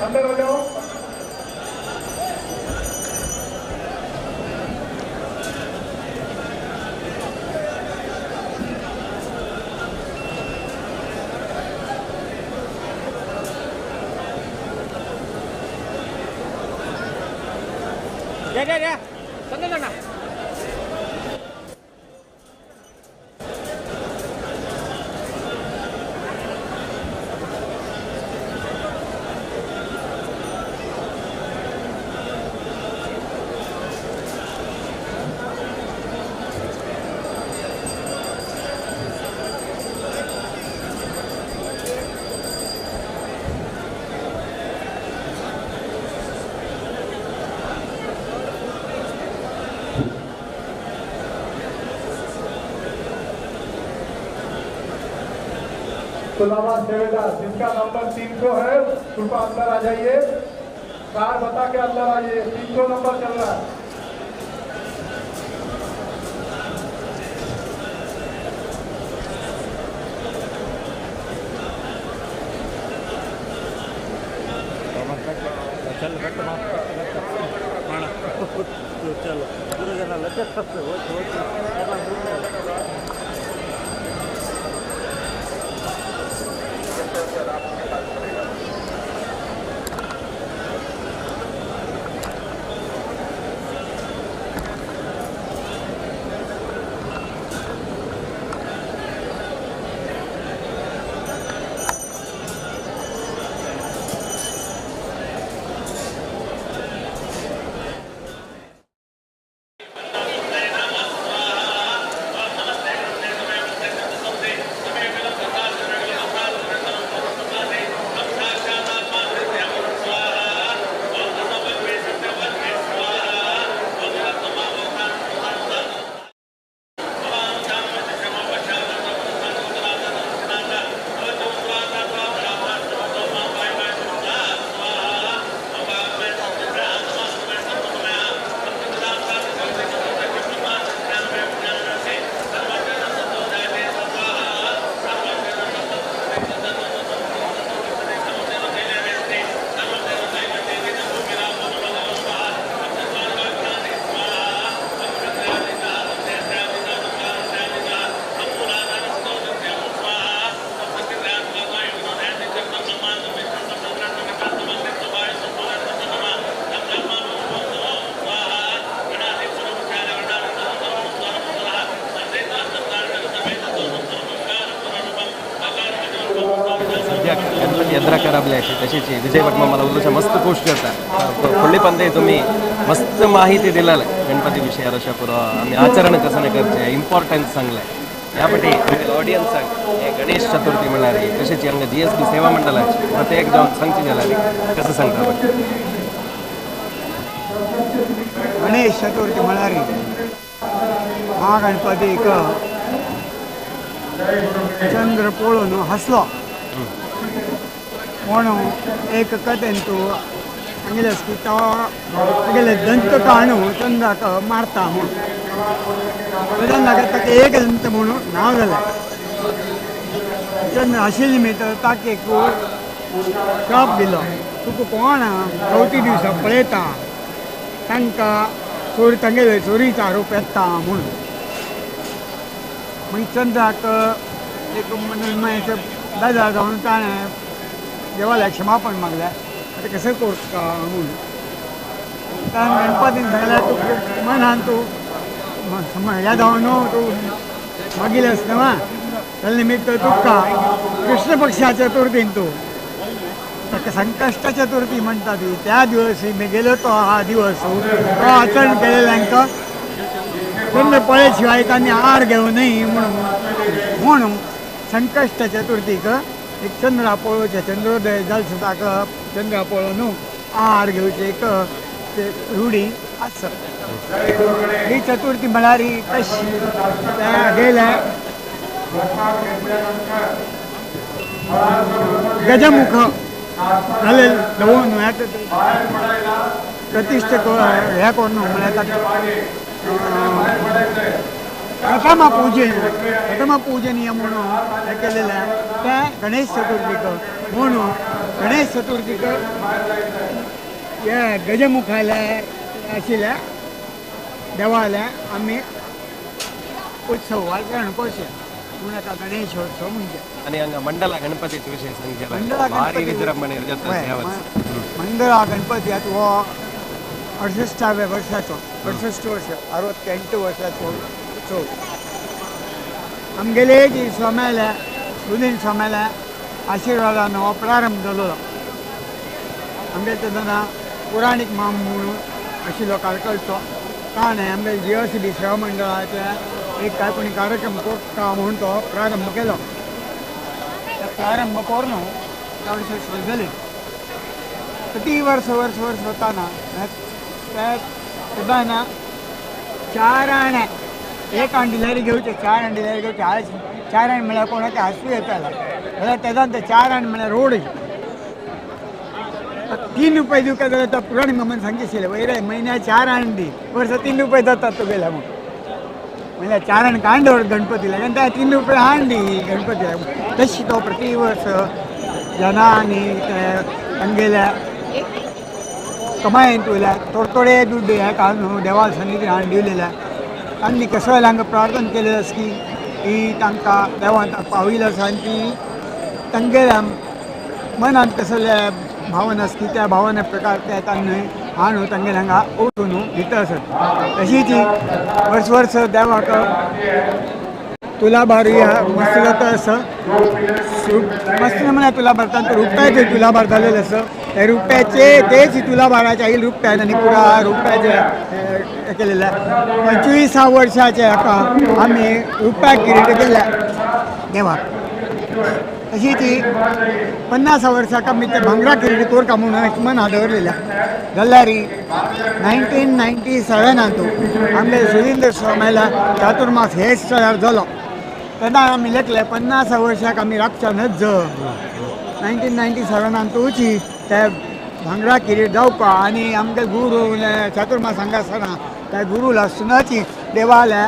अंदर हो जाओ। तुलाबाद सेवेदार जिसका नंबर 300 है कृपया अंदर आ जाइए, कार बता के अंदर आइए। 300 नंबर चल रहा है। यद्रा कराबल्याची तशीच विजय भट मामाला उल्लूच्या मस्त खुश करता फुडले पंदे तुम्ही मस्त माहिती दिलाल गणपती विषय अशा पुरो आम्ही आचरण कसं करचे इम्पॉर्टन्स सांगलाय यापटी ऑडियन्साक हे गणेश चतुर्थी म्हणल्यार तशेंच हांगा GSB सेवा मंडळाची प्रत्येक जावन सांगची जाल्यार कसं सांगता? गणेश चतुर्थी म्हळ्यार हा गणपतीक चंद्र पळोवन हसलो म्हणून एक कथेन तूं सांगिल्लें की तो तागेले दंत काडून चंद्राक मारता म्हूण तेन्ना ताका एक दंत म्हणून नांव जालें. चंद्र आशिल्ले निमित्त ताका एक श्राप दिलो, तुका कोण चवथी दिवसा पळयता तांकां चोरी तांगेले चोरीचो आरोप येता म्हणून. मागीर चंद्राक एक मागीर बेजार जावन ताणें देवाला क्षमापण मागलें, आतां कशें करता म्हणून. ताणें गणपतीन सांगलें, तूं मनान तूं ह्या जावन तूं मागिल्लें आसता न्हू, तेजे निमित्त तुका कृष्ण पक्षा चतुर्थीन तूं ताका संकश्ट चतुर्थी म्हणटा ती, त्या दिवस मेगेलो तो हा दिवस तो आचरण केलेल्यांक चंद्र पळय शिवाय तांणी आर घेवं नये म्हणून म्हणून संकश्ट चतुर्थीक एक चंद्रा पळोवचें, चंद्रोदय जाल ताका चंद्रा पळोवन आर घेवचें एक रुढी आसा. ही चतुर्थी म्हळ्यार कशी त्या गेल्या गजमुख जाले दवरून प्रतिश्ठ ह्या करून म्हळ्यार प्रथमा पूजन प्रथमा पूजनीय म्हणून हें केलेलें तें गणेश चतुर्थीक म्हणून गणेश चतुर्थीक हे गजमुखाले आशिल्ल्या देवाले आमी उत्सव आचरण करचे म्हणून ताका गणेशोत्सव म्हणजे. आनी हांगा मंडला गणपतीचो विशय सांगचे मंडळा भारी विजृंभणे जाता ह्या वर्सा. मंडळा गणपती आतां हो 68व्या वर्साचो, 68 वर्स, 68 वर्साचो उत्सव. आमगेले जी स्वाम्याल्या सुदीन स्वाम्याल्या आशिर्वादान हो प्रारंभ जालो. आमगे तेन्ना पुराणीक माम म्हणून आशिल्लो काळकळचो, ताणें आमगे GSB सेवा मंडळाचे एक काय कोणी कार्यक्रम करता म्हणून तो प्रारंभ केलो. प्रारंभ करून 68 वर्स जाली. प्रति वर्स वर्स वर्स वताना तेन्ना 4 आणे एक आण डिलेवरी घेवचे, 4 आण डिलेवरी घेवचे. आज 4 आण म्हळ्यार कोणाक हांसू येतालें जाल्यार तेन्ना ते 4 आण म्हळ्यार रोड 3 रुपये दिवका जाल्यार तो पुराणी मामान सांगचे आशिल्लें, वयर म्हयन्या 4 आण दी, वर्सा 3 रुपये जातात तुगेले म्हूण. म्हणल्यार 4 आण काण दवर गणपतीला आनी त्या 3 रुपये हाण दी गणपतीला. तशी तो प्रति वर्स जनांनी ते तांगेल्या कमायेन तुयल्या थोडे थोडे दुड्ड हे काडून देवा सन्निधी हाडून दिवलेले. आनी कसो हांगा प्रार्थना केलेली आसा की ही तांकां देवान पावयले आसा आनी ती तांगेल्या मनांत कसले भावना आसा की त्या भावना प्रकार ते तांणी हाडून तांगेले हांगा उठून दिता आसत. तशीच वर्स वर्स देवाक तुलाभार मस्त जाता आसा. मस्त म्हळ्यार तुलाभार तांकां रुपयाचे तुलाभार जालेले आसा. त्या रुपयाचे तेच तुलाभाराचे आयल रुपयान आनी पुरा रुपयाचे केलेले. 25 वर्साचे हाका आमी रुपया किरीट केल्या देवाक. तशी ती 50 वर्साक आमी ते भांगरा किरीट कोरका म्हणून एक मना दवरलेल्या. जाल्यार 1997 आमगे सुरेंद्र स्वाम्याला चातुर्मास हेच तयार जालो तेन्ना आमी लेखले 50 वर्साक आमी राखच्या नज. 1997 ते भांगरा किरीट जावपा आनी आमगे गुरू चातुर्मास हांगा आसतना त्या गुरूला सुनाची देवाल्या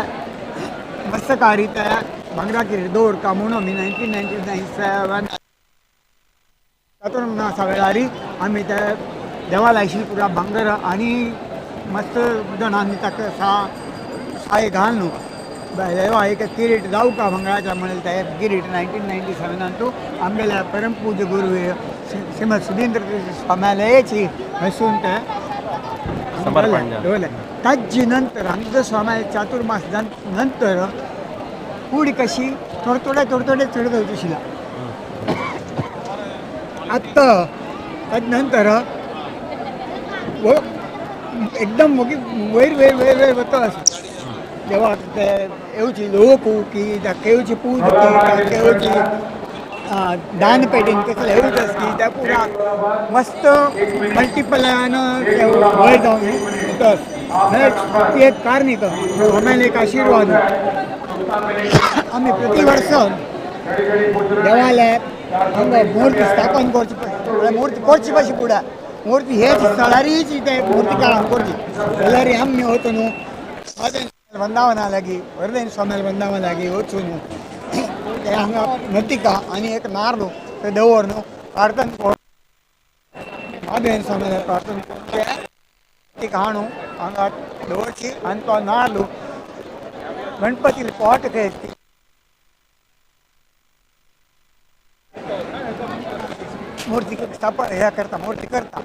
मस्तकारी त्या भांगरा किरीट दवरता म्हणून आमी 1997 चातुर्मासा वेळार आमी त्या देवाला आशिल्ली पुरा भांगर आनी मस्त जाणांनी ताका साय घालून देवा एक किरीट जावका भांगराच्या म्हणलें ते किरीट 1997 आमगेल्या परमपूज्य गुरू श्रीमद सुधींद्र स्वाम्यालयाची हसून ते दवरलें. ताजे नंतर आमच्या स्वाम्या चातुर्मास नंतर कूड कशी थोडे थोडे थोडे थोडे चड जावची आशिल्ली. आत्ता तदनंतर एकदम वयर वयर वयर वयर वता आसा देवाक ते येवची लोक की दाखोवची पूज की दाखोवची दान पेटीन कसले येवच आसली त्या पुरा मस्त मल्टिपलान वयर जावन वता आसता. ती एक कार्निक स्वाम्याले एक आशिर्वाद. आमी प्रति वर्स देवाले हांगा मूर्ती स्थापन करची, मूर्ती करची कशी फुडें मूर्ती हेच स्थळारीच ते मूर्ती काळान करची जाल्यार आमी वचून न्हू वृंदावना लागीं वरदेन स्वाम्याल वृंदावन लागीं वचून ते हांगा नतिका आनी एक नार्ल ते दवर न्हू प्रार्थना करून महादेवन स्वाम्याला प्रार्थना करून ते नतिका हाणू हांगा दवरची आनी तो नार्ल गणपती पोट खेळची. मूर्ती स्थापन ह्या करता मूर्ती करता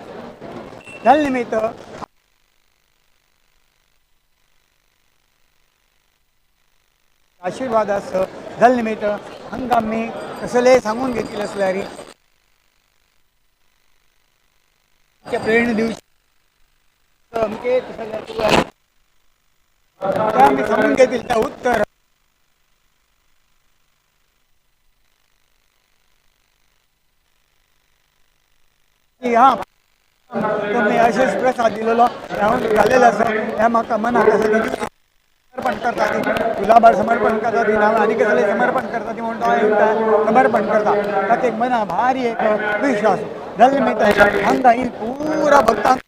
जाले निमित्त आशीर्वाद आसा जाले निमित्त हांगा आमी कसलेय सांगून घेतले आसल्यार प्रेरणा दिवची अमके आमी सांगून घेतले त्या उत्तर हां तुमी अशेंच प्रसाद दिलेलो घालेलो आसा हें म्हाका मनाक आसा समर्पण करता ती गुलाबार समर्पण करता ती नांव आनी कसलें समर्पण करता ती म्हणून हांव समर्पण करता ताका एक मना भारी एक विश्वास जाले निमित्त हांगा येईल पुरा भक्तांक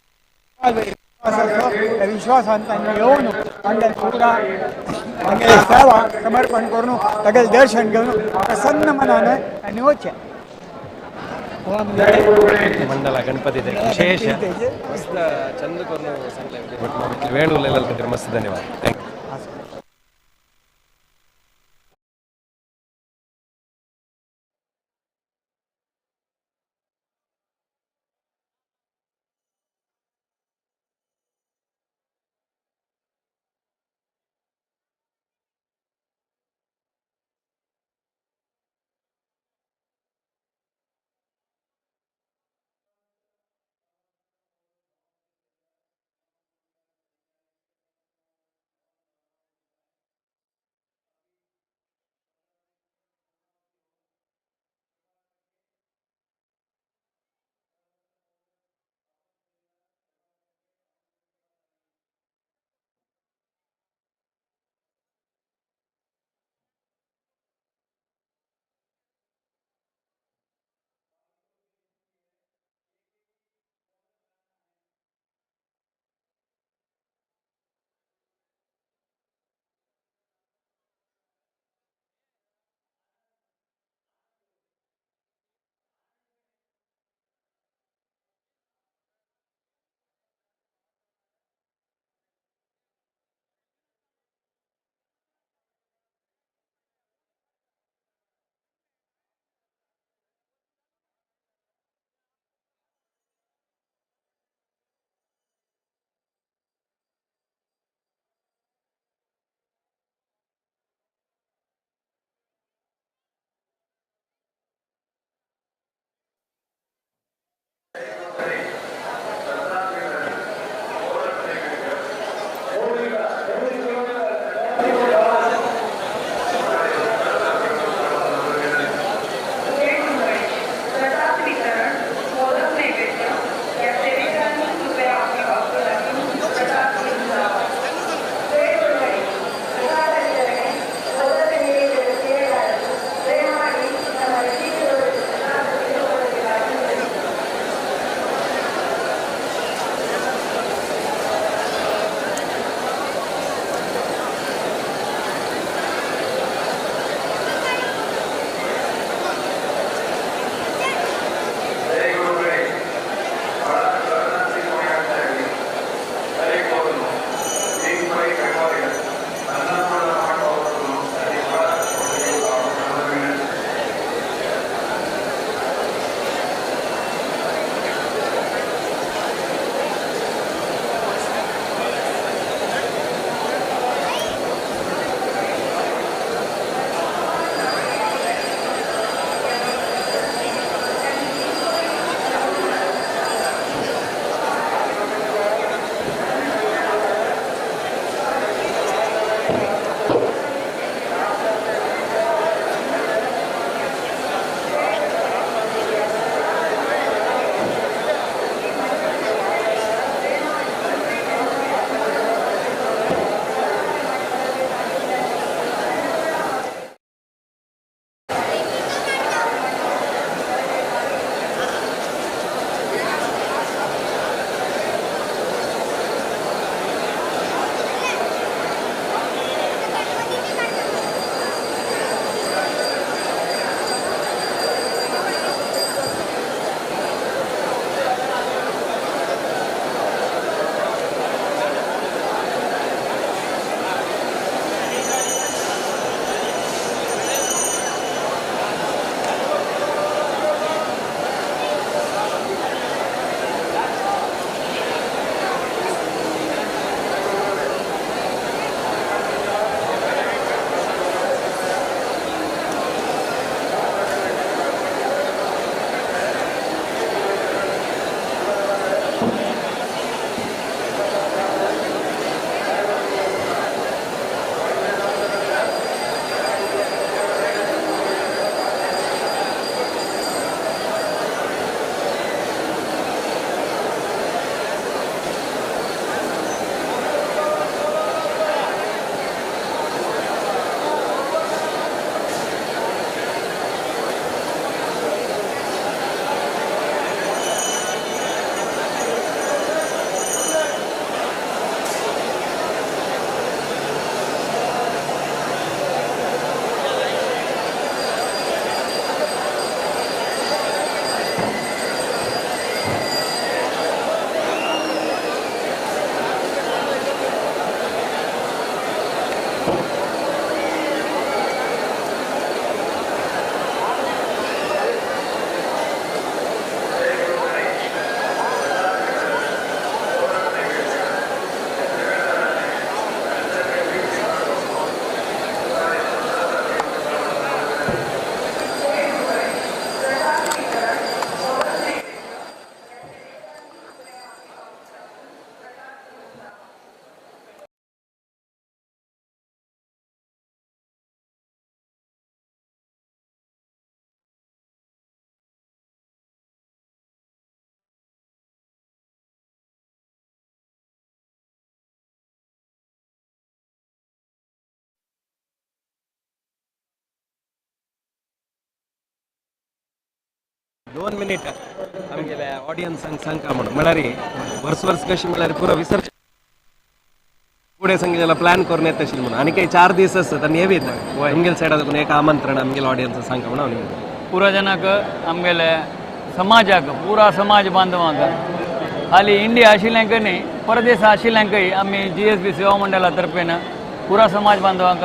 विश्वास आसा त्या विश्वासान तांणी येवन हांगा पुरा हांगेले सेवा समर्पण करून तागेलें दर्शन घेवन प्रसन्न मनान आनी वचचें. मंडला गणपती विशेष मस्त चंद करून सांगले वेळ उरलेला खातीर मस्त धन्यवाद. Thank you. 2 मिनिट आमगेल्या ऑडियन्सांक सांगका म्हणून म्हळ्यार वर्स वर्स कशी म्हळ्यार पुरो विसर्जन फुडें सांगितलं प्लॅन करून येता आशिल्लें म्हणून आनी काही 4 दीस आसतात आनी हे येता आमगेले सायडा एक आमंत्रण आमगेले ऑडियन्स सांगका म्हणून हांव पुरा जनाक आमगेले समाजाक पुरा समाज बांधवांक खाली इंडिया आशिल्ल्यांक न्ही परदेश आशिल्ल्यांकय आमी GSB सेवा मंडळा तर्फेन पुरा समाज बांधवांक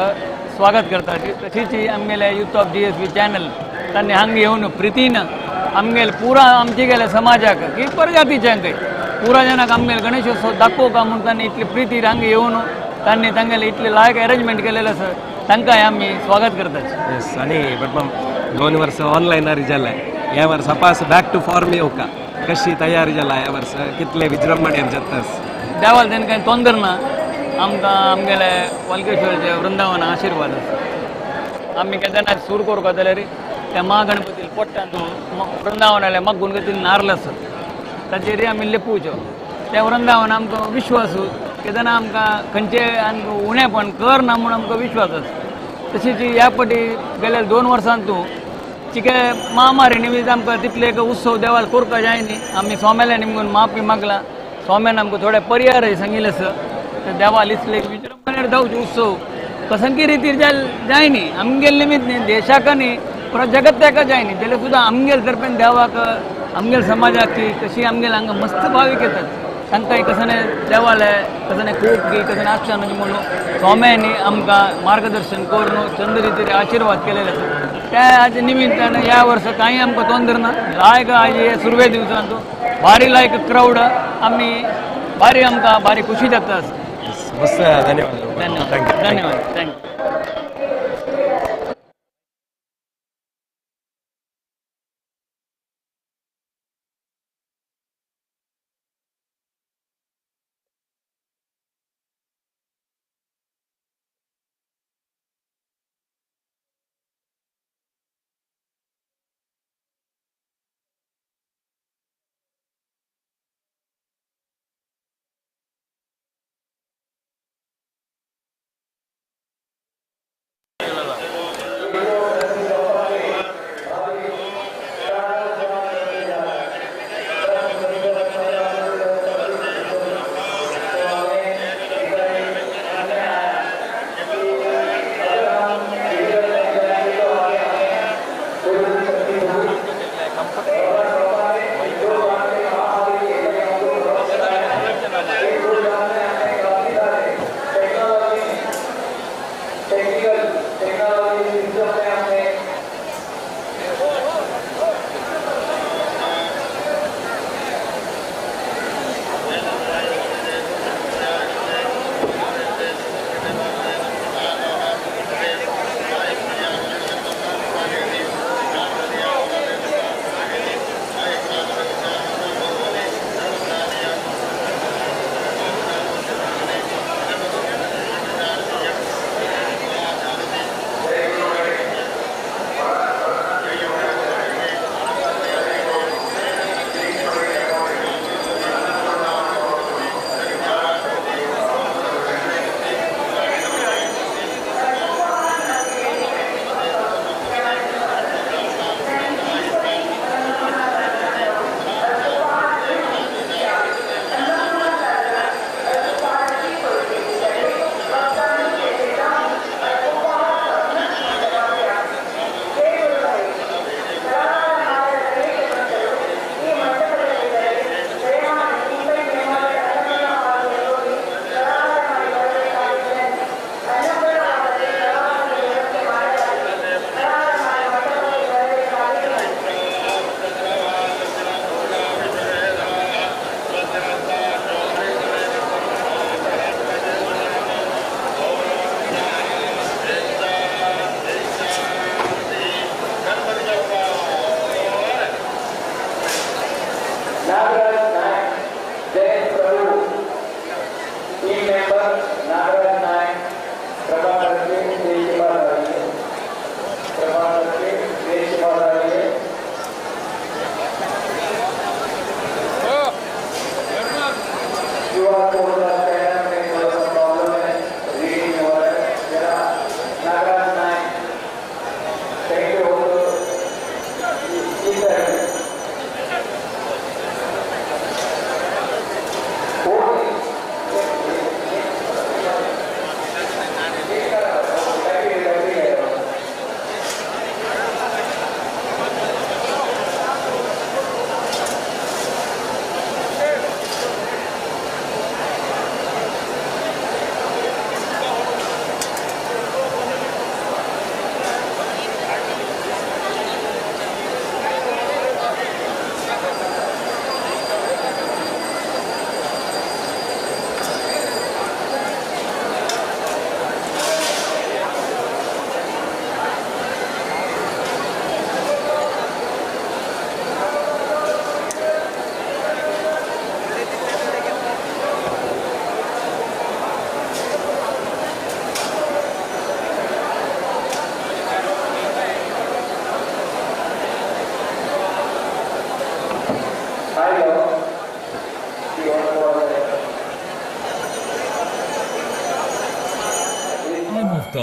स्वागत करतात. तशीच आमगेले युथ ऑफ GSB channel तांणी हांगा येवन प्रितीन आमगेले पुरा आमचे गेले समाजाक की परजातीच्यांकय पुरा जनाक आमगेले गणेशोत्सव दाखोवका म्हूण तांणी इतली प्रिती हांगा येवन तांणी तांगेले इतले लायक अरेंजमेंट केलेलें आसा तांकांय आमी स्वागत करतात. येस आनी बट 2 वर्स ऑनलायनार जालें ह्या वर्सा पास बॅक टू फॉर्म येवका कशी तयारी जाला ह्या वर्सा कितले विजृंभणेर जाता देवाल तेन्ना कांय तोंदर ना आमकां आमगेले वालकेश्वरचे वृंदावन आशिर्वाद आसा. आमी केन्ना सूर करपा जाल्यार त्या महागणपती पोट्टान वृंदावनाले मागून गतीन नारल आसा ताचेर आमी लेपुवच्यो त्या वृंदावन आमकां विश्वास केन्ना आमकां खंयचे आमकां उणेपण कर ना म्हूण आमकां विश्वास आसा. तशीच ह्या फावटी गेल्या 2 वर्सांतू चिके महामारी निमित्त आमकां तितले एक उत्सव देवाल करपाक जाय न्ही आमी स्वाम्याल्या निमगून माफी मागला स्वाम्यान आमकां थोडे परिहार सांगिल्ले आसा ते देवाल इतले विजृंभणेर जावचे उत्सव कसंकी रितीर जाय न्ही आमगेले निमित्त न्ही देशाक न्ही पुरा जगत्याक जाय न्ही जाल्यार सुद्दां आमगेले तर्फेन देवाक आमगेले समाजाक की कशी आमगेले हांगा मस्त भावीक येतात तांकां कसने देवाले कसने खूब की कसने आक्षान म्हणून स्वाम्यांनी आमकां मार्गदर्शन करून चंद रितीर आशिर्वाद केलेले आसा. त्या आज निमित्तान ह्या वर्सा कांय आमकां तोंदर ना लायक आज हे सुरवे दिवसांत भारी लायक क्रावड आमी भारी आमकां भारी खुशी जाता. मस्त धन्यवाद धन्यवाद धन्यवाद thank you.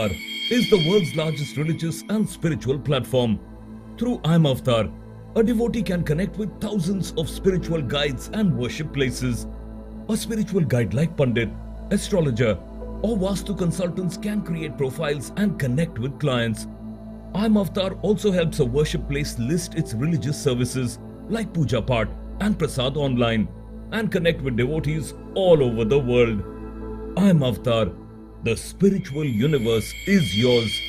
Avatar is the world's largest religious and spiritual platform. Through I'm Avatar, a devotee can connect with thousands of spiritual guides and worship places. A spiritual guide like Pandit, astrologer, or Vastu consultants can create profiles and connect with clients. I'm Avatar also helps a worship place list its religious services like Puja Part and Prasad online and connect with devotees all over the world. I'm Avatar. The spiritual universe is yours.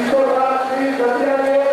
307 30 जल्दी आइए।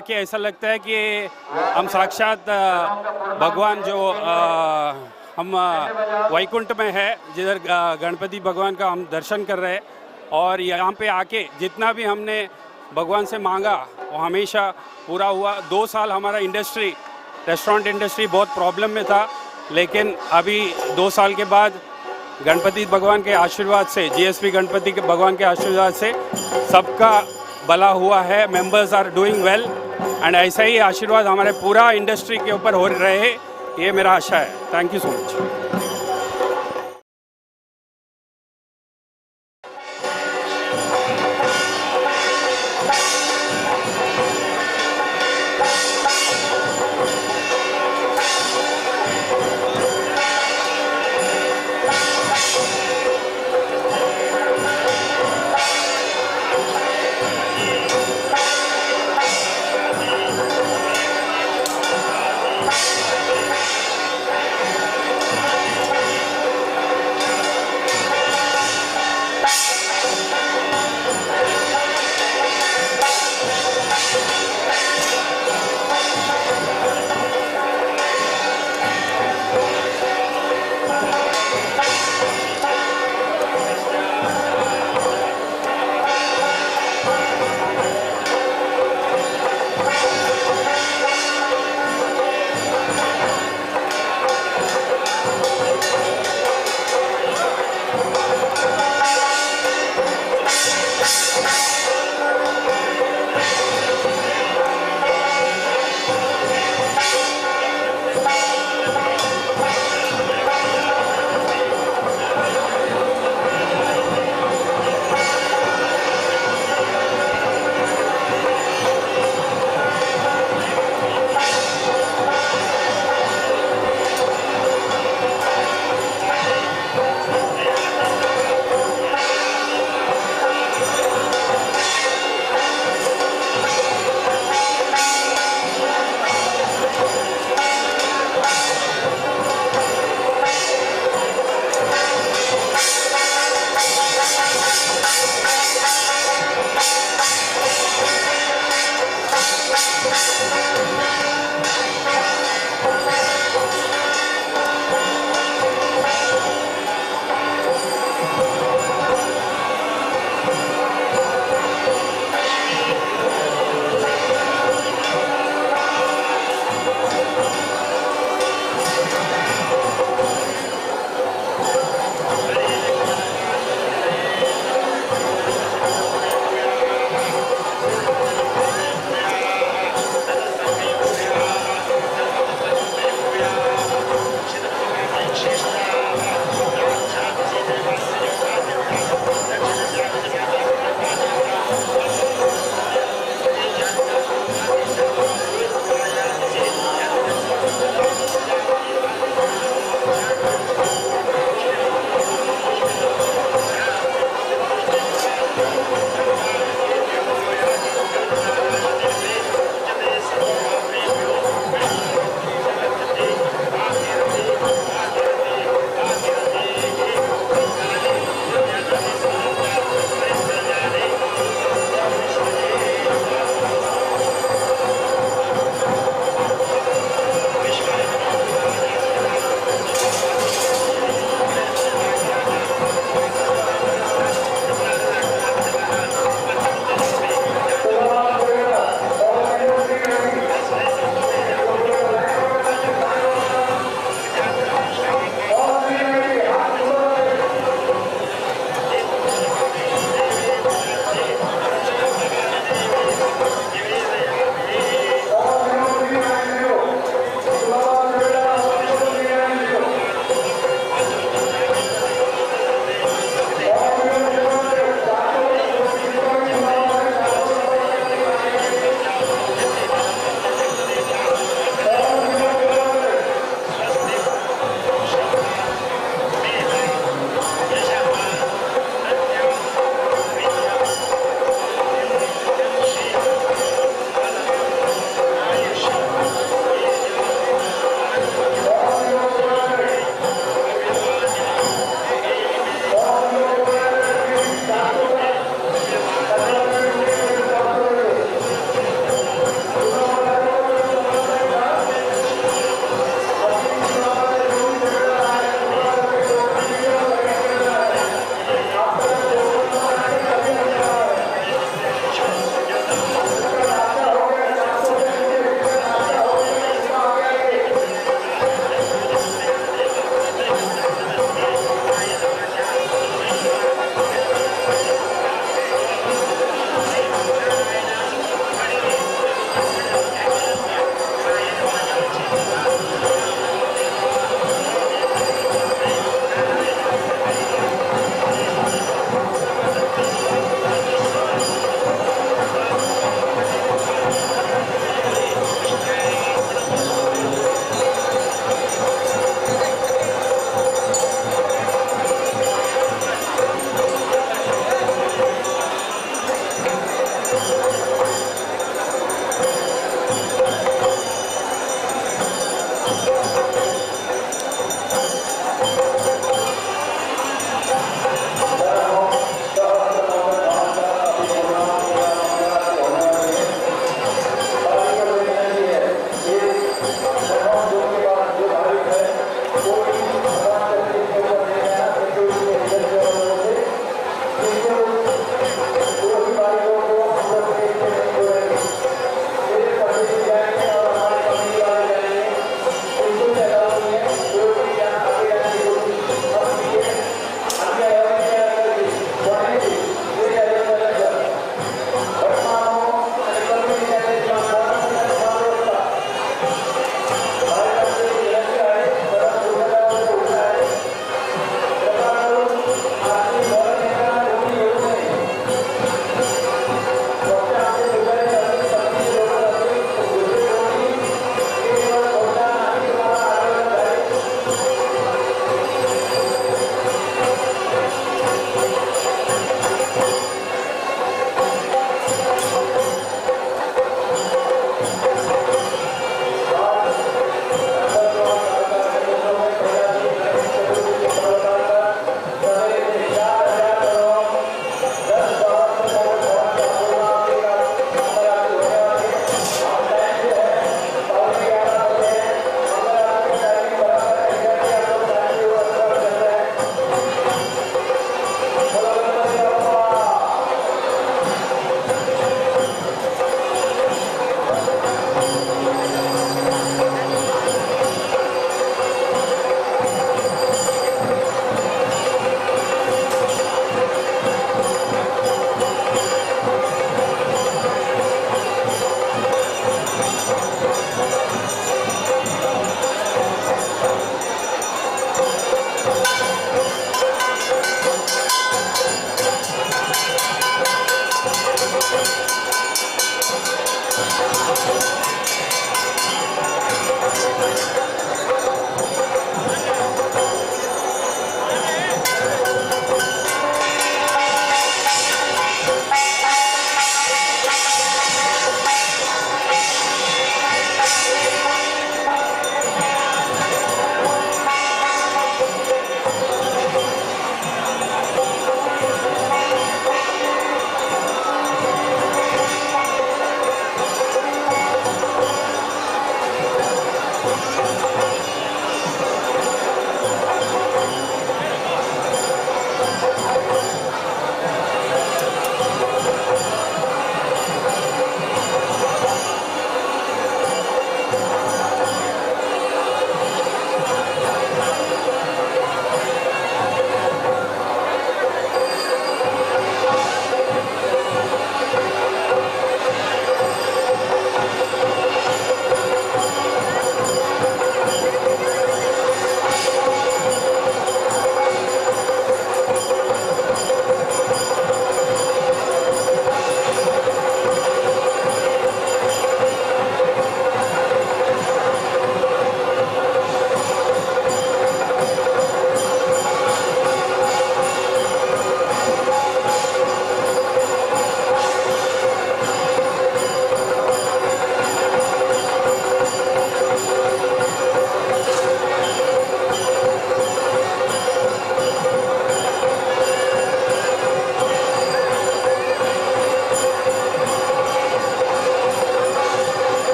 आके ऐसा लगता है कि हम साक्षात भगवान जो हम वैकुंठ में है, जिधर गणपति भगवान का हम दर्शन कर रहे हैं। और यहाँ पे आके जितना भी हमने भगवान से मांगा वो हमेशा पूरा हुआ। 2 साल हमारा इंडस्ट्री, रेस्टोरेंट इंडस्ट्री बहुत प्रॉब्लम में था, लेकिन अभी 2 साल के बाद गणपति भगवान के आशीर्वाद से, जीएसपी गणपति के भगवान के आशीर्वाद से सबका भला हुआ है। Members are doing well and ऐसा ही आशीर्वाद हमारे पूरा इंडस्ट्री के ऊपर हो रहे, ये मेरा आशा है। Thank you so much.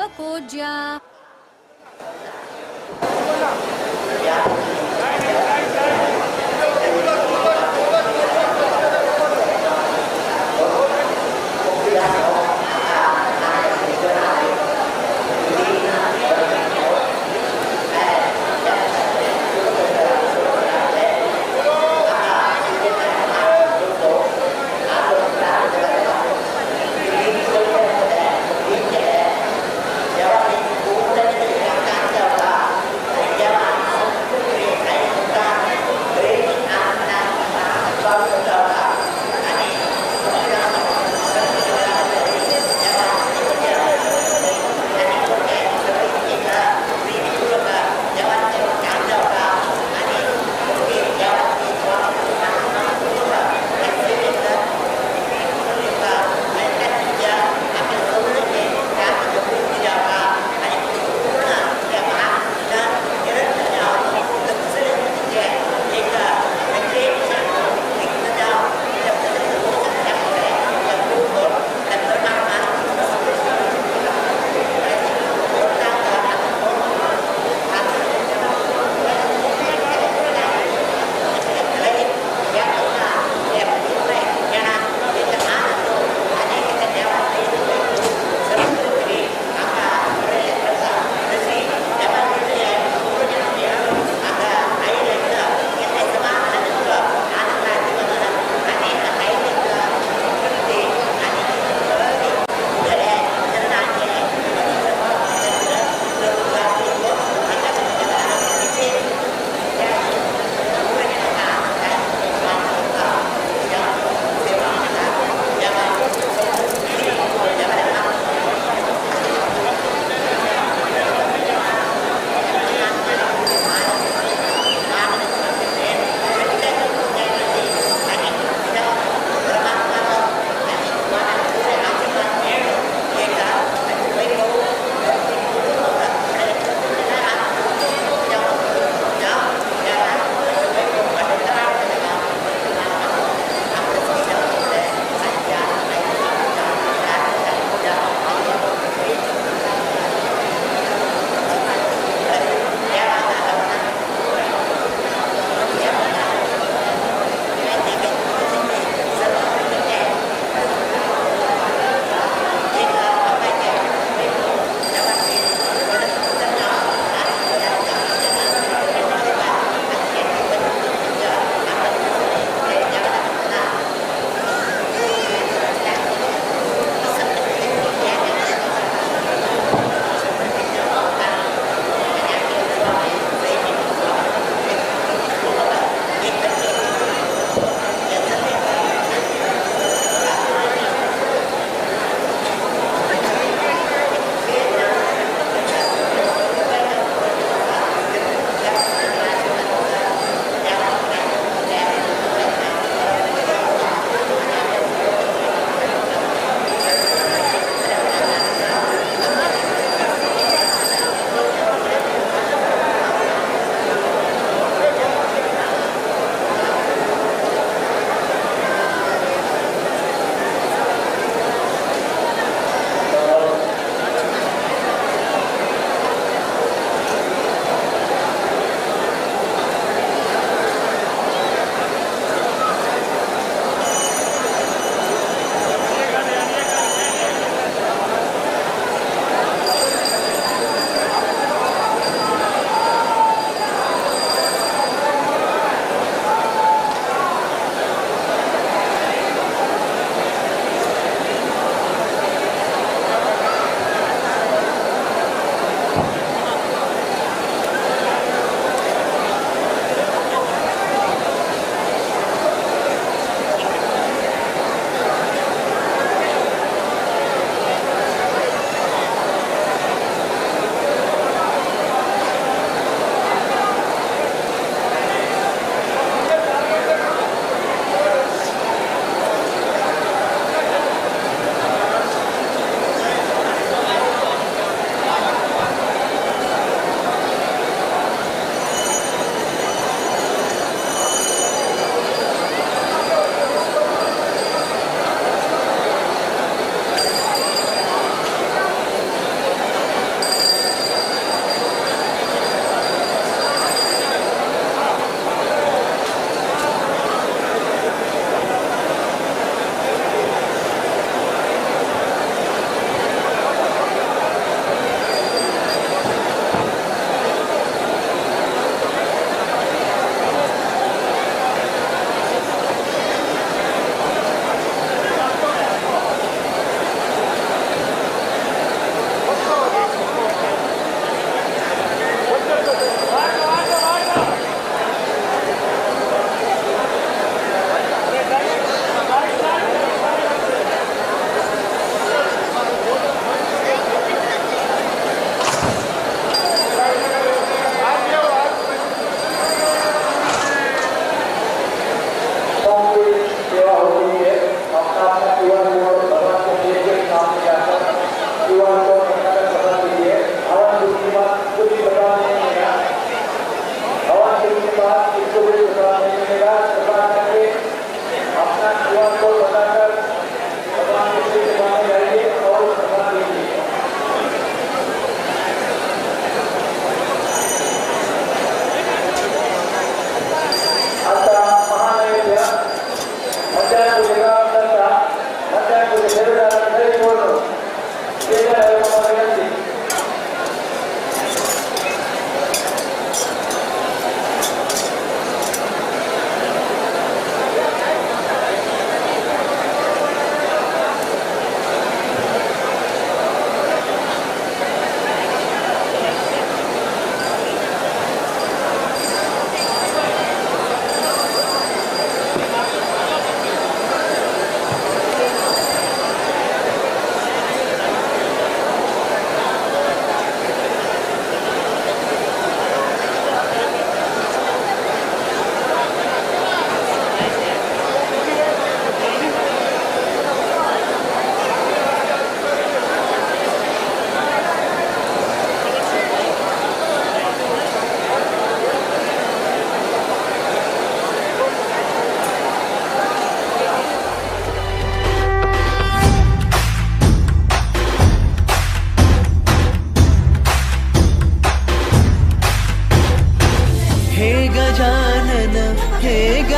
ದೇವಪೂಜ್ಯ.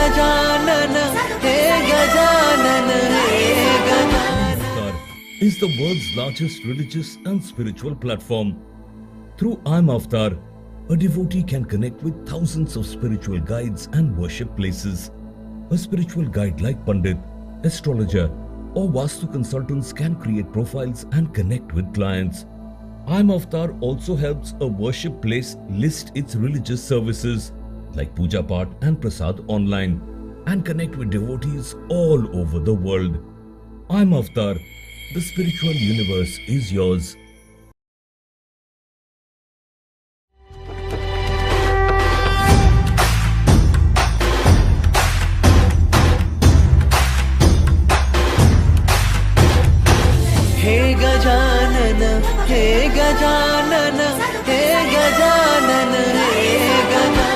Gajanan हे गजानन हे Gajanan. Avatar is the world's largest religious and spiritual platform. Through I'm Avatar, a devotee can connect with thousands of spiritual guides and worship places. A spiritual guide like Pandit, astrologer, or Vastu consultants can create profiles and connect with clients. I'm Avatar also helps a worship place list its religious services like Puja Path and Prasad online and connect with devotees all over the world. I'm Avatar, the spiritual universe is yours. हे गजानन हे गजानन हे गजानन हे गजानन.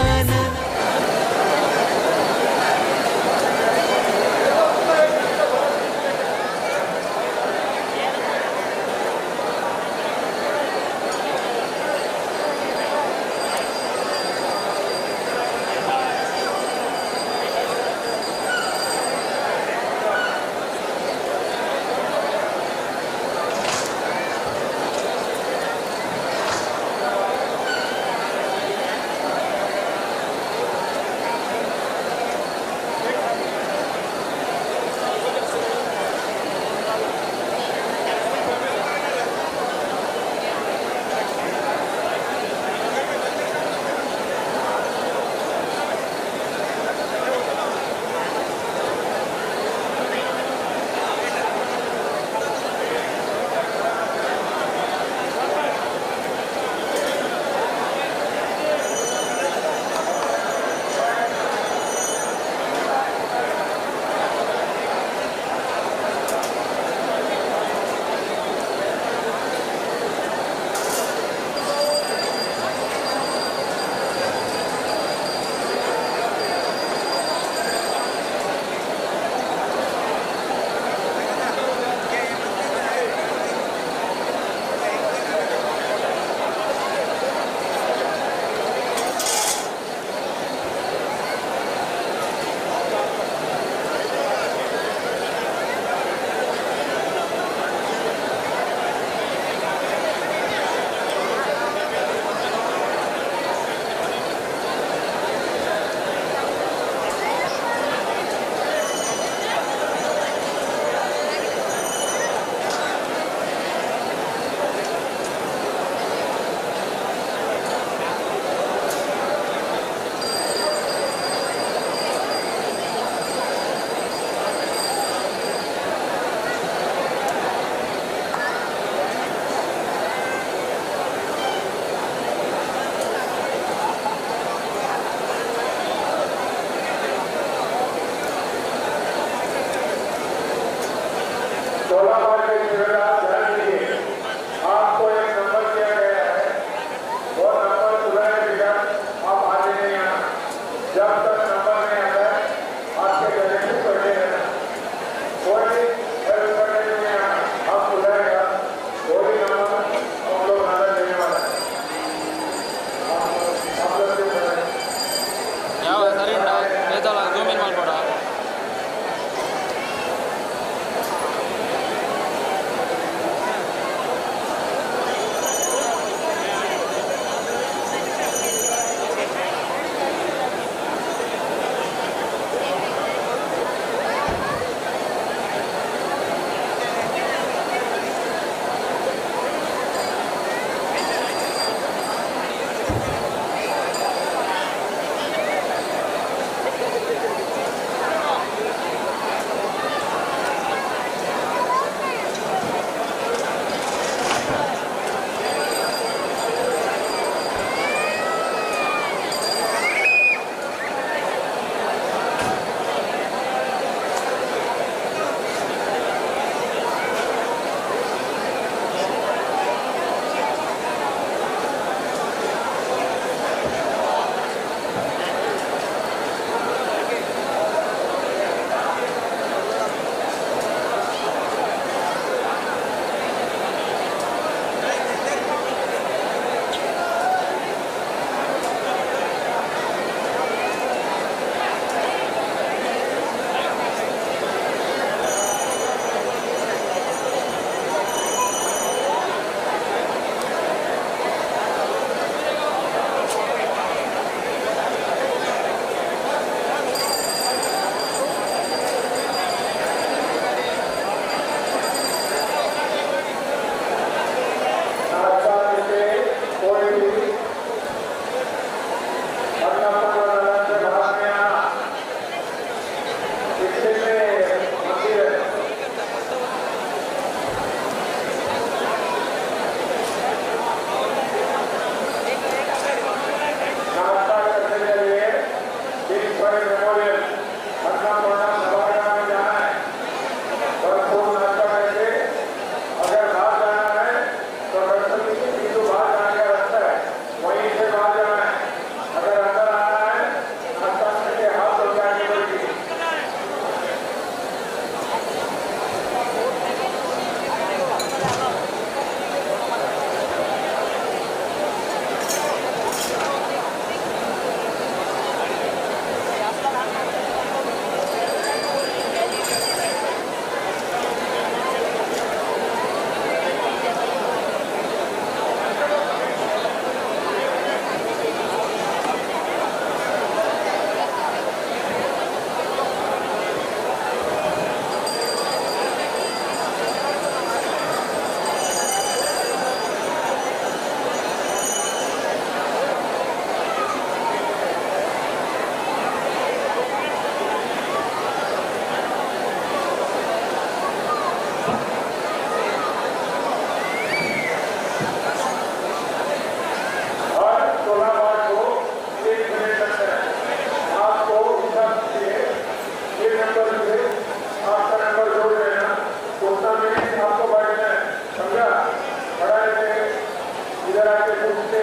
इधर आके पूछते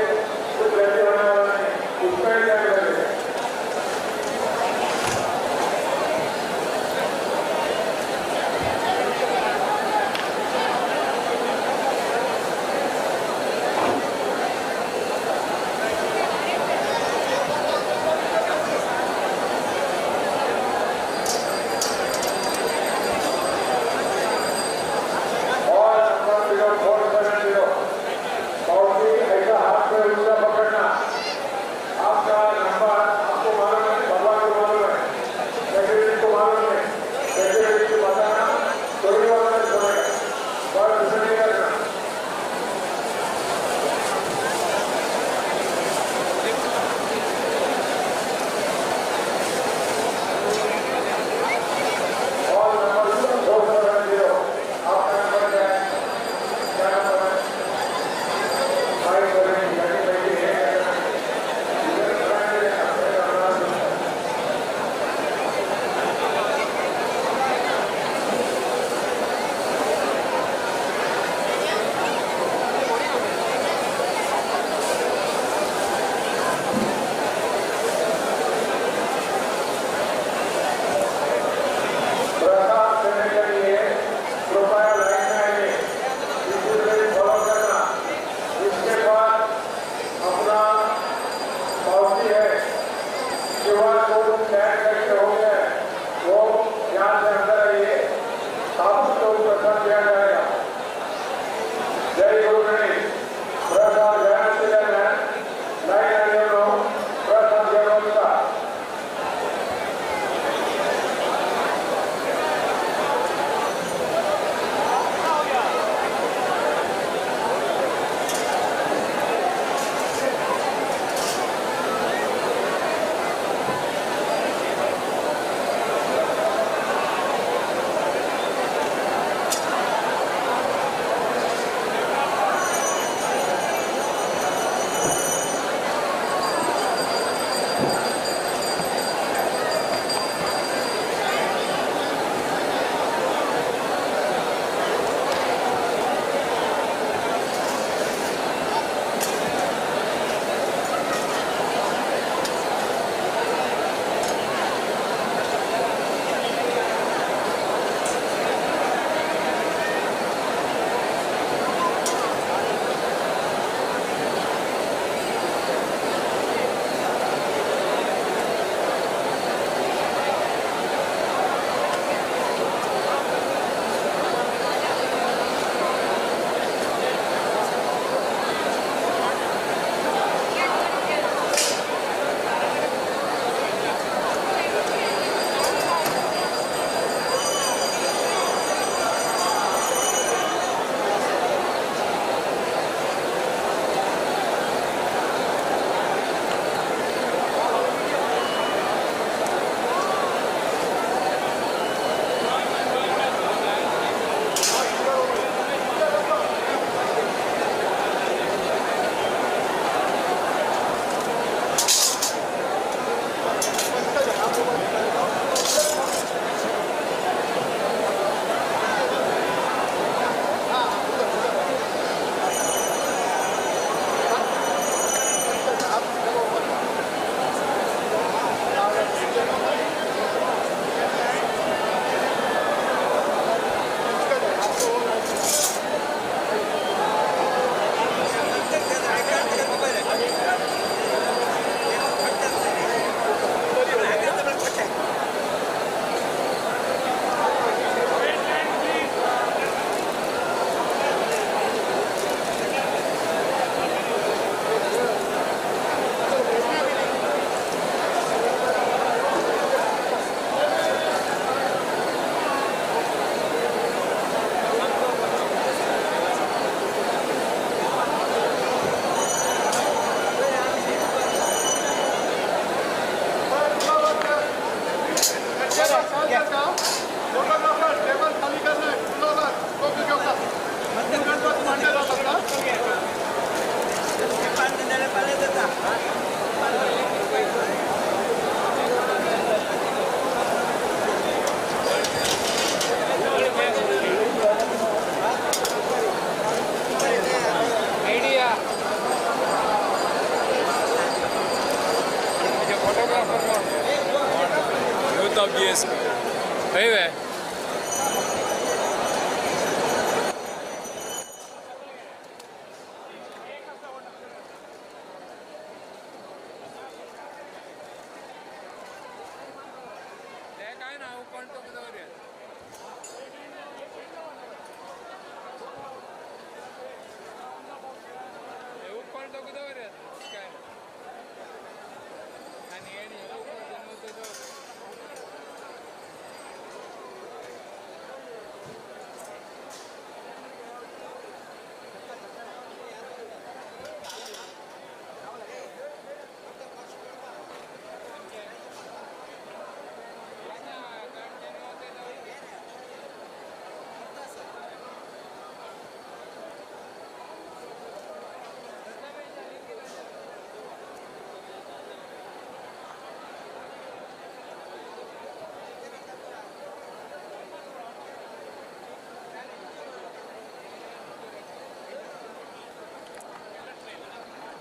कुछ वैसे होने वाला नहीं, उसका ही टाइम लगेगा। of GSP. Hey,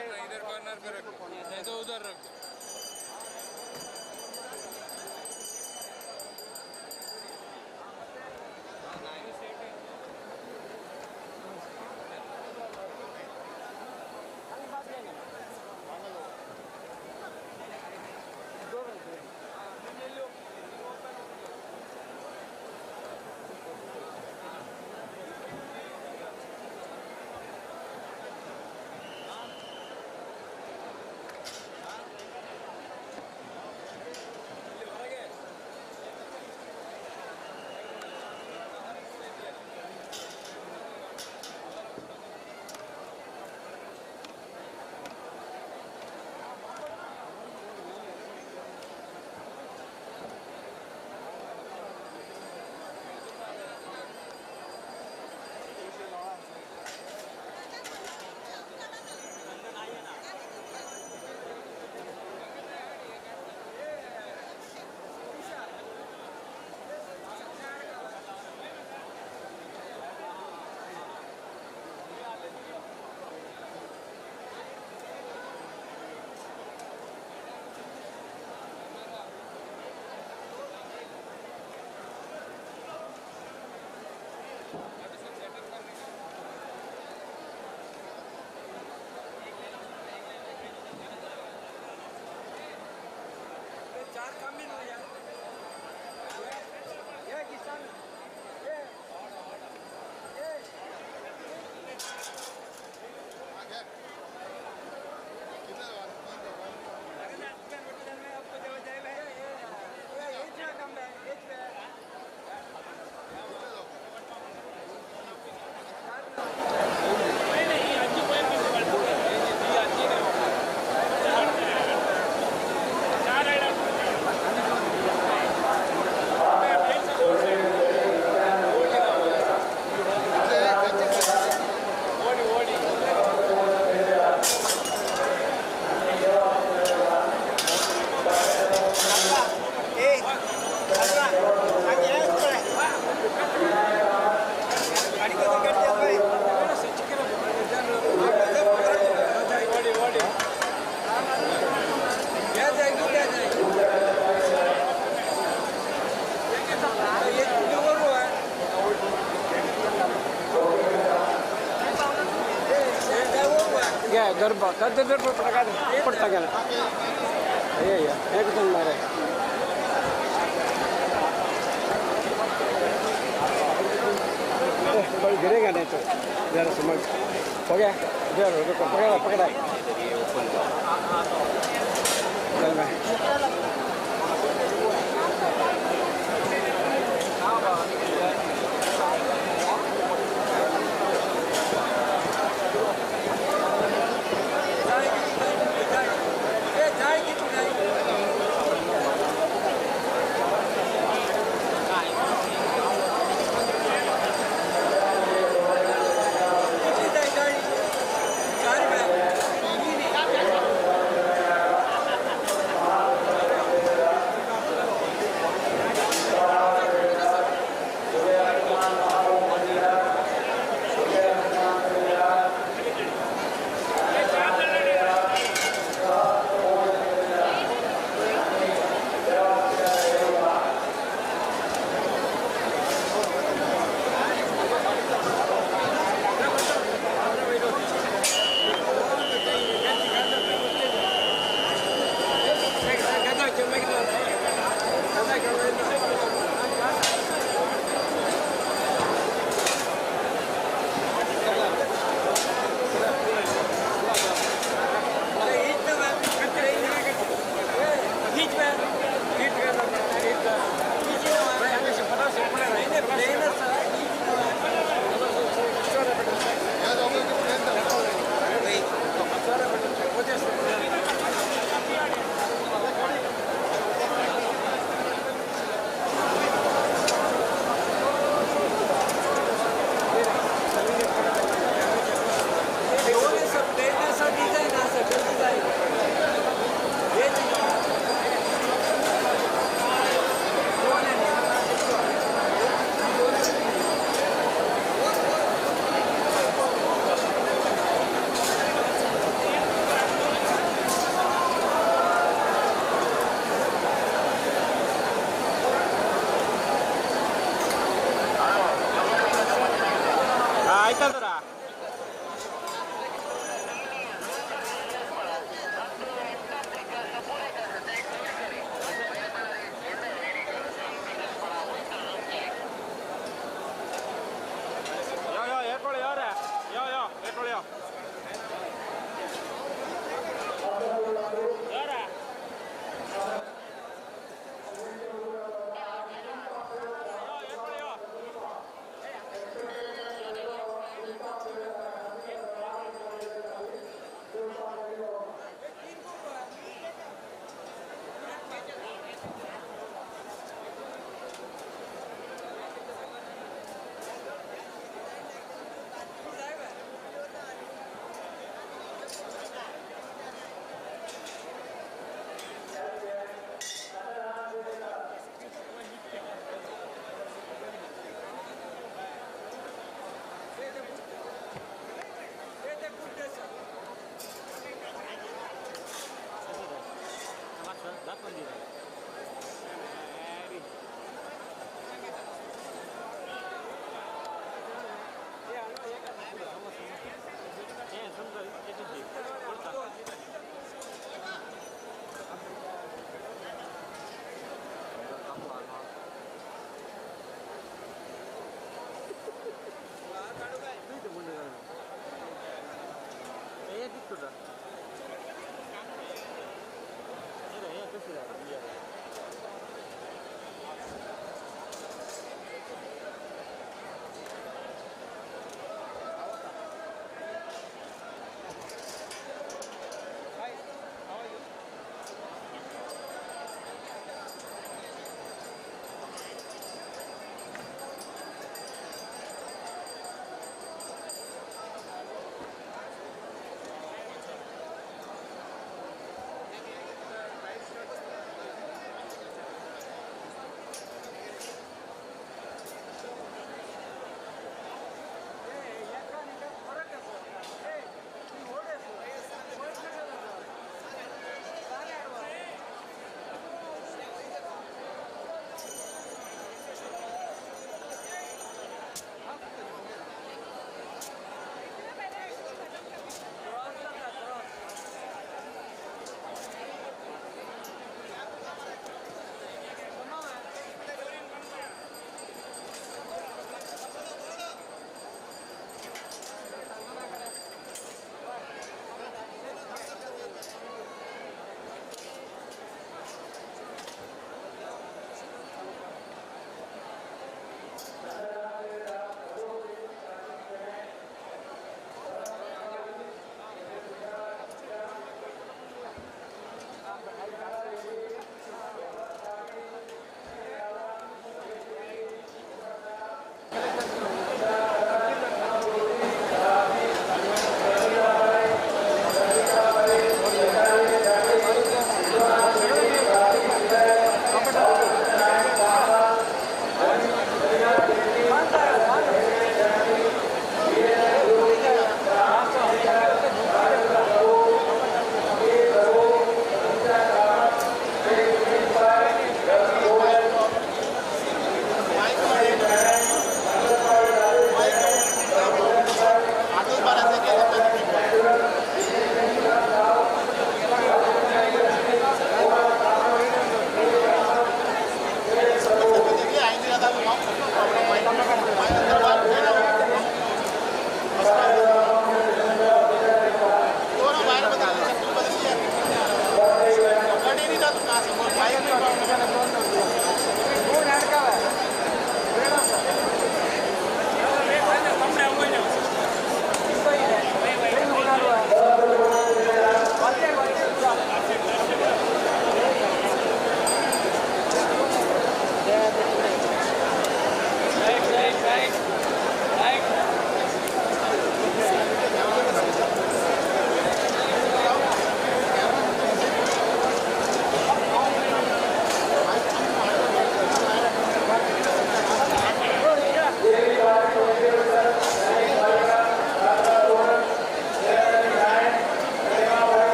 इधर कॉर्नर पे रख, नहीं तो उधर रख। पड़ता गया एकदम मारे गिरेगा नहीं तो जरा समझ हो गया। जरा रुको, पकड़ा पकड़ा चल मैं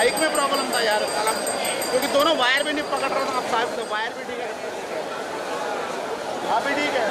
माइक में प्रॉब्लम था यार साला, क्योंकि दोनों वायर भी नहीं पकड़ रहा था। अब साहब तो वायर भी ठीक है, हाँ भी ठीक है।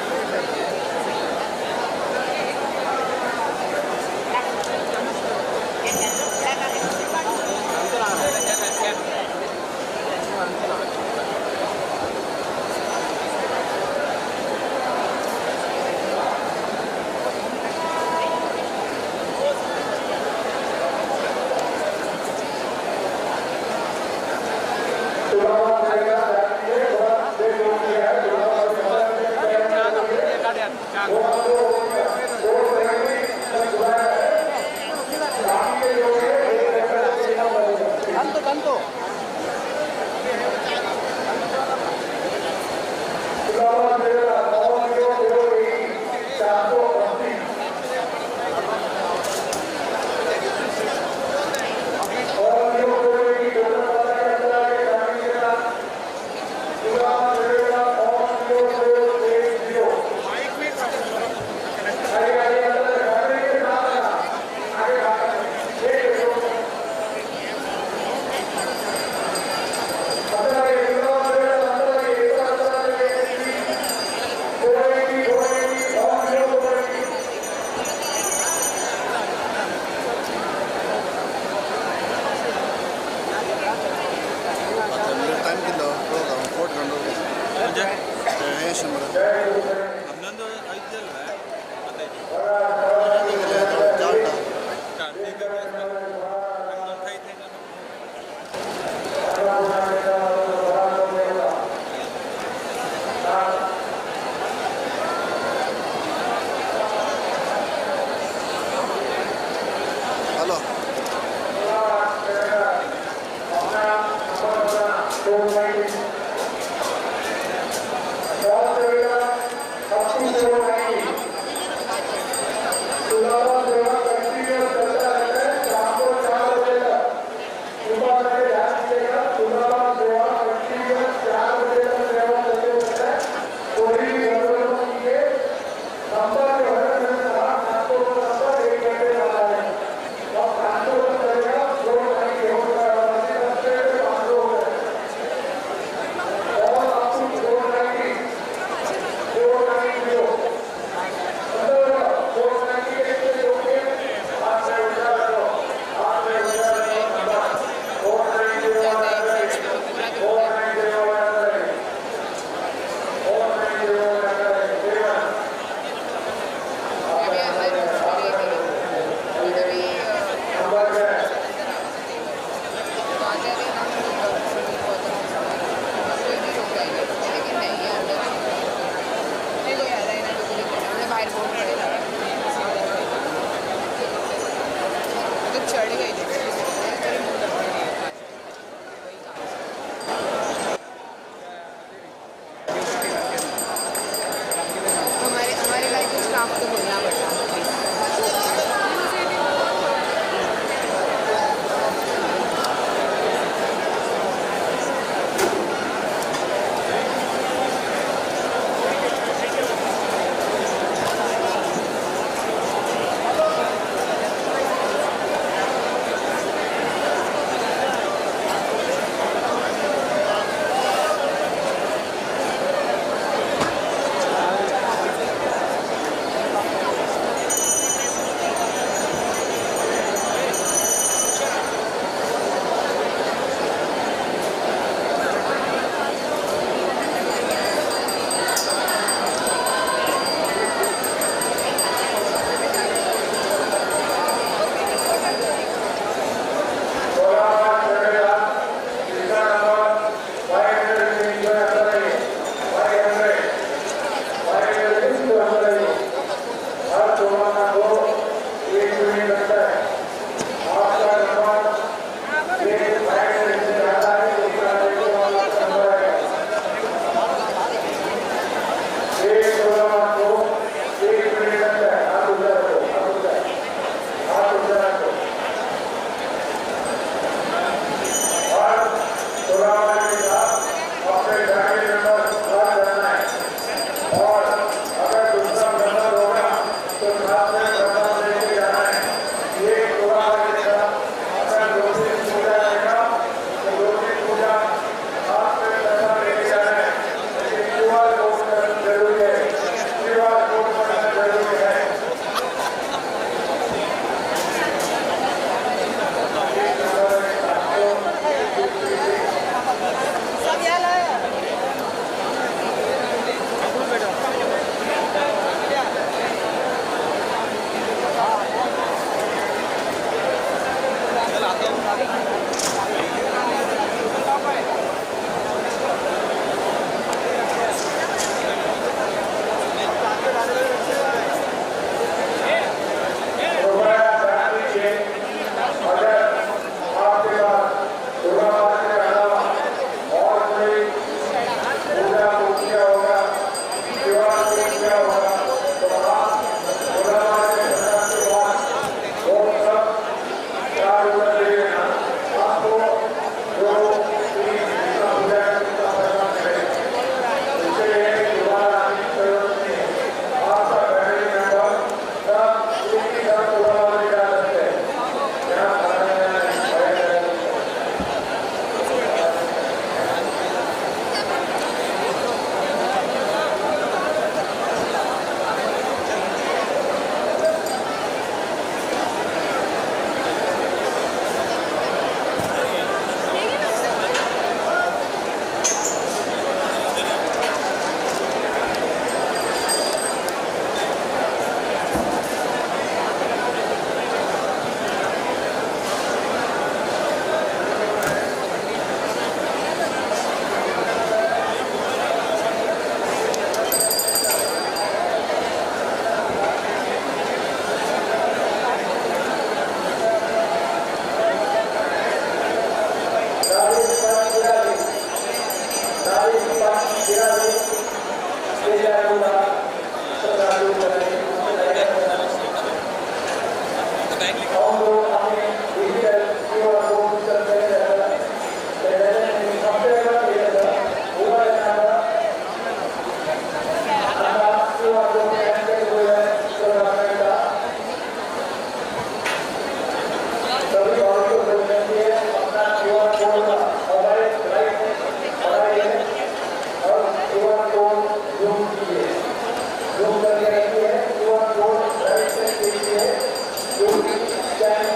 Zoom करके रखिए, क्यूआर कोड राइट से कीजिए, जो स्कैन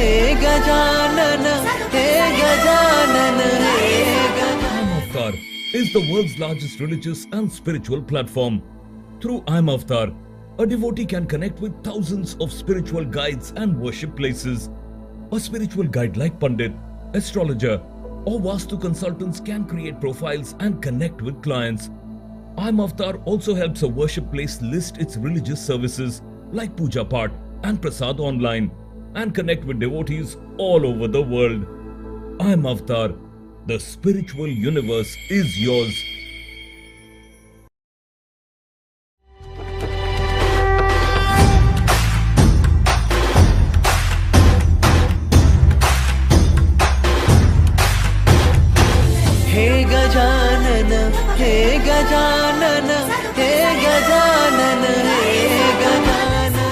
हे गजानन हे गजानन हे I'm Avatar is the world's largest religious and spiritual platform. Through I'm Avatar, a devotee can connect with thousands of spiritual guides and worship places. A spiritual guide like Pandit, astrologer, or Vastu consultants can create profiles and connect with clients. I'm Avatar also helps a worship place list its religious services like Puja Part and Prasad online and connect with devotees all over the world. I'm Avatar. The spiritual universe is yours. हे गजानन हे गजानन हे गजानन हे गजानन.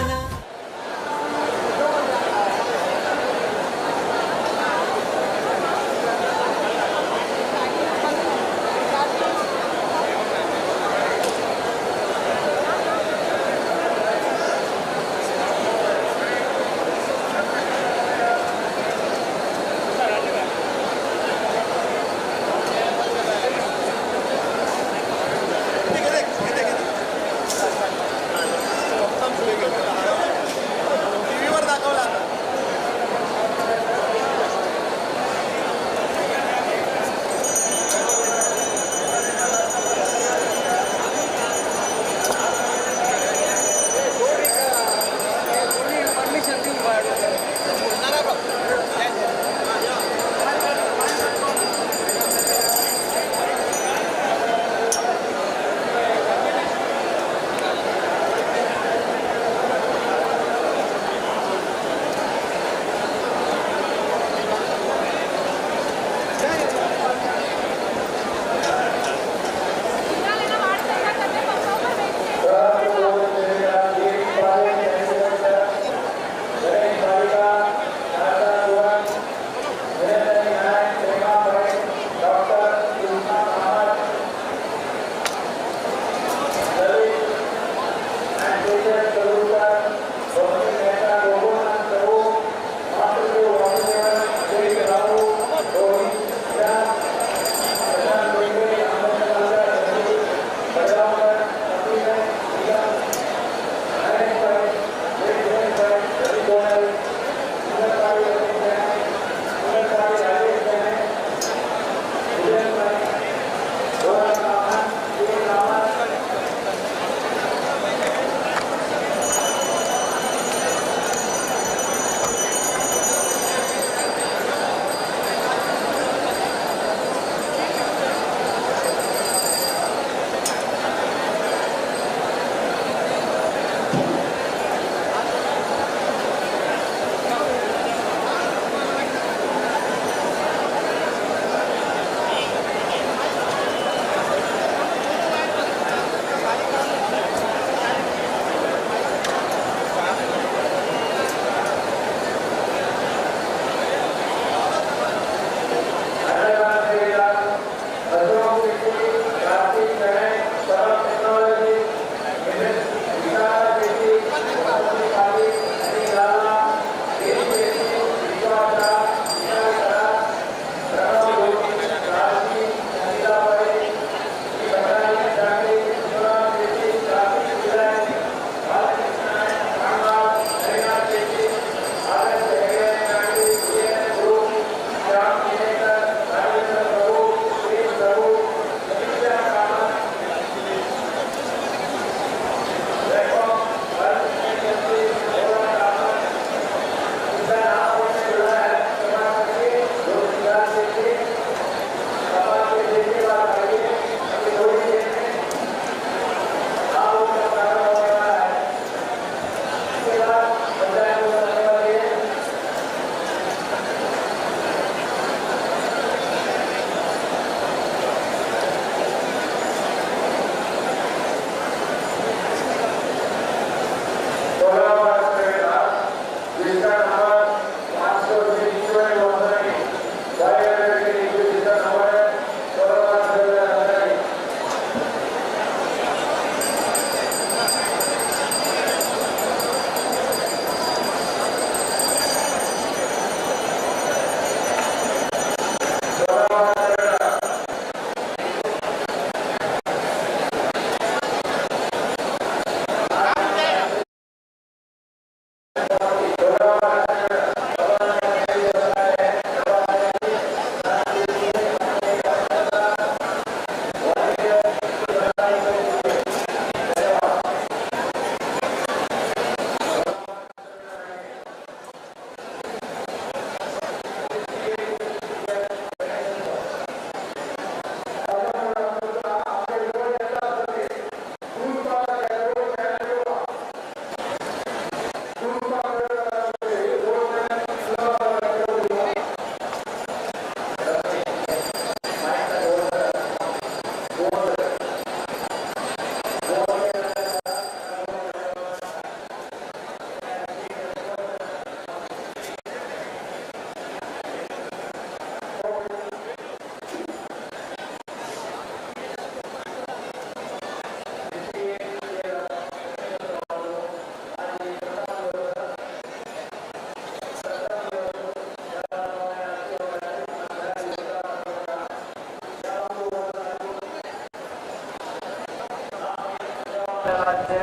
देवाचे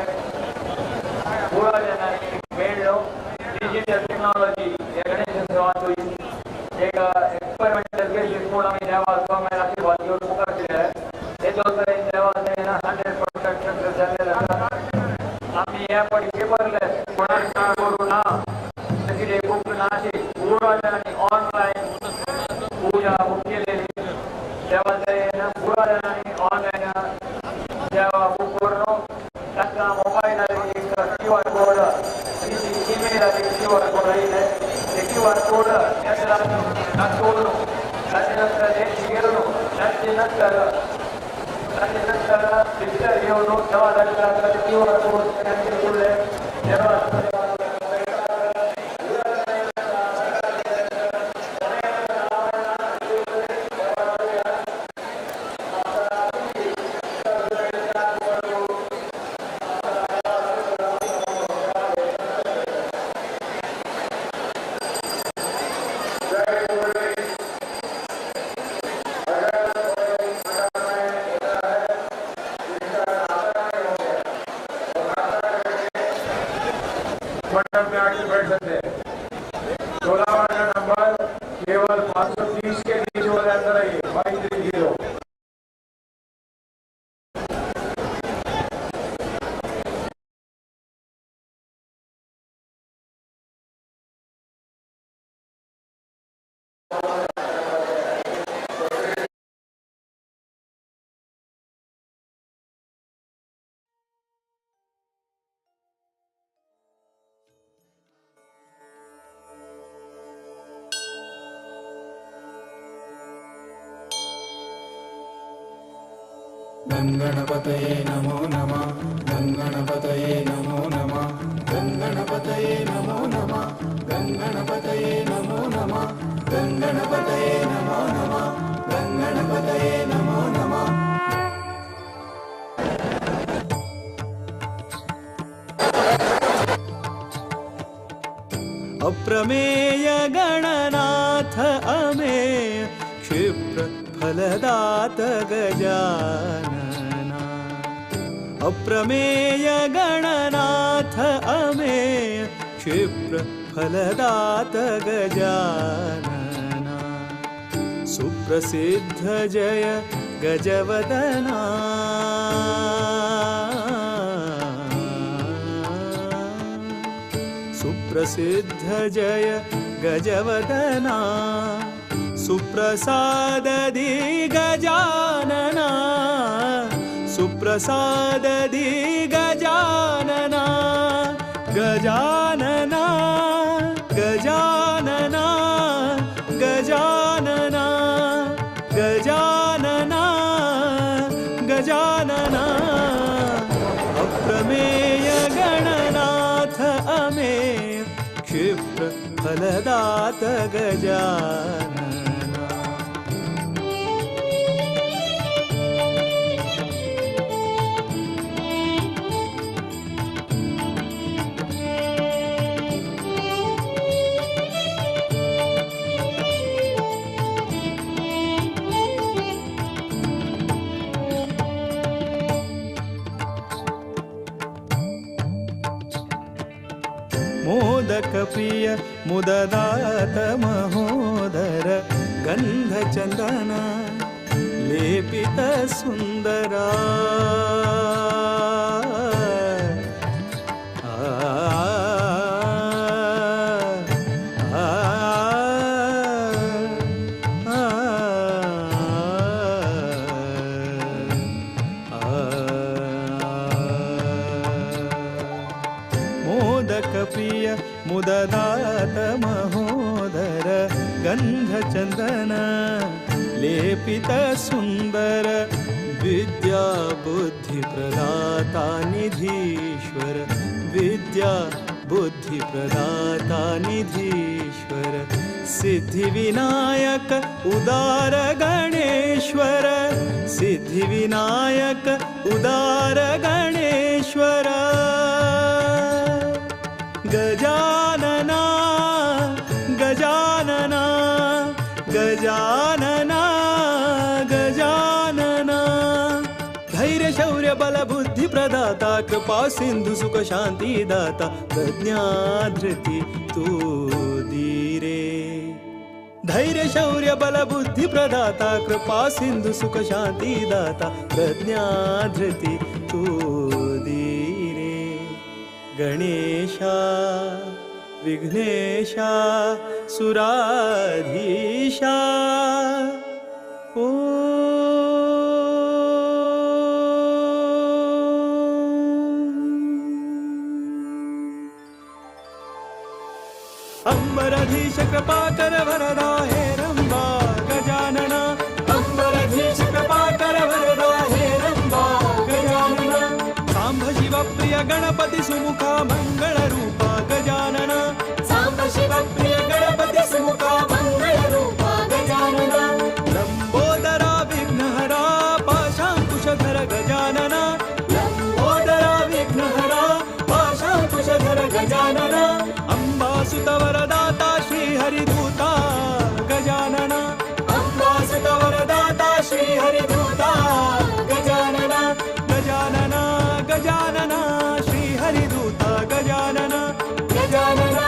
पुरा जणांनी मेळ्ळो. Digital technology हे गणेशोत्सवांतूय एक एक्सपेरिमेंटल केसीस म्हूण आमी देवा स्वाम्यान आशिर्वाद घेवन मुखार केले. तेजो देवाचे 100% सक्सेस जाल्लें आसा. आमी ह्या फावटी पेपरलेस कोणाक करूं ना, तशी बुक ना अशी पुरा जणांनी ऑनलायन पूजा बुक केलेली. देवाचे पुरा जणांनी ऑनलायन देवा बुक करून तांकां मोबायलार एक क्यू आर कोड, ईमेलार एक क्यू आर कोड आयले. ते क्यू आर कोड दाखोवन ताचे नंतर एक घेवन ताचे नंतर पिक्चर घेवन देवा जाले क्यू आर कोड स्कॅन केले. देवा मंडप में आके बैठ सकते हैं. 16 वाला नंबर केवल 530 के नीचे वाले अंदर आइए. 530. गणपतये नमो नमः. गणपतये नमो नमः. गणपतये नमो नमः. गणपतये नमो नमः. गणपतये नमो नमः. गणपतये नमो नमः. अप्रमेय गणनाथ अमेय क्षिप्र फलदात गजानना. अप्रमेय गणनाथ अमेय क्षिप्र फलदात गजानना. सुप्रसिद्ध जय गजवदना. सुप्रसिद्ध जय गजवदना. सुप्रसादि गजानना. सुप्रसादि गजानना. गजानना गजानना गजानना गजानना गजानना. अप्रमेय गणनाथ अमेय क्षिप्र फलदात गजानना. मोदक प्रिय मुददात महोदर गंध चंदन लेपित सुंदरा. मोदक प्रिय मुददात महोदर गंध चंदन लेपित सुंदर. विद्या बुद्धि प्रदाता निधीश्वर. विद्या बुद्धि प्रदाता निधीश्वर. सिद्धि विनायक उदार गणेश्वर. सिद्धि विनायक उदार गणेश्वर. गजानना गजानना गजानना गजानना. धैर्य शौर्य बल बुद्धि प्रदाता प्रदाता कृपा सिंधु सुख शांति दाता प्रज्ञा धृति तू धीरे। धैर्य शौर्य बल बुद्धि प्रदाता कृपा सिंधु सुख शांति दाता प्रज्ञा धृति तू धीरे। गणेशा विघ्नेशा सुराधीशा ओ अंबराधीश कृपा कर वरदा हे रंबा गजानना। अंबराधीश कृपा कर वरदा हे रंबा गजानना। सांब शिव प्रिय गणपति सुमुखा मंगल रूपा गजानना। सांब शिव प्रिय गणपति सुमुखा मंगल रूपा गजानना। लंबोदरा विघ्नहरा पाशांकुशधर गजानना। लंबोदरा विघ्नहरा पाशांकुशधर गजानना। अंबासुत वरदाता श्री हरिदूता गजानना। अंबासुत वरदाता श्री हरिदूता गजानना। गजानना गजानना श्री हरिदूता गजानना। गजानना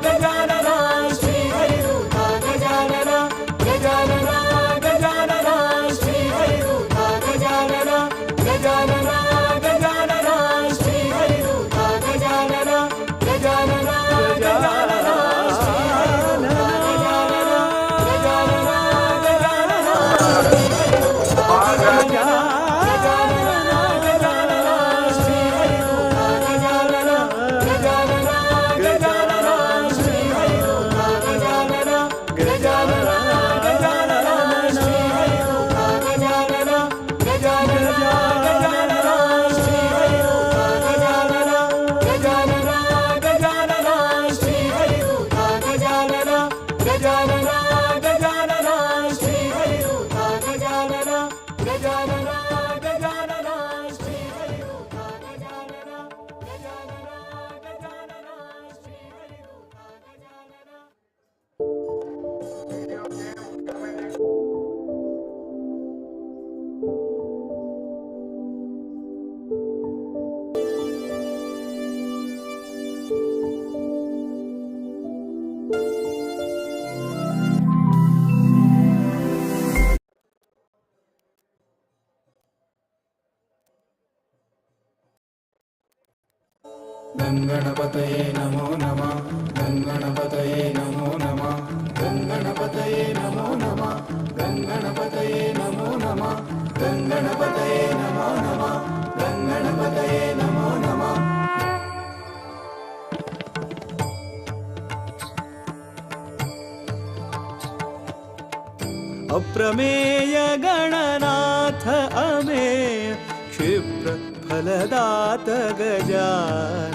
गजानना श्री हरिदूता गजानना। गजानना गजानना श्री हरिदूता गजानना। गजानना गजानना श्री हरिदूता गजानना। गजानना गजानना श्री हरिदूता गजानना। गजानना गजानना श्री हरिदूता गजानना। गजानना गजानना श्री हरिदूता गजानना। गजानना गजानना श्री हरिदूता गजानना। गजानना गजानना श्री हरिदूता गजानना। गजानना गजानना श्री हरिदूता गजानना। गजानना गजानना श्री हरिदूता गजानना। गजानना गजानना श्री हरिदूता गजानना। गजानना गजानना श्री हरिदूता गजानना। गजानना गजानना श्री हरिदूता गजानना। गणपतये नमो नमः। गणपतये नमो नमः। गणपतये नमो नमः। गणपतये नमो नमः। गणपतये नमो नमः। गणपतये नमो नमः। अप्रमेय गणनाथ अमेय क्षिप्र फलदात गजानन।